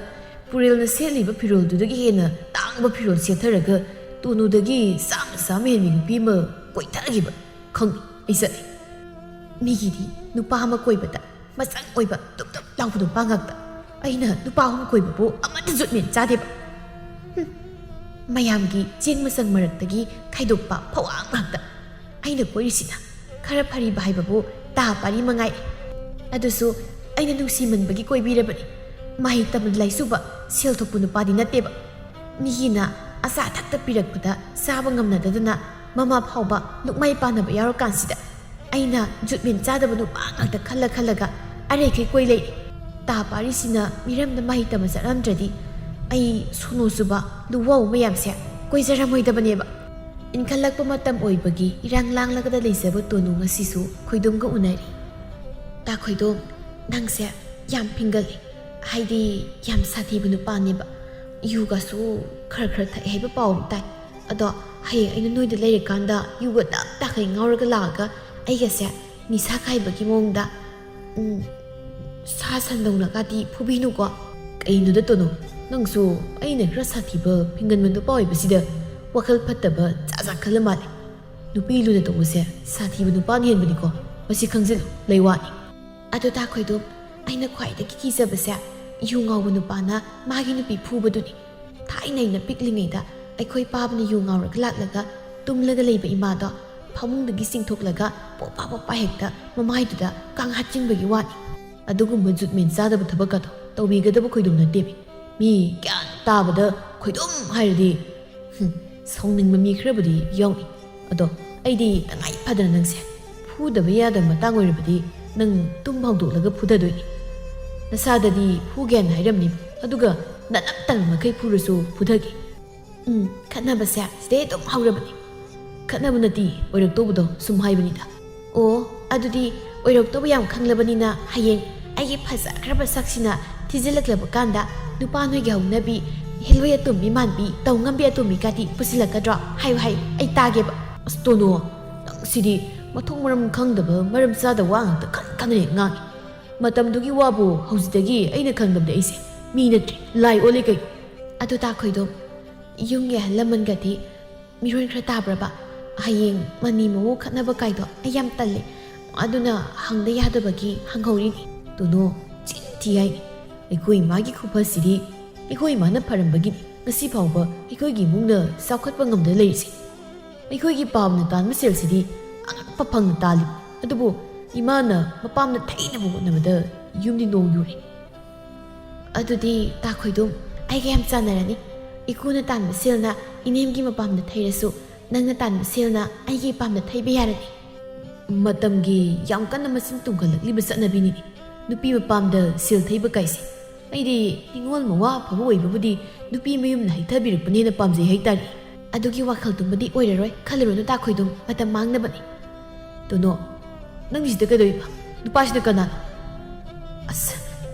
ꯄꯨꯔꯦꯜꯅ ꯁꯦꯠꯂꯤꯕ ꯐꯤꯔꯣꯜꯗꯨꯗꯒꯤ ꯍꯦꯟꯅ ꯇꯥꯡꯕ ꯐꯤꯔꯣꯜ ꯁꯦꯠꯊꯔꯒ ꯇꯣꯅꯨꯗꯒꯤ ꯆꯥꯝꯃ ꯆꯥꯝꯃ ꯍꯦꯟꯕꯤ ꯅꯨꯄꯤ ꯑꯃ ꯀꯣꯏꯊꯈꯤꯕ ꯈꯪꯗꯦ꯫ ꯑꯩ ꯆꯠꯂꯦ꯫ ꯃꯤꯒꯤꯗꯤ ꯅꯨꯄꯥ ꯑꯃ ꯀꯣꯏꯕꯗ ꯃꯆꯪ ꯑꯣꯏꯕ ꯇꯨꯞ ꯇꯨꯞ ꯂꯥꯎꯕ ꯅꯨꯄꯥ ꯉꯥꯛꯇ꯫ ꯑꯩꯅ ꯅꯨꯄꯥ ꯑꯍꯨꯝ ꯀꯣꯏꯕꯕꯨ ꯑꯃꯠꯇ ꯖꯨꯠ ꯃꯦꯟ ꯆꯥꯗꯦꯕ꯫ ꯍꯨꯝ꯫ ꯃꯌꯥꯝꯒꯤ ꯆꯦꯡ ꯃꯆꯪ ꯃꯔꯛꯇꯒꯤ ꯈꯥꯏꯗꯣꯛꯄ ꯐꯋꯥ ꯉꯥꯛꯇ꯫ ꯑꯩꯅ ꯀꯣꯏꯔꯤꯁꯤꯅ ꯈꯔ ꯐꯔꯤꯕ ꯍꯥꯏꯕꯕꯨ ꯇꯥ ꯄꯥꯔꯤ ꯃꯉꯥꯏ꯫ ꯑꯗꯨꯁꯨ ꯑꯩꯅ ꯅꯨꯡꯁꯤꯃꯟꯕꯒꯤ ꯀꯣꯏꯕꯤꯔꯕꯅꯤ꯫ ꯃꯍꯩ ꯇꯝꯕ ꯂꯥꯏꯁꯨꯕ ꯁꯦꯜ ꯊꯣꯛꯄ ꯅꯨꯄꯥꯗꯤ ꯅꯠꯇꯦꯕ꯫ ꯃꯤꯒꯤꯅ ꯑꯆꯥ ꯑꯊꯛꯇ ꯄꯤꯔꯛꯄꯗ ꯆꯥꯕ ꯉꯝꯅꯗꯗꯅ ꯃꯃꯥ ꯐꯥꯎꯕ ꯂꯨꯛꯃꯥꯏ ꯄꯥꯟꯅꯕ ꯌꯥꯎꯔꯀꯥꯟꯁꯤꯗ ꯑꯩꯅ ꯖꯨꯠꯃꯦꯟ ꯆꯥꯗꯕ ꯅꯨꯄꯥ ꯉꯥꯛꯇ ꯈꯜꯂ ꯈꯜꯂꯒ ꯑꯔꯩꯈꯩ ꯀꯣꯏ ꯂꯩꯔꯦ꯫ ꯇꯥ ꯄꯥꯔꯤꯁꯤꯅ ꯃꯤꯔꯝꯗ ꯃꯍꯩ ꯇꯝꯕ ꯆꯠꯂꯝꯗ꯭ꯔꯗꯤ ꯑꯩ ꯁꯣꯅꯣ ꯆꯨꯕ ꯂꯨꯋꯥꯎ ꯃꯌꯥꯝꯁꯦ ꯀꯣꯏꯖꯔꯝꯃꯣꯏꯗꯕꯅꯦꯕ꯫ ꯏꯟꯈꯠꯂꯛꯄ ꯃꯇꯝ ꯑꯣꯏꯕꯒꯤ ꯏꯔꯥꯡ ꯂꯥꯡꯂꯒꯗ ꯂꯩꯖꯕ ꯇꯣꯅꯨ ꯉꯁꯤꯁꯨ ꯈꯣꯏꯗꯣꯝꯒ ꯎꯅꯔꯤ꯫ "ꯇꯥ ꯈꯣꯏꯗꯣꯝ, ꯅꯪꯁꯦ ꯌꯥꯝ ꯐꯤꯡꯒꯜꯂꯤ꯫ ꯍꯥꯏꯗꯤ ꯌꯥꯝ ꯁꯥꯊꯤꯕ ꯅꯨꯄꯥꯅꯦꯕ꯫ ꯌꯨꯒꯁꯨ ꯈꯔ ꯈꯔ ꯊꯛꯑꯦ ꯍꯥꯏꯕ ꯄꯥꯎ ꯑꯃ ꯇꯥꯏ꯫ ꯑꯗꯣ ꯍꯌꯦꯡ ꯑꯩꯅ ꯅꯣꯏꯗ ꯂꯩꯔꯀꯥꯟꯗ ꯌꯨꯒ ꯇꯞ ꯇꯥꯈꯩ ꯉꯥꯎꯔꯒ ꯂꯥꯛꯑꯒ ꯑꯩꯒꯁꯦ ꯅꯤꯁꯥ ꯈꯥꯏꯕꯒꯤ ꯃꯑꯣꯡꯗ, ꯎꯝ, ꯁꯥ ꯁꯟꯗꯧꯅꯒꯗꯤ ꯐꯨꯕꯤꯅꯨꯀꯣ꯫" "ꯀꯩꯅꯣꯗ ꯇꯣꯅꯨ, ꯅꯪꯁꯨ ꯑꯩꯅ ꯈꯔ ꯁꯥꯊꯤꯕ ꯐꯤꯡꯒꯟꯕ ꯅꯨꯄꯥ ꯑꯣꯏꯕꯁꯤꯗ ꯋꯥꯈꯜ ꯐꯠꯇꯕ ꯖꯥꯠ ꯖꯥꯠ ꯈꯜꯂ ꯃꯥꯜꯂꯦ꯫ ꯅꯨꯄꯤ ꯂꯨꯅ ꯇꯧꯕꯁꯦ ꯁꯥꯊꯤꯕ ꯅꯨꯄꯥꯅ ꯍꯦꯟꯕꯅꯤꯀꯣ, ꯃꯁꯤ ꯈꯪꯖꯤꯜꯂꯨ, ꯂꯩꯋꯥꯅꯤ꯫" "ꯑꯗꯨ ꯇꯥ ꯈꯣꯏꯗꯣꯝ, ꯑꯩꯅ ꯈ꯭ꯋꯥꯏꯗꯒꯤ ꯀꯤꯖꯕꯁꯦ ꯌꯨ ꯉꯥꯎꯕ ꯅꯨꯄꯥꯅ ꯃꯥꯒꯤ ꯅꯨꯄꯤ ꯐꯨꯕꯗꯨꯅꯤ꯫ ꯊꯥꯏꯅ ꯑꯩꯅ ꯄꯤꯛꯂꯤꯉꯩꯗ ꯑꯩꯈꯣꯏ ꯄꯥꯕꯅ ꯌꯨ ꯉꯥꯎꯔꯒ ꯂꯥꯛꯂꯒ ꯇꯨꯝꯂꯒ ꯂꯩꯕ ꯏꯃꯥꯗꯣ ꯐꯃꯨꯡꯗꯒꯤ ꯆꯤꯡꯊꯣꯛꯂꯒ ꯄꯣꯄꯥ ꯄꯣꯄꯥ ꯍꯦꯛꯇ ꯃꯃꯥꯏꯗꯨꯗ ꯀꯥꯡꯍꯥꯠ ꯆꯤꯡꯕꯒꯤ ꯋꯥꯅꯤ꯫ ꯑꯗꯨꯒꯨꯝꯕ ꯖꯨꯠꯃꯦꯟ ꯆꯥꯗꯕ ꯊꯕꯛꯀꯗꯣ ꯇꯧꯕꯤꯒꯗꯕ ꯈꯣꯏꯗꯣꯝ ꯅꯠꯇꯦꯃꯤ꯫ ꯃꯤ ꯒ꯭ꯌꯥꯟ ꯇꯥꯕꯗ ꯈꯣꯏꯗꯣꯝ ꯍꯥꯏꯔꯗꯤ, ꯍꯨꯝ, ꯁꯥꯎꯅꯤꯡꯕ ꯃꯤ ꯈꯔꯕꯨꯗꯤ ꯌꯥꯎꯅꯤ꯫ ꯑꯗꯣ ꯑꯩꯗꯤ ꯇꯉꯥꯏ ꯐꯗꯅ ꯅꯪꯁꯦ ꯐꯨꯗꯕ ꯌꯥꯗꯕ ꯃꯇꯥꯡ ꯑꯣꯏꯔꯕꯗꯤ ꯅꯪ ꯇꯨꯝ ꯍꯧꯗꯣꯛꯂꯒ ꯐꯨꯊꯗꯣꯏꯅꯤ꯫ ꯅꯁꯥꯗꯗꯤ ꯐꯨꯒꯦꯅ ꯍꯥꯏꯔꯝꯅꯤ, ꯑꯗꯨꯒ ꯅꯅꯞ ꯇꯟꯕ ꯃꯈꯩ ꯐꯨꯔꯁꯨ ꯐꯨꯊꯒꯦ꯫ ꯎꯝ, ꯈꯠꯅꯕꯁꯦ ꯁꯤꯗꯩ ꯑꯗꯨꯝ ꯍꯧꯔꯕꯅꯤ꯫ ꯈꯠꯅꯕ ꯅꯠꯇꯦ ꯑꯣꯏꯔꯛꯇꯧꯕꯗꯣ, ꯁꯨꯝ ꯍꯥꯏꯕꯅꯤꯗ꯫ ꯑꯣ, ꯑꯗꯨꯗꯤ ꯑꯣꯏꯔꯛꯇꯧꯕ ꯌꯥꯝ ꯈꯪꯂꯕꯅꯤꯅ ꯍꯌꯦꯡ ꯑꯩꯒꯤ ꯐꯖꯈ꯭ꯔꯕ ꯁꯛꯁꯤꯅ ꯊꯤꯖꯤꯜꯂꯛꯂꯕ ꯀꯥꯟꯗ ꯅꯨꯄꯥ ꯅꯣꯏꯒꯤ ꯍꯧꯅꯕꯤ ꯍꯤꯜꯂꯣꯏ ꯑꯇꯣꯝꯕꯤ ꯃꯥꯟꯕꯤ ꯇꯧ ꯉꯝꯕꯤ ꯑꯇꯣꯝꯕꯤꯒꯗꯤ ꯄꯨꯁꯤꯜꯂꯛꯀꯗ꯭ꯔꯣ? ꯍꯥꯏꯌꯨ ꯍꯥꯏꯌꯨ, ꯑꯩ ꯇꯥꯒꯦꯕ꯫ ꯑꯁ ꯇꯣꯅꯨ, ꯅꯪ ꯁꯤꯗꯤ ꯃꯊꯣꯡ ꯃꯔꯝ ꯈꯪꯗꯕ ꯃꯔꯝ ꯆꯥꯗꯕ ꯋꯥ ꯉꯥꯛꯇ ꯈꯟ ꯈꯟꯅ ꯍꯦꯛ ꯉꯥꯡꯉꯤ꯫ ꯃꯇꯝꯗꯨꯒꯤ ꯋꯥꯕꯨ ꯍꯧꯖꯤꯛꯇꯒꯤ ꯑꯩꯅ ꯈꯪꯗꯕꯗꯤ ꯑꯩꯁꯦ ꯃꯤ ꯅꯠꯇ꯭ꯔꯦ, ꯂꯥꯏ ꯑꯣꯜꯂꯦ ꯀꯩꯅꯣ꯫ ꯑꯗꯨ ꯇꯥ ꯈꯣꯏꯗꯣꯝ, ꯌꯨꯝꯒꯤ ꯑꯍꯜ ꯂꯃꯟꯒꯗꯤ ꯃꯤꯔꯣꯟ ꯈꯔ ꯇꯥꯕ꯭ꯔꯕ? ꯍꯌꯦꯡ ꯃꯅꯤ ꯃꯋꯣ ꯈꯠꯅꯕ ꯀꯥꯏꯗꯣ ꯑꯩ ꯌꯥꯝ ꯇꯜꯂꯦ꯫ ꯑꯗꯨꯅ ꯍꯪꯗ ꯌꯥꯗꯕꯒꯤ ꯍꯪꯍꯧꯔꯤꯅꯤ꯫ ꯇꯣꯅꯣ, ꯆꯤꯟ ꯊꯤ ꯍꯥꯏꯅꯤ꯫ ꯑꯩꯈꯣꯏ ꯏꯃꯥꯒꯤ ꯈꯨꯐꯁꯤꯗꯤ ꯑꯩꯈꯣꯏ ꯏꯃꯥꯅ ꯐꯔꯝꯕꯒꯤꯅꯤ ꯉꯁꯤ ꯐꯥꯎꯕ ꯑꯩꯈꯣꯏꯒꯤ ꯏꯃꯨꯡꯅ ꯆꯥꯎꯈꯠꯄ ꯉꯝꯗ ꯂꯩꯔꯤꯁꯦ꯫ ꯑꯩꯈꯣꯏꯒꯤ ꯄꯥꯝꯅ ꯇꯥꯟꯕ ꯁꯦꯜꯁꯤꯗꯤ ꯑꯉꯛꯄ ꯐꯪꯅ ꯇꯥꯜꯂꯤ, ꯑꯗꯨꯕꯨ ꯏꯃꯥꯅ ꯃꯄꯥꯝꯅ ꯊꯩꯅꯕ ꯍꯣꯠꯅꯕꯗ ꯌꯨꯝꯗꯤ ꯅꯣꯡ ꯌꯨꯔꯦ꯫ ꯑꯗꯨꯗꯤ ꯇꯥ ꯈꯣꯏꯗꯨꯝ, ꯑꯩꯒ ꯌꯥꯝ ꯆꯥꯟꯅꯔꯅꯤ꯫ ꯏꯀꯨꯅ ꯇꯥꯟꯕ ꯁꯦꯜꯅ ꯏꯅꯦꯝꯒꯤ ꯃꯄꯥꯝꯗ ꯊꯩꯔꯁꯨ, ꯅꯪꯅ ꯇꯥꯟꯕ ꯁꯦꯜꯅ ꯑꯩꯒꯤ ꯏꯄꯥꯝꯗ ꯊꯩꯕ ꯌꯥꯔꯅꯤ꯫ ꯃꯇꯝꯒꯤ ꯌꯥꯝ ꯀꯟꯅ ꯃꯁꯤꯡ ꯇꯨꯝꯈꯠꯂꯛꯂꯤꯕ ꯆꯠꯅꯕꯤꯅꯤꯅꯦ ꯅꯨꯄꯤ ꯃꯄꯥꯝꯗ ꯁꯦꯜ ꯊꯩꯕ ꯀꯥꯏꯁꯦ꯫ ꯑꯩꯗꯤ ꯅꯤꯉꯣꯜ ꯃꯋꯥ ꯑꯐꯕ ꯑꯣꯏꯕꯕꯨꯗꯤ ꯅꯨꯄꯤ ꯃꯌꯨꯝꯅ ꯍꯩꯊꯕꯤꯔꯛꯄꯅ ꯍꯦꯟꯅ ꯄꯥꯝꯖꯩ ꯍꯥꯏꯇꯥꯔꯦ꯫ ꯑꯗꯨꯒꯤ ꯋꯥꯈꯜꯗꯨꯃꯗꯤ ꯑꯣꯏꯔꯔꯣꯏ, ꯈꯜꯂꯨꯔꯅꯨ ꯇꯥ ꯈꯣꯏꯗꯨꯝ, ꯃꯇꯝ ꯃꯥꯡꯅꯕꯅꯤ꯫ ꯇꯣꯅꯣ, ꯅꯪ ꯁꯤꯗ ꯀꯩꯗꯧꯔꯤꯕ? ꯅꯨꯄꯥꯁꯤꯅ ꯀꯅꯥꯅꯣ? ꯑꯁ,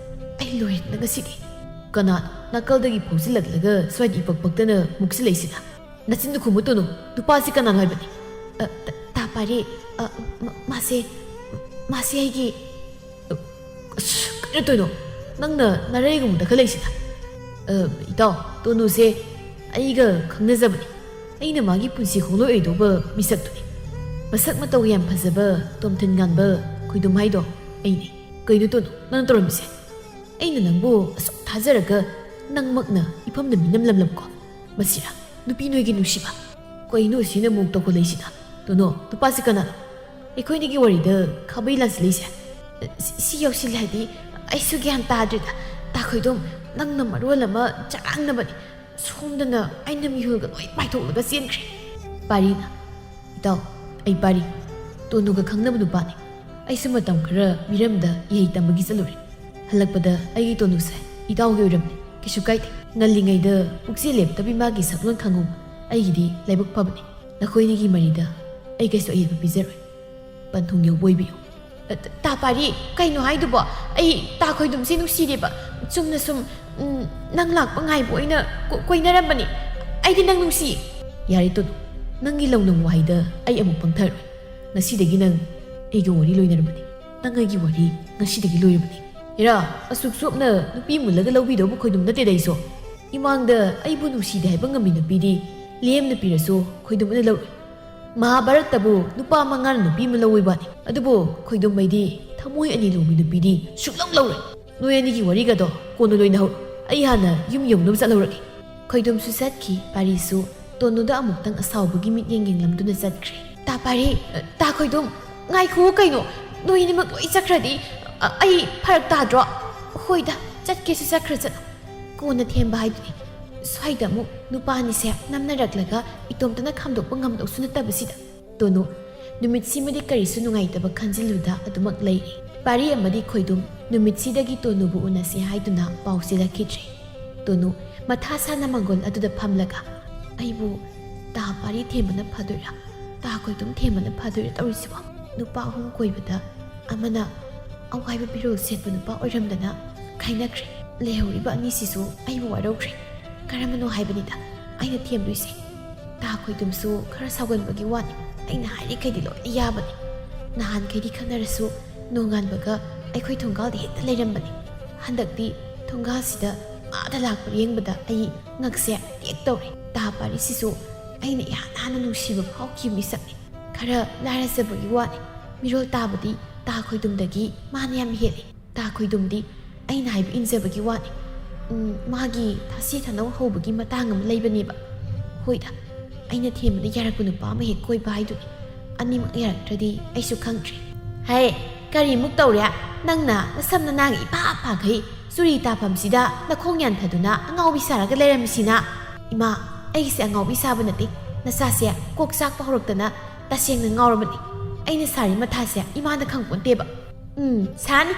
ꯑꯩ ꯂꯣꯏꯔꯦꯗꯅ ꯉꯁꯤꯗꯤ꯫ ꯀꯅꯥꯅꯣ ꯅꯥꯀꯜꯗꯒꯤ ꯐꯥꯎꯖꯤꯜꯂꯛꯂꯒ ꯁ꯭ꯋꯥꯏꯗ ꯏꯄꯛ ꯄꯛꯇꯅ ꯃꯨꯛꯁꯤꯜꯂꯛꯏꯁꯤꯅ? ꯅꯆꯤꯟꯗꯨ ꯈꯨꯝꯃꯨ ꯇꯣꯅꯣ, ꯅꯨꯄꯥꯁꯤ ꯀꯅꯥꯅꯣ ꯍꯥꯏꯕꯅꯤ? ꯑ, ꯇ-, ꯇꯥ ꯄꯥꯔꯤ, ꯑ, ꯃ-, ꯃꯥꯁꯦ, ꯃꯥꯁꯦ ꯑꯩꯒꯤ ꯑꯁ, ꯀꯩꯅꯣ ꯇꯧꯔꯤꯗꯣ? ꯅꯪꯅ ꯅꯔꯩꯒꯨꯝꯕꯗ ꯈꯔ ꯂꯩꯁꯤꯅ꯫ ꯑ, ꯏꯇꯥꯎ, ꯇꯣꯅꯨꯁꯦ ꯑꯩꯒ ꯈꯪꯅꯖꯕꯅꯤ꯫ ꯑꯩꯅ ꯃꯥꯒꯤ ꯄꯨꯟꯁꯤ ꯈꯣꯡꯂꯣꯏ ꯑꯣꯏꯗꯧꯕ ꯃꯤꯁꯛꯇꯨꯅꯤ꯫ ꯃꯁꯛ ꯃꯇꯧ ꯌꯥꯝ ꯐꯖꯕ, ꯇꯣꯝꯊꯤꯟ ꯉꯥꯟꯕ ꯈꯣꯏꯗꯨꯝ ꯍꯥꯏꯗꯣ ꯑꯩꯅꯤ꯫ ꯀꯩꯅꯣ ꯇꯣꯅꯨ, ꯅꯪ ꯇꯧꯔꯝꯃꯤꯁꯦ? ꯑꯩꯅ ꯅꯪꯕꯨ ꯑꯁꯨꯛ ꯊꯥꯖꯔꯒ ꯅꯪꯃꯛꯅ ꯏꯐꯝꯗ ꯃꯤꯅꯝ ꯂꯝꯂꯝꯀꯣ꯫ ꯃꯁꯤꯔꯥ ꯅꯨꯄꯤ ꯅꯣꯏꯒꯤ ꯅꯨꯡꯁꯤꯕ? ꯀꯩꯅꯣ ꯁꯤꯅ ꯑꯃꯨꯛ ꯇꯧꯈꯠꯂꯛꯏꯁꯤꯅ? ꯇꯣꯅꯣ, ꯅꯨꯄꯥꯁꯤ ꯀꯅꯥꯅꯣ? ꯑꯩꯈꯣꯏꯅꯤꯒꯤ ꯋꯥꯔꯤꯗ ꯈꯥꯕꯩ ꯂꯥꯟꯁꯤꯜꯂꯛꯏꯁꯦ? ꯁꯤ, ꯁꯤ ꯌꯧꯁꯤꯜꯂꯦ ꯍꯥꯏꯗꯤ ꯑꯩꯁꯨ ꯒ꯭ꯌꯥꯟ ꯇꯥꯗ꯭ꯔꯦꯗ꯫ ꯇꯥꯈꯣꯏꯗꯣꯝ, ꯅꯪꯅ ꯃꯔꯣꯜ ꯑꯃ ꯆꯔꯥꯡꯅꯕꯅꯤ꯫ ꯁꯣꯝꯗꯅ ꯑꯩꯅ ꯃꯤꯍꯨꯜꯒ ꯂꯣꯏ ꯄꯥꯏꯊꯣꯛꯂꯒ ꯆꯦꯟꯈ꯭ꯔꯦ꯫ ꯄꯥꯔꯤꯅ, ꯏꯇꯥꯎ, ꯑꯩ ꯄꯥꯔꯤ꯫ ꯇꯣꯅꯨꯒ ꯈꯪꯅꯕ ꯅꯨꯄꯥꯅꯤ꯫ ꯑꯩꯁꯨ ꯃꯇꯝ ꯈꯔ ꯃꯤꯔꯝꯗ ꯏꯍꯩ ꯇꯝꯕꯒꯤ ꯆꯠꯂꯨꯔꯦ꯫ ꯍꯜꯂꯛꯄꯗ ꯑꯩꯒꯤ ꯇꯣꯅꯨꯁꯦ ꯏꯇꯥꯎꯒꯤ ꯑꯣꯏꯔꯝꯃꯦ꯫ ꯀꯩꯁꯨ ꯀꯥꯏꯗꯦ꯫ ꯉꯜꯂꯤꯉꯩꯗ ꯄꯨꯛꯆꯦꯜ ꯂꯦꯞꯇꯕꯤ ꯃꯥꯒꯤ ꯁꯛꯂꯣꯟ ꯈꯪꯍꯧꯕ ꯑꯩꯒꯤꯗꯤ ꯂꯥꯏꯕꯛ ꯐꯕꯅꯤ꯫ ꯅꯈꯣꯏꯅꯤꯒꯤ ꯃꯔꯤꯗ ꯑꯩ ꯀꯩꯁꯨ ꯑꯌꯦꯠꯄ ꯄꯤꯖꯔꯣꯏ꯫ ꯄꯟꯊꯨꯡ ꯌꯧꯕ ꯑꯣꯏꯕꯤꯌꯨ꯫ ꯑ, ꯇ-, ꯇꯥ ꯄꯥꯔꯤ, ꯀꯩꯅꯣ ꯍꯥꯏꯗꯨꯕꯣ? ꯑꯩ ꯇꯥ ꯈꯣꯏꯗꯨꯝꯁꯦ ꯅꯨꯡꯁꯤꯔꯦꯕ꯫ ꯆꯨꯝꯅ ꯁꯨꯝ, ꯎꯝ, ꯅꯪ ꯂꯥꯛꯄ ꯉꯥꯏꯕ ꯑꯣꯏꯅ ꯀꯣ-, ꯀꯣꯏꯅꯔꯝꯕꯅꯤ꯫ ꯑꯩꯗꯤ ꯅꯪ ꯅꯨꯡꯁꯤ꯫ ꯌꯥꯔꯦ ꯇꯣꯅꯨ, ꯅꯪꯒꯤ ꯂꯧꯅꯝ ꯋꯥꯍꯩꯗ ꯑꯩ ꯑꯃꯨꯛ ꯄꯪꯊꯔꯣꯏ꯫ ꯉꯁꯤꯗꯒꯤ ꯅꯪ ꯑꯩꯒ ꯋꯥꯔꯤ ꯂꯣꯏꯅꯔꯕꯅꯤ꯫ ꯅꯪ ꯑꯩꯒꯤ ꯋꯥꯔꯤ ꯉꯁꯤꯗꯒꯤ ꯂꯣꯏꯔꯕꯅꯤ꯫ ꯍꯦꯔꯥ, ꯑꯁꯨꯛ ꯆꯣꯞꯅ ꯅꯨꯄꯤ ꯃꯨꯜꯂꯒ ꯂꯧꯕꯤꯗꯧꯕ ꯈꯣꯏꯗꯨꯝ ꯅꯠꯇꯦꯗ ꯑꯩꯁꯨ꯫ ꯏꯃꯥꯡꯗ ꯑꯩꯕꯨ ꯅꯨꯡꯁꯤꯗꯦ ꯍꯥꯏꯕ ꯉꯝꯃꯤ ꯅꯨꯄꯤꯗꯤ ꯂꯦꯝꯅ ꯄꯤꯔꯁꯨ ꯈꯣꯏꯗꯨꯝ ꯑꯣꯏꯅ ꯂꯧꯔꯣꯏ꯫ ꯃꯍꯥꯚꯥꯔꯠꯇꯕꯨ ꯅꯨꯄꯥ ꯃꯉꯥꯅ ꯅꯨꯄꯤ ꯑꯃ ꯂꯧꯋꯤ ꯋꯥꯅꯤ, ꯑꯗꯨꯕꯨ ꯈꯣꯏꯗꯨꯝ ꯑꯩꯗꯤ ꯊꯃꯣꯏ ꯑꯅꯤ ꯂꯣꯡꯕꯤ ꯅꯨꯄꯤꯗꯤ ꯁꯨꯛꯂꯧ ꯂꯧꯔꯣꯏ꯫ ꯅꯣꯏ ꯑꯅꯤꯒꯤ ꯋꯥꯔꯤꯒꯗꯣ ꯀꯣꯟꯅ ꯂꯣꯏꯅꯍꯧꯔꯣ꯫ ꯑꯩ ꯍꯥꯟꯅ ꯌꯨꯝ ꯌꯧꯅꯕ ꯆꯠꯍꯧꯔꯒꯦ꯫ ꯈꯣꯏꯗꯨꯝꯁꯨ ꯆꯠꯈꯤ꯫ ꯄꯥꯔꯤꯁꯨ ꯇꯣꯅꯨꯗ ꯑꯃꯨꯛꯇꯪ ꯑꯁꯥꯎꯕꯒꯤ ꯃꯤꯠꯌꯦꯡ ꯌꯦꯡꯂꯝꯗꯨꯅ ꯆꯠꯈ꯭ꯔꯦ꯫ "ꯇꯥ ꯄꯥꯔꯤ, ꯇꯥ ꯈꯣꯏꯗꯨꯝ, ꯉꯥꯏꯈꯨꯑꯣ ꯀꯩꯅꯣ꯫ ꯅꯣꯏ ꯑꯅꯤꯃꯛ ꯂꯣꯏ ꯆꯠꯈ꯭ꯔꯗꯤ, ꯑ, ꯑꯩ ꯐꯔꯛ ꯇꯥꯗ꯭ꯔꯣ?" "ꯍꯣꯏꯗ, ꯆꯠꯀꯦꯁꯨ ꯆꯠꯈ꯭ꯔꯁꯅꯨ꯫ ꯀꯣꯟꯅ ꯊꯦꯝꯕ ꯍꯥꯏꯗꯨꯅꯤ꯫ ꯁ꯭ꯋꯥꯏꯗ ꯑꯃꯨꯛ ꯅꯨꯄꯥ ꯑꯅꯤꯁꯦ ꯅꯝꯅꯔꯛꯂꯒ ꯏꯇꯣꯝꯇꯅ ꯈꯥꯝꯗꯣꯛꯄ ꯉꯝꯗꯧꯁꯨ ꯅꯠꯇꯕꯁꯤꯗ꯫" ꯇꯣꯅꯨ ꯅꯨꯃꯤꯠꯁꯤꯃꯗꯤ ꯀꯔꯤꯁꯨ ꯅꯨꯡꯉꯥꯏꯇꯕ ꯈꯟꯖꯤꯜꯂꯨꯗ ꯑꯗꯨꯃꯛ ꯂꯩꯔꯤ꯫ ꯄꯥꯔꯤ ꯑꯃꯗꯤ ꯈꯣꯏꯗꯨꯝ ꯅꯨꯃꯤꯠꯁꯤꯗꯒꯤ ꯇꯣꯅꯨꯕꯨ ꯎꯅꯁꯤ ꯍꯥꯏꯗꯨꯅ ꯄꯥꯎ ꯆꯦꯜꯂꯛꯈꯤꯗ꯭ꯔꯦ꯫ ꯇꯣꯅꯨ ꯃꯊꯥ ꯁꯥꯅ ꯃꯪꯒꯣꯜ ꯑꯗꯨꯗ ꯐꯝꯂꯒ, "ꯑꯩꯕꯨ ꯇꯥ ꯄꯥꯔꯤ ꯊꯦꯝꯕꯅ ꯐꯗꯣꯏꯔꯥ, ꯇꯥ ꯈꯣꯏꯗꯨꯝ ꯊꯦꯝꯕꯅ ꯐꯗꯣꯏꯔꯥ ꯇꯧꯔꯤꯁꯤꯕꯣ? ꯅꯨꯄꯥ ꯑꯍꯨꯝ ꯀꯣꯏꯕꯗ ꯑꯃꯅ ꯑꯋꯥꯏꯕ ꯐꯤꯔꯣꯜ ꯁꯦꯠꯄ ꯅꯨꯄꯥ ꯑꯣꯏꯔꯝꯗꯅ ꯈꯥꯏꯅꯈ꯭ꯔꯦ꯫ ꯂꯩꯍꯧꯔꯤꯕ ꯑꯅꯤꯁꯤꯁꯨ ꯑꯩꯕꯨ ꯋꯥꯔꯧꯈ꯭ꯔꯦ꯫ ꯀꯔꯝꯕꯅꯣ ꯍꯥꯏꯕꯅꯤꯗ ꯑꯩꯅ ꯊꯦꯝꯗꯣꯏꯁꯦ?" ꯇꯥ ꯈꯣꯏꯗꯨꯝꯁꯨ ꯈꯔ ꯁꯥꯎꯒꯟꯕꯒꯤ ꯋꯥꯅꯤ꯫ ꯑꯩꯅ ꯍꯥꯏꯔꯤꯈꯩꯗꯤ ꯂꯣꯏꯅ ꯌꯥꯕꯅꯤ꯫ ꯅꯍꯥꯟꯈꯩꯗꯤ ꯈꯟꯅꯔꯁꯨ ꯅꯣꯡꯉꯥꯟꯕꯒ ꯑꯩꯈꯣꯏ ꯊꯣꯡꯒꯥꯜꯗ ꯍꯦꯛꯇ ꯂꯩꯔꯝꯕꯅꯤ꯫ ꯍꯟꯗꯛꯇꯤ ꯊꯣꯡꯒꯥꯜꯁꯤꯗ ꯃꯥꯗ ꯂꯥꯛꯄ ꯌꯦꯡꯕꯗ ꯑꯩ ꯉꯛꯁꯦ ꯇꯦꯛ ꯇꯧꯔꯦ꯫ ꯇꯥ ꯄꯥꯔꯤꯁꯤꯁꯨ ꯑꯩꯅ ꯏꯍꯥꯟ ꯍꯥꯟꯅ ꯅꯨꯡꯁꯤꯕ ꯐꯥꯎꯈꯤꯕ ꯃꯤꯁꯛꯅꯤ꯫ ꯈꯔ ꯂꯥꯏꯔꯖꯕꯒꯤ ꯋꯥꯅꯤ꯫ ꯃꯤꯔꯣꯜ ꯇꯥꯕꯗꯤ ꯇꯥ ꯈꯣꯏꯗꯨꯝꯗꯒꯤ ꯃꯥꯅ ꯌꯥꯝ ꯍꯦꯜꯂꯤ꯫ ꯇꯥ ꯈꯣꯏꯗꯨꯝꯗꯤ ꯑꯩꯅ ꯍꯥꯏꯕ ꯏꯟꯖꯕꯒꯤ ꯋꯥꯅꯤ꯫ ꯎꯝ, ꯃꯥꯒꯤ ꯊꯥꯁꯤ ꯊꯥꯅꯧ ꯍꯧꯕꯒꯤ ꯃꯇꯥꯡ ꯑꯃ ꯂꯩꯕꯅꯦꯕ꯫ ꯍꯣꯏꯗ, ꯑꯩꯅ ꯊꯦꯝꯕꯗ ꯌꯥꯔꯛꯄ ꯅꯨꯄꯥ ꯑꯃ ꯍꯦꯛ ꯀꯣꯏꯕ ꯍꯥꯏꯗꯨꯅꯤ꯫ ꯑꯅꯤꯃꯛ ꯌꯥꯔꯛꯇ꯭ꯔꯗꯤ ꯑꯩꯁꯨ ꯈꯪꯗ꯭ꯔꯦ꯫ ꯍꯦ, ꯀꯔꯤꯃꯨꯛ ꯇꯧꯔꯦ? ꯅꯪꯅ ꯅꯁꯝ ꯅꯅꯥꯒ ꯏꯐꯥ ꯐꯥꯈꯩ ꯆꯨꯔꯤ ꯇꯥꯐꯝꯁꯤꯗ ꯅꯈꯣꯡ ꯌꯥꯟꯊꯗꯨꯅ ꯑꯉꯥꯎꯕꯤ ꯁꯥꯔꯒ ꯂꯩꯔꯝꯃꯤꯁꯤꯅ? ꯏꯃꯥ, ꯑꯩꯒꯤꯁꯦ ꯑꯉꯥꯎꯕꯤ ꯁꯥꯕ ꯅꯠꯇꯦ꯫ ꯅꯆꯥꯁꯦ ꯀꯣꯛ ꯆꯥꯛꯄ ꯍꯧꯔꯛꯇꯅ ꯇꯁꯦꯡꯅ ꯉꯥꯎꯔꯕꯅꯤ꯫ ꯑꯩꯅ ꯁꯥꯔꯤ ꯃꯊꯥꯁꯦ ꯏꯃꯥꯅ ꯈꯪꯄꯣꯟꯇꯦꯕ꯫ ꯎꯝ, ꯁꯥꯅꯤ꯫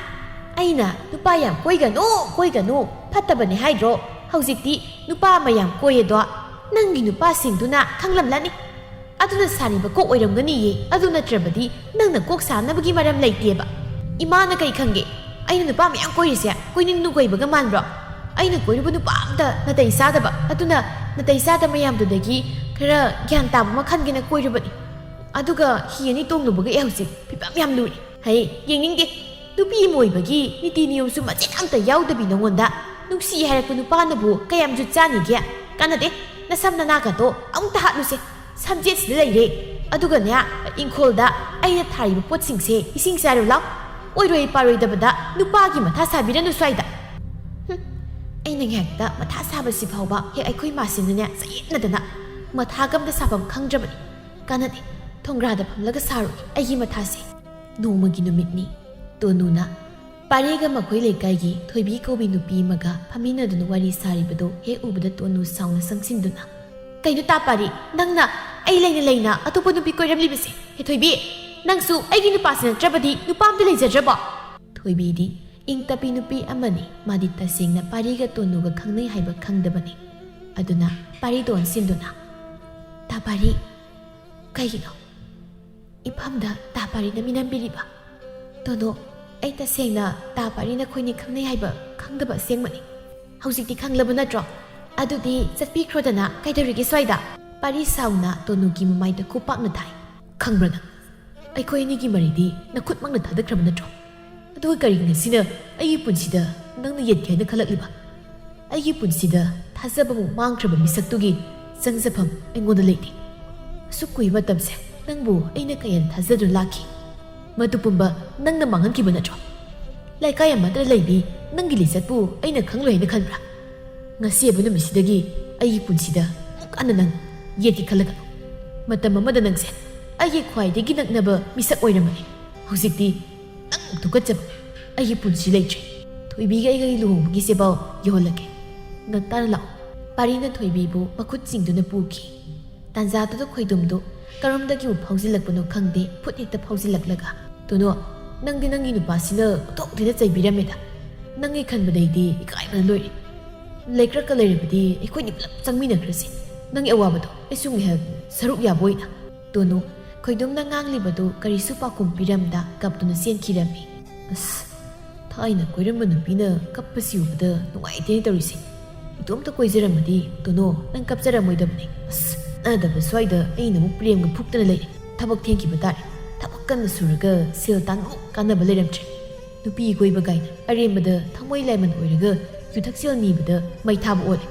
ꯑꯩꯅ ꯅꯨꯄꯥ ꯌꯥꯝ ꯀꯣꯏꯒꯅꯨ, ꯀꯣꯏꯒꯅꯨ, ꯐꯠꯇꯕꯅꯤ ꯍꯥꯏꯗ꯭ꯔꯣ? ꯍꯧꯖꯤꯛꯇꯤ ꯅꯨꯄꯥ ꯑꯃ ꯌꯥꯝ ꯀꯣꯏꯌꯦꯗꯣ ꯅꯪꯒꯤ ꯅꯨꯄꯥꯁꯤꯡꯗꯨꯅ ꯈꯪꯂꯝꯂꯅꯤ꯫ ꯑꯗꯨꯅ ꯁꯥꯔꯤꯕ ꯀꯣꯛ ꯑꯣꯏꯔꯝꯒꯅꯤꯌꯦ꯫ ꯑꯗꯨ ꯅꯠꯇ꯭ꯔꯕꯗꯤ ꯅꯪꯅ ꯀꯣꯛ ꯁꯥꯅꯕꯒꯤ ꯃꯔꯝ ꯂꯩꯇꯦꯕ꯫ ꯏꯃꯥꯅ ꯀꯩ ꯈꯪꯒꯦ? ꯑꯩꯅ ꯅꯨꯄꯥ ꯃꯌꯥꯝ ꯀꯣꯏꯔꯤꯁꯦ ꯀꯣꯏꯅꯤꯡꯅ ꯀꯣꯏꯕꯒ ꯃꯥꯟꯕ꯭ꯔꯣ? ꯑꯩꯅ ꯀꯣꯏꯔꯨꯕ ꯅꯨꯄꯥ ꯑꯝꯇ ꯅꯥꯇꯩ ꯆꯥꯗꯕ꯫ ꯑꯗꯨꯅ ꯅꯥꯇꯩ ꯆꯥꯗ ꯃꯌꯥꯝꯗꯨꯗꯒꯤ ꯈꯔ ꯒ꯭ꯌꯥꯟ ꯇꯥꯕ ꯑꯃ ꯈꯟꯒꯦꯅ ꯀꯣꯏꯔꯨꯕꯅꯤ꯫ ꯑꯗꯨꯒ ꯍꯤ ꯑꯅꯤ ꯇꯣꯡꯂꯨꯕꯒ ꯑꯩ ꯍꯧꯖꯤꯛ ꯐꯤꯕꯝ ꯌꯥꯝ ꯂꯨꯔꯤ꯫ ꯍꯩ, ꯌꯦꯡꯅꯤꯡꯗꯦ꯫ ꯅꯨꯄꯤ ꯑꯃ ꯑꯣꯏꯕꯒꯤ ꯅꯤꯇꯤ ꯅꯤꯌꯣꯝꯁꯨ ꯃꯆꯦꯠ ꯑꯝꯇ ꯌꯥꯎꯗꯕꯤ ꯅꯉꯣꯟꯗ꯫ ꯅꯨꯡꯁꯤ ꯍꯥꯏꯔꯛꯄ ꯅꯨꯄꯥꯅꯕꯨ ꯀꯌꯥꯝ ꯖꯨꯠ ꯆꯥꯅꯤꯒꯦ? ꯀꯥꯟꯅꯗꯦ꯫ ꯅꯁꯝ ꯅꯅꯥꯒꯗꯣ ꯑꯃꯨꯛꯇ ꯍꯥꯠꯂꯨꯁꯦ꯫ ꯁꯝꯖꯦꯠꯁꯤꯗ ꯂꯩꯔꯦ꯫ ꯑꯗꯨꯒꯅꯦ, ꯏꯪꯈꯣꯜꯗ ꯑꯩꯅ ꯊꯥꯔꯤꯕ ꯄꯣꯠꯁꯤꯡꯁꯦ ꯏꯁꯤꯡ ꯆꯥꯏꯔꯨ ꯂꯥꯎ꯫ ꯑꯣꯏꯔꯣꯏ ꯄꯥꯔꯣꯏꯗꯕꯗ ꯅꯨꯄꯥꯒꯤ ꯃꯊꯥ ꯁꯥꯕꯤꯔꯅꯨ ꯁ꯭ꯋꯥꯏꯗ꯫ ꯍꯨꯝ, ꯑꯩꯅ ꯉꯥꯏꯍꯥꯛꯇ ꯃꯊꯥ ꯁꯥꯕꯁꯤ ꯐꯥꯎꯕ ꯍꯦꯛ ꯑꯩꯈꯣꯏ ꯃꯥꯁꯤꯅꯅꯦ ꯆꯌꯦꯠꯅꯗꯅ ꯃꯊꯥꯒ ꯑꯝꯇ ꯁꯥꯐꯝ ꯈꯪꯗ꯭ꯔꯕꯅꯤ꯫ ꯀꯥꯟꯅꯗꯦ꯫ ꯊꯣꯡꯒ꯭ꯔꯥꯗ ꯐꯝꯂꯒ ꯁꯥꯔꯨꯏ ꯑꯩꯒꯤ ꯃꯊꯥꯁꯦ꯫ ꯅꯣꯡꯃꯒꯤ ꯅꯨꯃꯤꯠꯅꯤ꯫ ꯇꯣꯅꯨꯅ ꯄꯥꯔꯤꯒ ꯃꯈꯣꯏ ꯂꯩꯀꯥꯏꯒꯤ ꯊꯣꯏꯕꯤ ꯀꯧꯕꯤ ꯅꯨꯄꯤ ꯑꯃꯒ ꯐꯝꯃꯤꯟꯅꯗꯨꯅ ꯋꯥꯔꯤ ꯁꯥꯔꯤꯕꯗꯨ ꯍꯦꯛ ꯎꯕꯗ ꯇꯣꯅꯨ ꯁꯥꯎꯅ ꯆꯪꯁꯤꯟꯗꯨꯅ, "ꯀꯩꯅꯣ ꯇꯥ ꯄꯥꯔꯤ, ꯅꯪꯅ ꯑꯩ ꯂꯩꯅ ꯂꯩꯅ ꯑꯇꯣꯞꯄ ꯅꯨꯄꯤ ꯀꯣꯏꯔꯝꯂꯤꯕꯁꯦ? ꯍꯦ ꯊꯣꯏꯕꯤ, ꯅꯪꯁꯨ ꯑꯩꯒꯤ ꯅꯨꯄꯥꯁꯤ ꯅꯠꯇ꯭ꯔꯕꯗꯤ ꯅꯨꯄꯥ ꯑꯝꯇ ꯂꯩꯖꯗ꯭ꯔꯕꯣ?" ꯊꯣꯏꯕꯤꯗꯤ ꯏꯪ ꯇꯞꯄꯤ ꯅꯨꯄꯤ ꯑꯃꯅꯤ꯫ ꯃꯥꯗꯤ ꯇꯁꯦꯡꯅ ꯄꯥꯔꯤꯒ ꯇꯣꯅꯨꯒ ꯈꯪꯅꯩ ꯍꯥꯏꯕ ꯈꯪꯗꯕꯅꯤ꯫ ꯑꯗꯨꯅ ꯄꯥꯔꯤꯗ ꯑꯣꯟꯁꯤꯟꯗꯨꯅ, "ꯇꯥ ꯄꯥꯔꯤ, ꯀꯩꯒꯤꯅꯣ ꯏꯐꯝꯗ ꯇꯥ ꯄꯥꯔꯤꯅ ꯃꯤꯅꯝꯕꯤꯔꯤꯕ?" "ꯇꯣꯅꯨ, ꯑꯩ ꯇꯁꯦꯡꯅ ꯇꯥ ꯄꯥꯔꯤ ꯅꯈꯣꯏꯅꯤ ꯈꯪꯅꯩ ꯍꯥꯏꯕ ꯈꯪꯗꯕ ꯑꯁꯦꯡꯕꯅꯤ꯫ ꯍꯧꯖꯤꯛꯇꯤ ꯈꯪꯂꯕ ꯅꯠꯇ꯭ꯔꯣ? ꯑꯗꯨꯗꯤ ꯆꯠꯄꯤꯈ꯭ꯔꯣꯗꯅ, ꯀꯩꯗꯧꯔꯤꯒꯦ ꯁ꯭ꯋꯥꯏꯗ?" ꯄꯥꯔꯤ ꯁꯥꯎꯅ ꯇꯣꯅꯨꯒꯤ ꯃꯃꯥꯏꯗ ꯈꯨꯄꯥꯛꯅ ꯊꯥꯏ꯫ "ꯈꯪꯕ꯭ꯔꯥ ꯅꯪ? ꯑꯩꯈꯣꯏ ꯑꯅꯤꯒꯤ ꯃꯔꯤꯗꯤ ꯅꯈꯨꯠꯃꯛꯅ ꯊꯥꯗꯈ꯭ꯔꯕ ꯅꯠꯇ꯭ꯔꯣ? ꯑꯗꯨꯒ ꯀꯔꯤꯒꯤ ꯉꯁꯤꯅ ꯑꯩꯒꯤ ꯄꯨꯟꯁꯤꯗ ꯅꯪꯅ ꯌꯦꯠꯀꯦ ꯍꯥꯏꯅ ꯈꯜꯂꯛꯂꯤꯕ? ꯑꯩꯒꯤ ꯄꯨꯟꯁꯤꯗ ꯊꯥꯖꯕꯃꯨꯛ ꯃꯥꯡꯈ꯭ꯔꯕ ꯃꯤꯁꯛꯇꯨꯒꯤ ꯆꯪꯖꯐꯝ ꯑꯩꯉꯣꯟꯗ ꯂꯩꯇꯦ꯫ ꯑꯁꯨꯛ ꯀꯨꯏꯕ ꯃꯇꯝꯁꯦ ꯅꯪꯕꯨ ꯑꯩꯅ ꯀꯌꯥꯗ ꯊꯥꯖꯗꯨꯅ ꯂꯥꯛꯈꯤ꯫ ꯃꯗꯨ ꯄꯨꯝꯕ ꯅꯪꯅ ꯃꯥꯡꯍꯟꯈꯤꯕ ꯅꯠꯇ꯭ꯔꯣ? ꯂꯩꯀꯥꯏ ꯑꯃꯗ ꯂꯩꯕꯤ ꯅꯪꯒꯤ ꯂꯤꯆꯠꯄꯨ ꯑꯩꯅ ꯈꯪꯂꯣꯏ ꯍꯥꯏꯅ ꯈꯟꯕ꯭ꯔꯥ? ꯉꯁꯤ ꯍꯥꯏꯕ ꯅꯨꯃꯤꯠꯁꯤꯗꯒꯤ ꯑꯩꯒꯤ ꯄꯨꯟꯁꯤꯗ ꯑꯃꯨꯛ ꯍꯟꯅ ꯅꯪ ꯌꯦꯠꯀꯦ ꯈꯜꯂꯒꯅꯨ꯫ ꯃꯇꯝ ꯑꯃꯗ ꯅꯪꯁꯦ ꯑꯩꯒꯤ ꯈ꯭ꯋꯥꯏꯗꯒꯤ ꯅꯛꯅꯕ ꯃꯤꯁꯛ ꯑꯣꯏꯔꯝꯕꯅꯤ꯫ ꯍꯧꯖꯤꯛꯇꯤ ꯅꯪ ꯊꯨꯀꯠꯆꯕ ꯑꯩꯒꯤ ꯄꯨꯟꯁꯤ ꯂꯩꯇ꯭ꯔꯦ꯫ ꯊꯣꯏꯕꯤꯒ ꯑꯩꯒꯒꯤ ꯂꯨꯍꯣꯡꯕꯒꯤꯁꯦꯐꯥꯎ ꯌꯧꯍꯜꯂꯒꯦ꯫ ꯉꯟꯇꯥꯅ ꯂꯥꯛꯑꯣ꯫" ꯄꯥꯔꯤꯅ ꯊꯣꯏꯕꯤꯕꯨ ꯃꯈꯨꯠ ꯆꯤꯡꯗꯨꯅ ꯄꯨꯈꯤ꯫ ꯇꯥꯟꯖꯥꯗꯨꯗ ꯈꯣꯏꯗꯨꯝꯗꯨ ꯀꯔꯣꯝꯗꯒꯤ ꯑꯃꯨꯛ ꯐꯥꯎꯖꯤꯜꯂꯛꯄꯅꯣ ꯈꯪꯗꯦ, ꯈꯨꯠ ꯍꯦꯛꯇ ꯐꯥꯎꯖꯤꯜꯂꯛꯂꯒ, "ꯇꯣꯅꯣ, ꯅꯪꯗꯤ ꯅꯪꯒꯤ ꯅꯨꯄꯥꯁꯤꯅ ꯑꯣꯟꯊꯣꯛ ꯊꯤꯅ ꯆꯩꯕꯤꯔꯝꯃꯦꯗ꯫ ꯅꯪꯒꯤ ꯈꯟꯕꯗꯩꯗꯤ ꯏꯀꯥꯏꯕꯅ ꯂꯣꯏꯔꯦ꯫ ꯂꯩꯀ꯭ꯔꯛꯀ ꯂꯩꯔꯕꯗꯤ ꯑꯩꯈꯣꯏꯅꯤ ꯄꯨꯂꯞ ꯆꯪꯃꯤꯟꯅꯈ꯭ꯔꯁꯤ꯫ ꯅꯪꯒꯤ ꯑꯋꯥꯕꯗꯣ ꯑꯩꯁꯨ ꯉꯥꯏꯍꯥꯛ ꯁꯔꯨꯛ ꯌꯥꯕ ꯑꯣꯏꯅ꯫" ꯇꯣꯅꯨ ꯈꯣꯏꯗꯨꯝꯅ ꯉꯥꯡꯂꯤꯕꯗꯨ ꯀꯔꯤꯁꯨ ꯄꯥꯎꯈꯨꯝ ꯄꯤꯔꯝꯗ ꯀꯞꯇꯨꯅ ꯆꯦꯟꯈꯤꯔꯝꯃꯤ꯫ ꯑꯁ, ꯊꯥꯏꯅ ꯀꯣꯏꯔꯝꯕ ꯅꯨꯄꯤꯅ ꯀꯞꯄꯁꯤ ꯎꯕꯗ ꯅꯨꯡꯉꯥꯏꯇꯦꯅꯦ ꯇꯧꯔꯤꯁꯦ꯫ ꯏꯇꯣꯝꯇ ꯀꯣꯏꯖꯔꯝꯃꯗꯤ ꯇꯣꯅꯣ ꯅꯪ ꯀꯞꯆꯔꯝꯃꯣꯏꯗꯕꯅꯤ꯫ ꯑꯁ, ꯀꯥꯟꯅꯗꯕ ꯁ꯭ꯋꯥꯏꯗ ꯑꯩꯅ ꯑꯃꯨꯛ ꯄ꯭ꯔꯦꯝꯒ ꯐꯨꯛꯇꯅ ꯂꯩꯔꯦ꯫ ꯊꯕꯛ ꯊꯦꯡꯈꯤꯕ ꯇꯥꯔꯦ꯫ ꯊꯕꯛ ꯀꯟꯅ ꯁꯨꯔꯒ ꯁꯦꯜ ꯇꯥꯟꯕꯃꯨꯛ ꯀꯥꯟꯅꯕ ꯂꯩꯔꯝꯗ꯭ꯔꯦ꯫ ꯅꯨꯄꯤ ꯀꯣꯏꯕ ꯀꯥꯏꯅ ꯑꯔꯦꯝꯕꯗ ꯊꯃꯣꯏ ꯂꯥꯏꯃꯟ ꯑꯣꯏꯔꯒ ꯌꯨꯊꯛ ꯁꯦꯜ ꯅꯤꯕꯗ ꯃꯩ ꯊꯥꯕ ꯑꯣꯜꯂꯦ꯫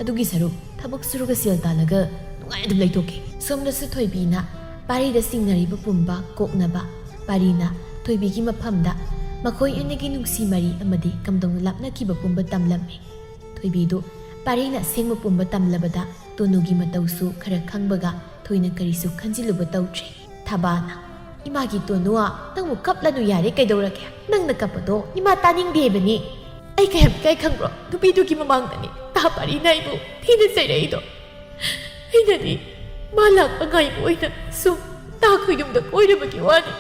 ꯑꯗꯨꯒꯤ ꯁꯔꯨꯛ ꯊꯕꯛ ꯁꯨꯔꯒ ꯁꯦꯜ ꯇꯥꯜꯂꯒ ꯅꯨꯡꯉꯥꯏꯅ ꯑꯗꯨꯝ ꯂꯩꯊꯣꯛꯀꯦ꯫ ꯁꯣꯝꯗꯁꯨ ꯊꯣꯏꯕꯤꯅ ꯄꯥꯔꯤꯗ ꯆꯤꯡꯅꯔꯤꯕ ꯄꯨꯝꯕ ꯀꯣꯛꯅꯕ, ꯄꯥꯔꯤꯅ ꯊꯣꯏꯕꯤꯒꯤ ꯃꯐꯝꯗ ꯃꯈꯣꯏ ꯑꯅꯤꯒꯤ ꯅꯨꯡꯁꯤ ꯃꯔꯤ ꯑꯃꯗꯤ ꯀꯝꯗꯧꯅ ꯂꯥꯞꯅꯈꯤꯕ ꯄꯨꯝꯕ ꯇꯝꯂꯝꯃꯤ꯫ ꯊꯣꯏꯕꯤꯗꯨ ꯄꯥꯔꯤꯅ ꯑꯁꯦꯡꯕ ꯄꯨꯝꯕ ꯇꯝꯂꯕꯗ ꯇꯣꯅꯨꯒꯤ ꯃꯇꯧꯁꯨ ꯈꯔ ꯈꯪꯕꯒ ꯊꯣꯏꯅ ꯀꯔꯤꯁꯨ ꯈꯟꯖꯤꯜꯂꯨꯕ ꯇꯧꯗ꯭ꯔꯦ꯫ ꯊꯕꯥꯅ, "ꯏꯃꯥꯒꯤ ꯇꯣꯅꯨꯋꯥ, ꯅꯪꯕꯨ ꯀꯞꯂꯅꯨ ꯌꯥꯔꯦ, ꯀꯩꯗꯧꯔꯒꯦ? ꯅꯪꯅ ꯀꯞꯄꯗꯣ ꯏꯃꯥ ꯇꯥꯅꯤꯡꯗꯦ ꯍꯥꯏꯕꯅꯤ꯫ ꯑꯩ ꯀꯌꯥꯝ ꯏꯀꯥꯏ ꯈꯪꯕ꯭ꯔꯣ? ꯅꯨꯄꯤꯗꯨꯒꯤ ꯃꯃꯥꯡꯗꯅꯤ ꯇꯥ ꯄꯥꯔꯤꯅ ꯑꯩꯕꯨ ꯊꯤꯅ ꯆꯩꯔꯛꯏꯗꯣ꯫ ꯑꯩꯅꯗꯤ ꯃꯥ ꯂꯥꯛꯄ ꯉꯥꯏꯕ ꯑꯣꯏꯅ ꯁꯨꯝ ꯇꯥ ꯈꯣꯏꯗꯨꯝꯗ ꯀꯣꯏꯔꯕꯒꯤ ꯋꯥꯅꯤ꯫"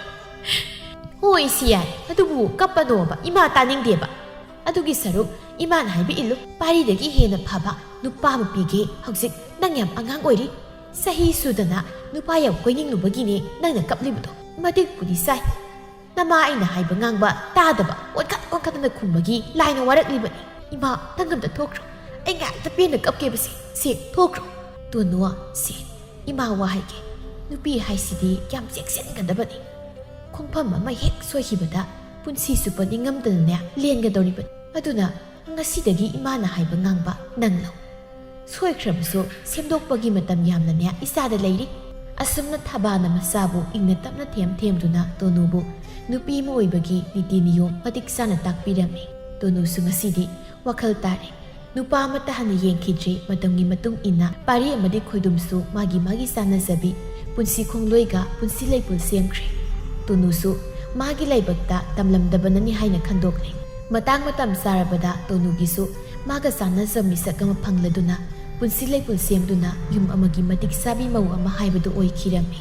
"ꯍꯣꯏ, ꯁꯤ ꯌꯥꯏ, ꯑꯗꯨꯕꯨ ꯀꯞꯄꯅꯣꯕ, ꯏꯃꯥ ꯇꯥꯅꯤꯡꯗꯦꯕ꯫ ꯑꯗꯨꯒꯤ ꯁꯔꯨꯛ ꯏꯃꯥꯅ ꯍꯥꯏꯕ ꯏꯜꯂꯨ꯫ ꯄꯥꯔꯤꯗꯒꯤ ꯍꯦꯟꯅ ꯐꯕ ꯅꯨꯄꯥ ꯑꯃ ꯄꯤꯒꯦ꯫ ꯍꯧꯖꯤꯛ ꯅꯪ ꯌꯥꯝ ꯑꯉꯥꯡ ꯑꯣꯏꯔꯤ꯫ ꯆꯍꯤ ꯁꯨꯗꯅ ꯅꯨꯄꯥ ꯌꯥꯝ ꯀꯣꯏꯅꯤꯡꯂꯨꯕꯒꯤꯅꯦ ꯅꯪꯅ ꯀꯞꯂꯤꯕꯗꯣ꯫ ꯃꯇꯤꯛꯄꯨꯗꯤ ꯆꯥꯏ꯫ ꯅꯃꯥ ꯑꯩꯅ ꯍꯥꯏꯕ ꯉꯥꯡꯕ ꯇꯥꯗꯕ, ꯑꯣꯟꯈꯠ ꯑꯣꯟꯈꯠꯇꯅ ꯈꯨꯝꯕꯒꯤ ꯂꯥꯏꯅ ꯋꯥꯔꯛꯂꯤꯕꯅꯤ꯫ ꯏꯃꯥ, ꯅꯪ ꯑꯝꯇ ꯊꯣꯛꯈ꯭ꯔꯣ꯫ ꯑꯩ ꯉꯥꯏꯍꯥꯛꯇ ꯄꯦꯟꯅ ꯀꯞꯀꯦꯕꯁꯦ꯫ ꯁꯦ, ꯊꯣꯛꯈ꯭ꯔꯣ꯫" "ꯇꯣꯅꯨ, ꯁꯦ, ꯏꯃꯥ ꯋꯥ ꯍꯥꯏꯒꯦ꯫ ꯅꯨꯄꯤ ꯍꯥꯏꯁꯤꯗꯤ ꯌꯥꯝ ꯆꯦꯛꯁꯤꯟꯒꯗꯕꯅꯤ꯫ ꯈꯣꯡꯐꯝ ꯑꯃ ꯍꯦꯛ ꯁꯣꯏꯈꯤꯕꯗ ꯄꯨꯟꯁꯤ ꯆꯨꯞꯄ ꯅꯤꯡꯉꯝꯗꯅꯅꯦ ꯂꯦꯟꯒꯗꯧꯔꯤꯕꯅꯤ꯫ ꯑꯗꯨꯅ ꯉꯁꯤꯗꯒꯤ ꯏꯃꯥꯅ ꯍꯥꯏꯕ ꯉꯥꯡꯕ ꯅꯪ ꯂꯧ꯫ ꯁꯣꯏꯈ꯭ꯔꯕꯁꯨ ꯁꯦꯝꯗꯣꯛꯄꯒꯤ ꯃꯇꯝ ꯌꯥꯝꯅꯅꯦ ꯏꯆꯥꯗ ꯂꯩꯔꯤ꯫" ꯑꯁꯨꯝꯅ ꯊꯕꯥꯅ ꯃꯆꯥꯕꯨ ꯏꯪꯅ ꯇꯞꯅ ꯊꯦꯝ ꯊꯦꯝꯗꯨꯅ ꯇꯣꯅꯨꯕꯨ ꯅꯨꯄꯤ ꯑꯃ ꯑꯣꯏꯕꯒꯤ ꯅꯤꯇꯤ ꯅꯤꯌꯣꯝ ꯃꯇꯤꯛ ꯆꯥꯅ ꯇꯥꯛꯄꯤꯔꯝꯃꯤ꯫ ꯇꯣꯅꯨꯁꯨ ꯉꯁꯤꯗꯤ ꯋꯥꯈꯜ ꯇꯥꯔꯦ꯫ ꯅꯨꯄꯥ ꯑꯃꯠꯇ ꯍꯥꯟꯅ ꯌꯦꯡꯈꯤꯗ꯭ꯔꯤ꯫ ꯃꯇꯝꯒꯤ ꯃꯇꯨꯡ ꯏꯟꯅ ꯄꯥꯔꯤ ꯑꯃꯗꯤ ꯈꯣꯏꯗꯨꯝꯁꯨ ꯃꯥꯒꯤ ꯃꯥꯒꯤ ꯆꯥꯟꯅꯖꯕꯤ ꯄꯨꯟꯁꯤ ꯈꯣꯡꯂꯣꯏꯒ ꯄꯨꯟꯁꯤ ꯂꯩꯄꯨꯜ ꯁꯦꯝꯈ꯭ꯔꯦ꯫ ꯇꯣꯅꯨꯁꯨ ꯃꯥꯒꯤ ꯂꯥꯏꯕꯛꯇ ꯇꯝꯂꯝꯗꯕꯅꯅꯤ ꯍꯥꯏꯅ ꯈꯟꯗꯣꯛꯂꯦ꯫ ꯃꯇꯥꯡ ꯃꯇꯝ ꯆꯥꯔꯕꯗ ꯇꯣꯅꯨꯒꯤꯁꯨ ꯃꯥꯒ ꯆꯥꯟꯅꯖꯕ ꯃꯤꯁꯛ ꯑꯃ ꯐꯪꯂꯗꯨꯅ ꯄꯨꯟꯁꯤ ꯂꯩꯄꯨꯜ ꯁꯦꯝꯗꯨꯅ ꯌꯨꯝ ꯑꯃꯒꯤ ꯃꯇꯤꯛ ꯆꯥꯕꯤ ꯃꯧ ꯑꯃ ꯍꯥꯏꯕꯗꯨ ꯑꯣꯏꯈꯤꯔꯝꯃꯤ꯫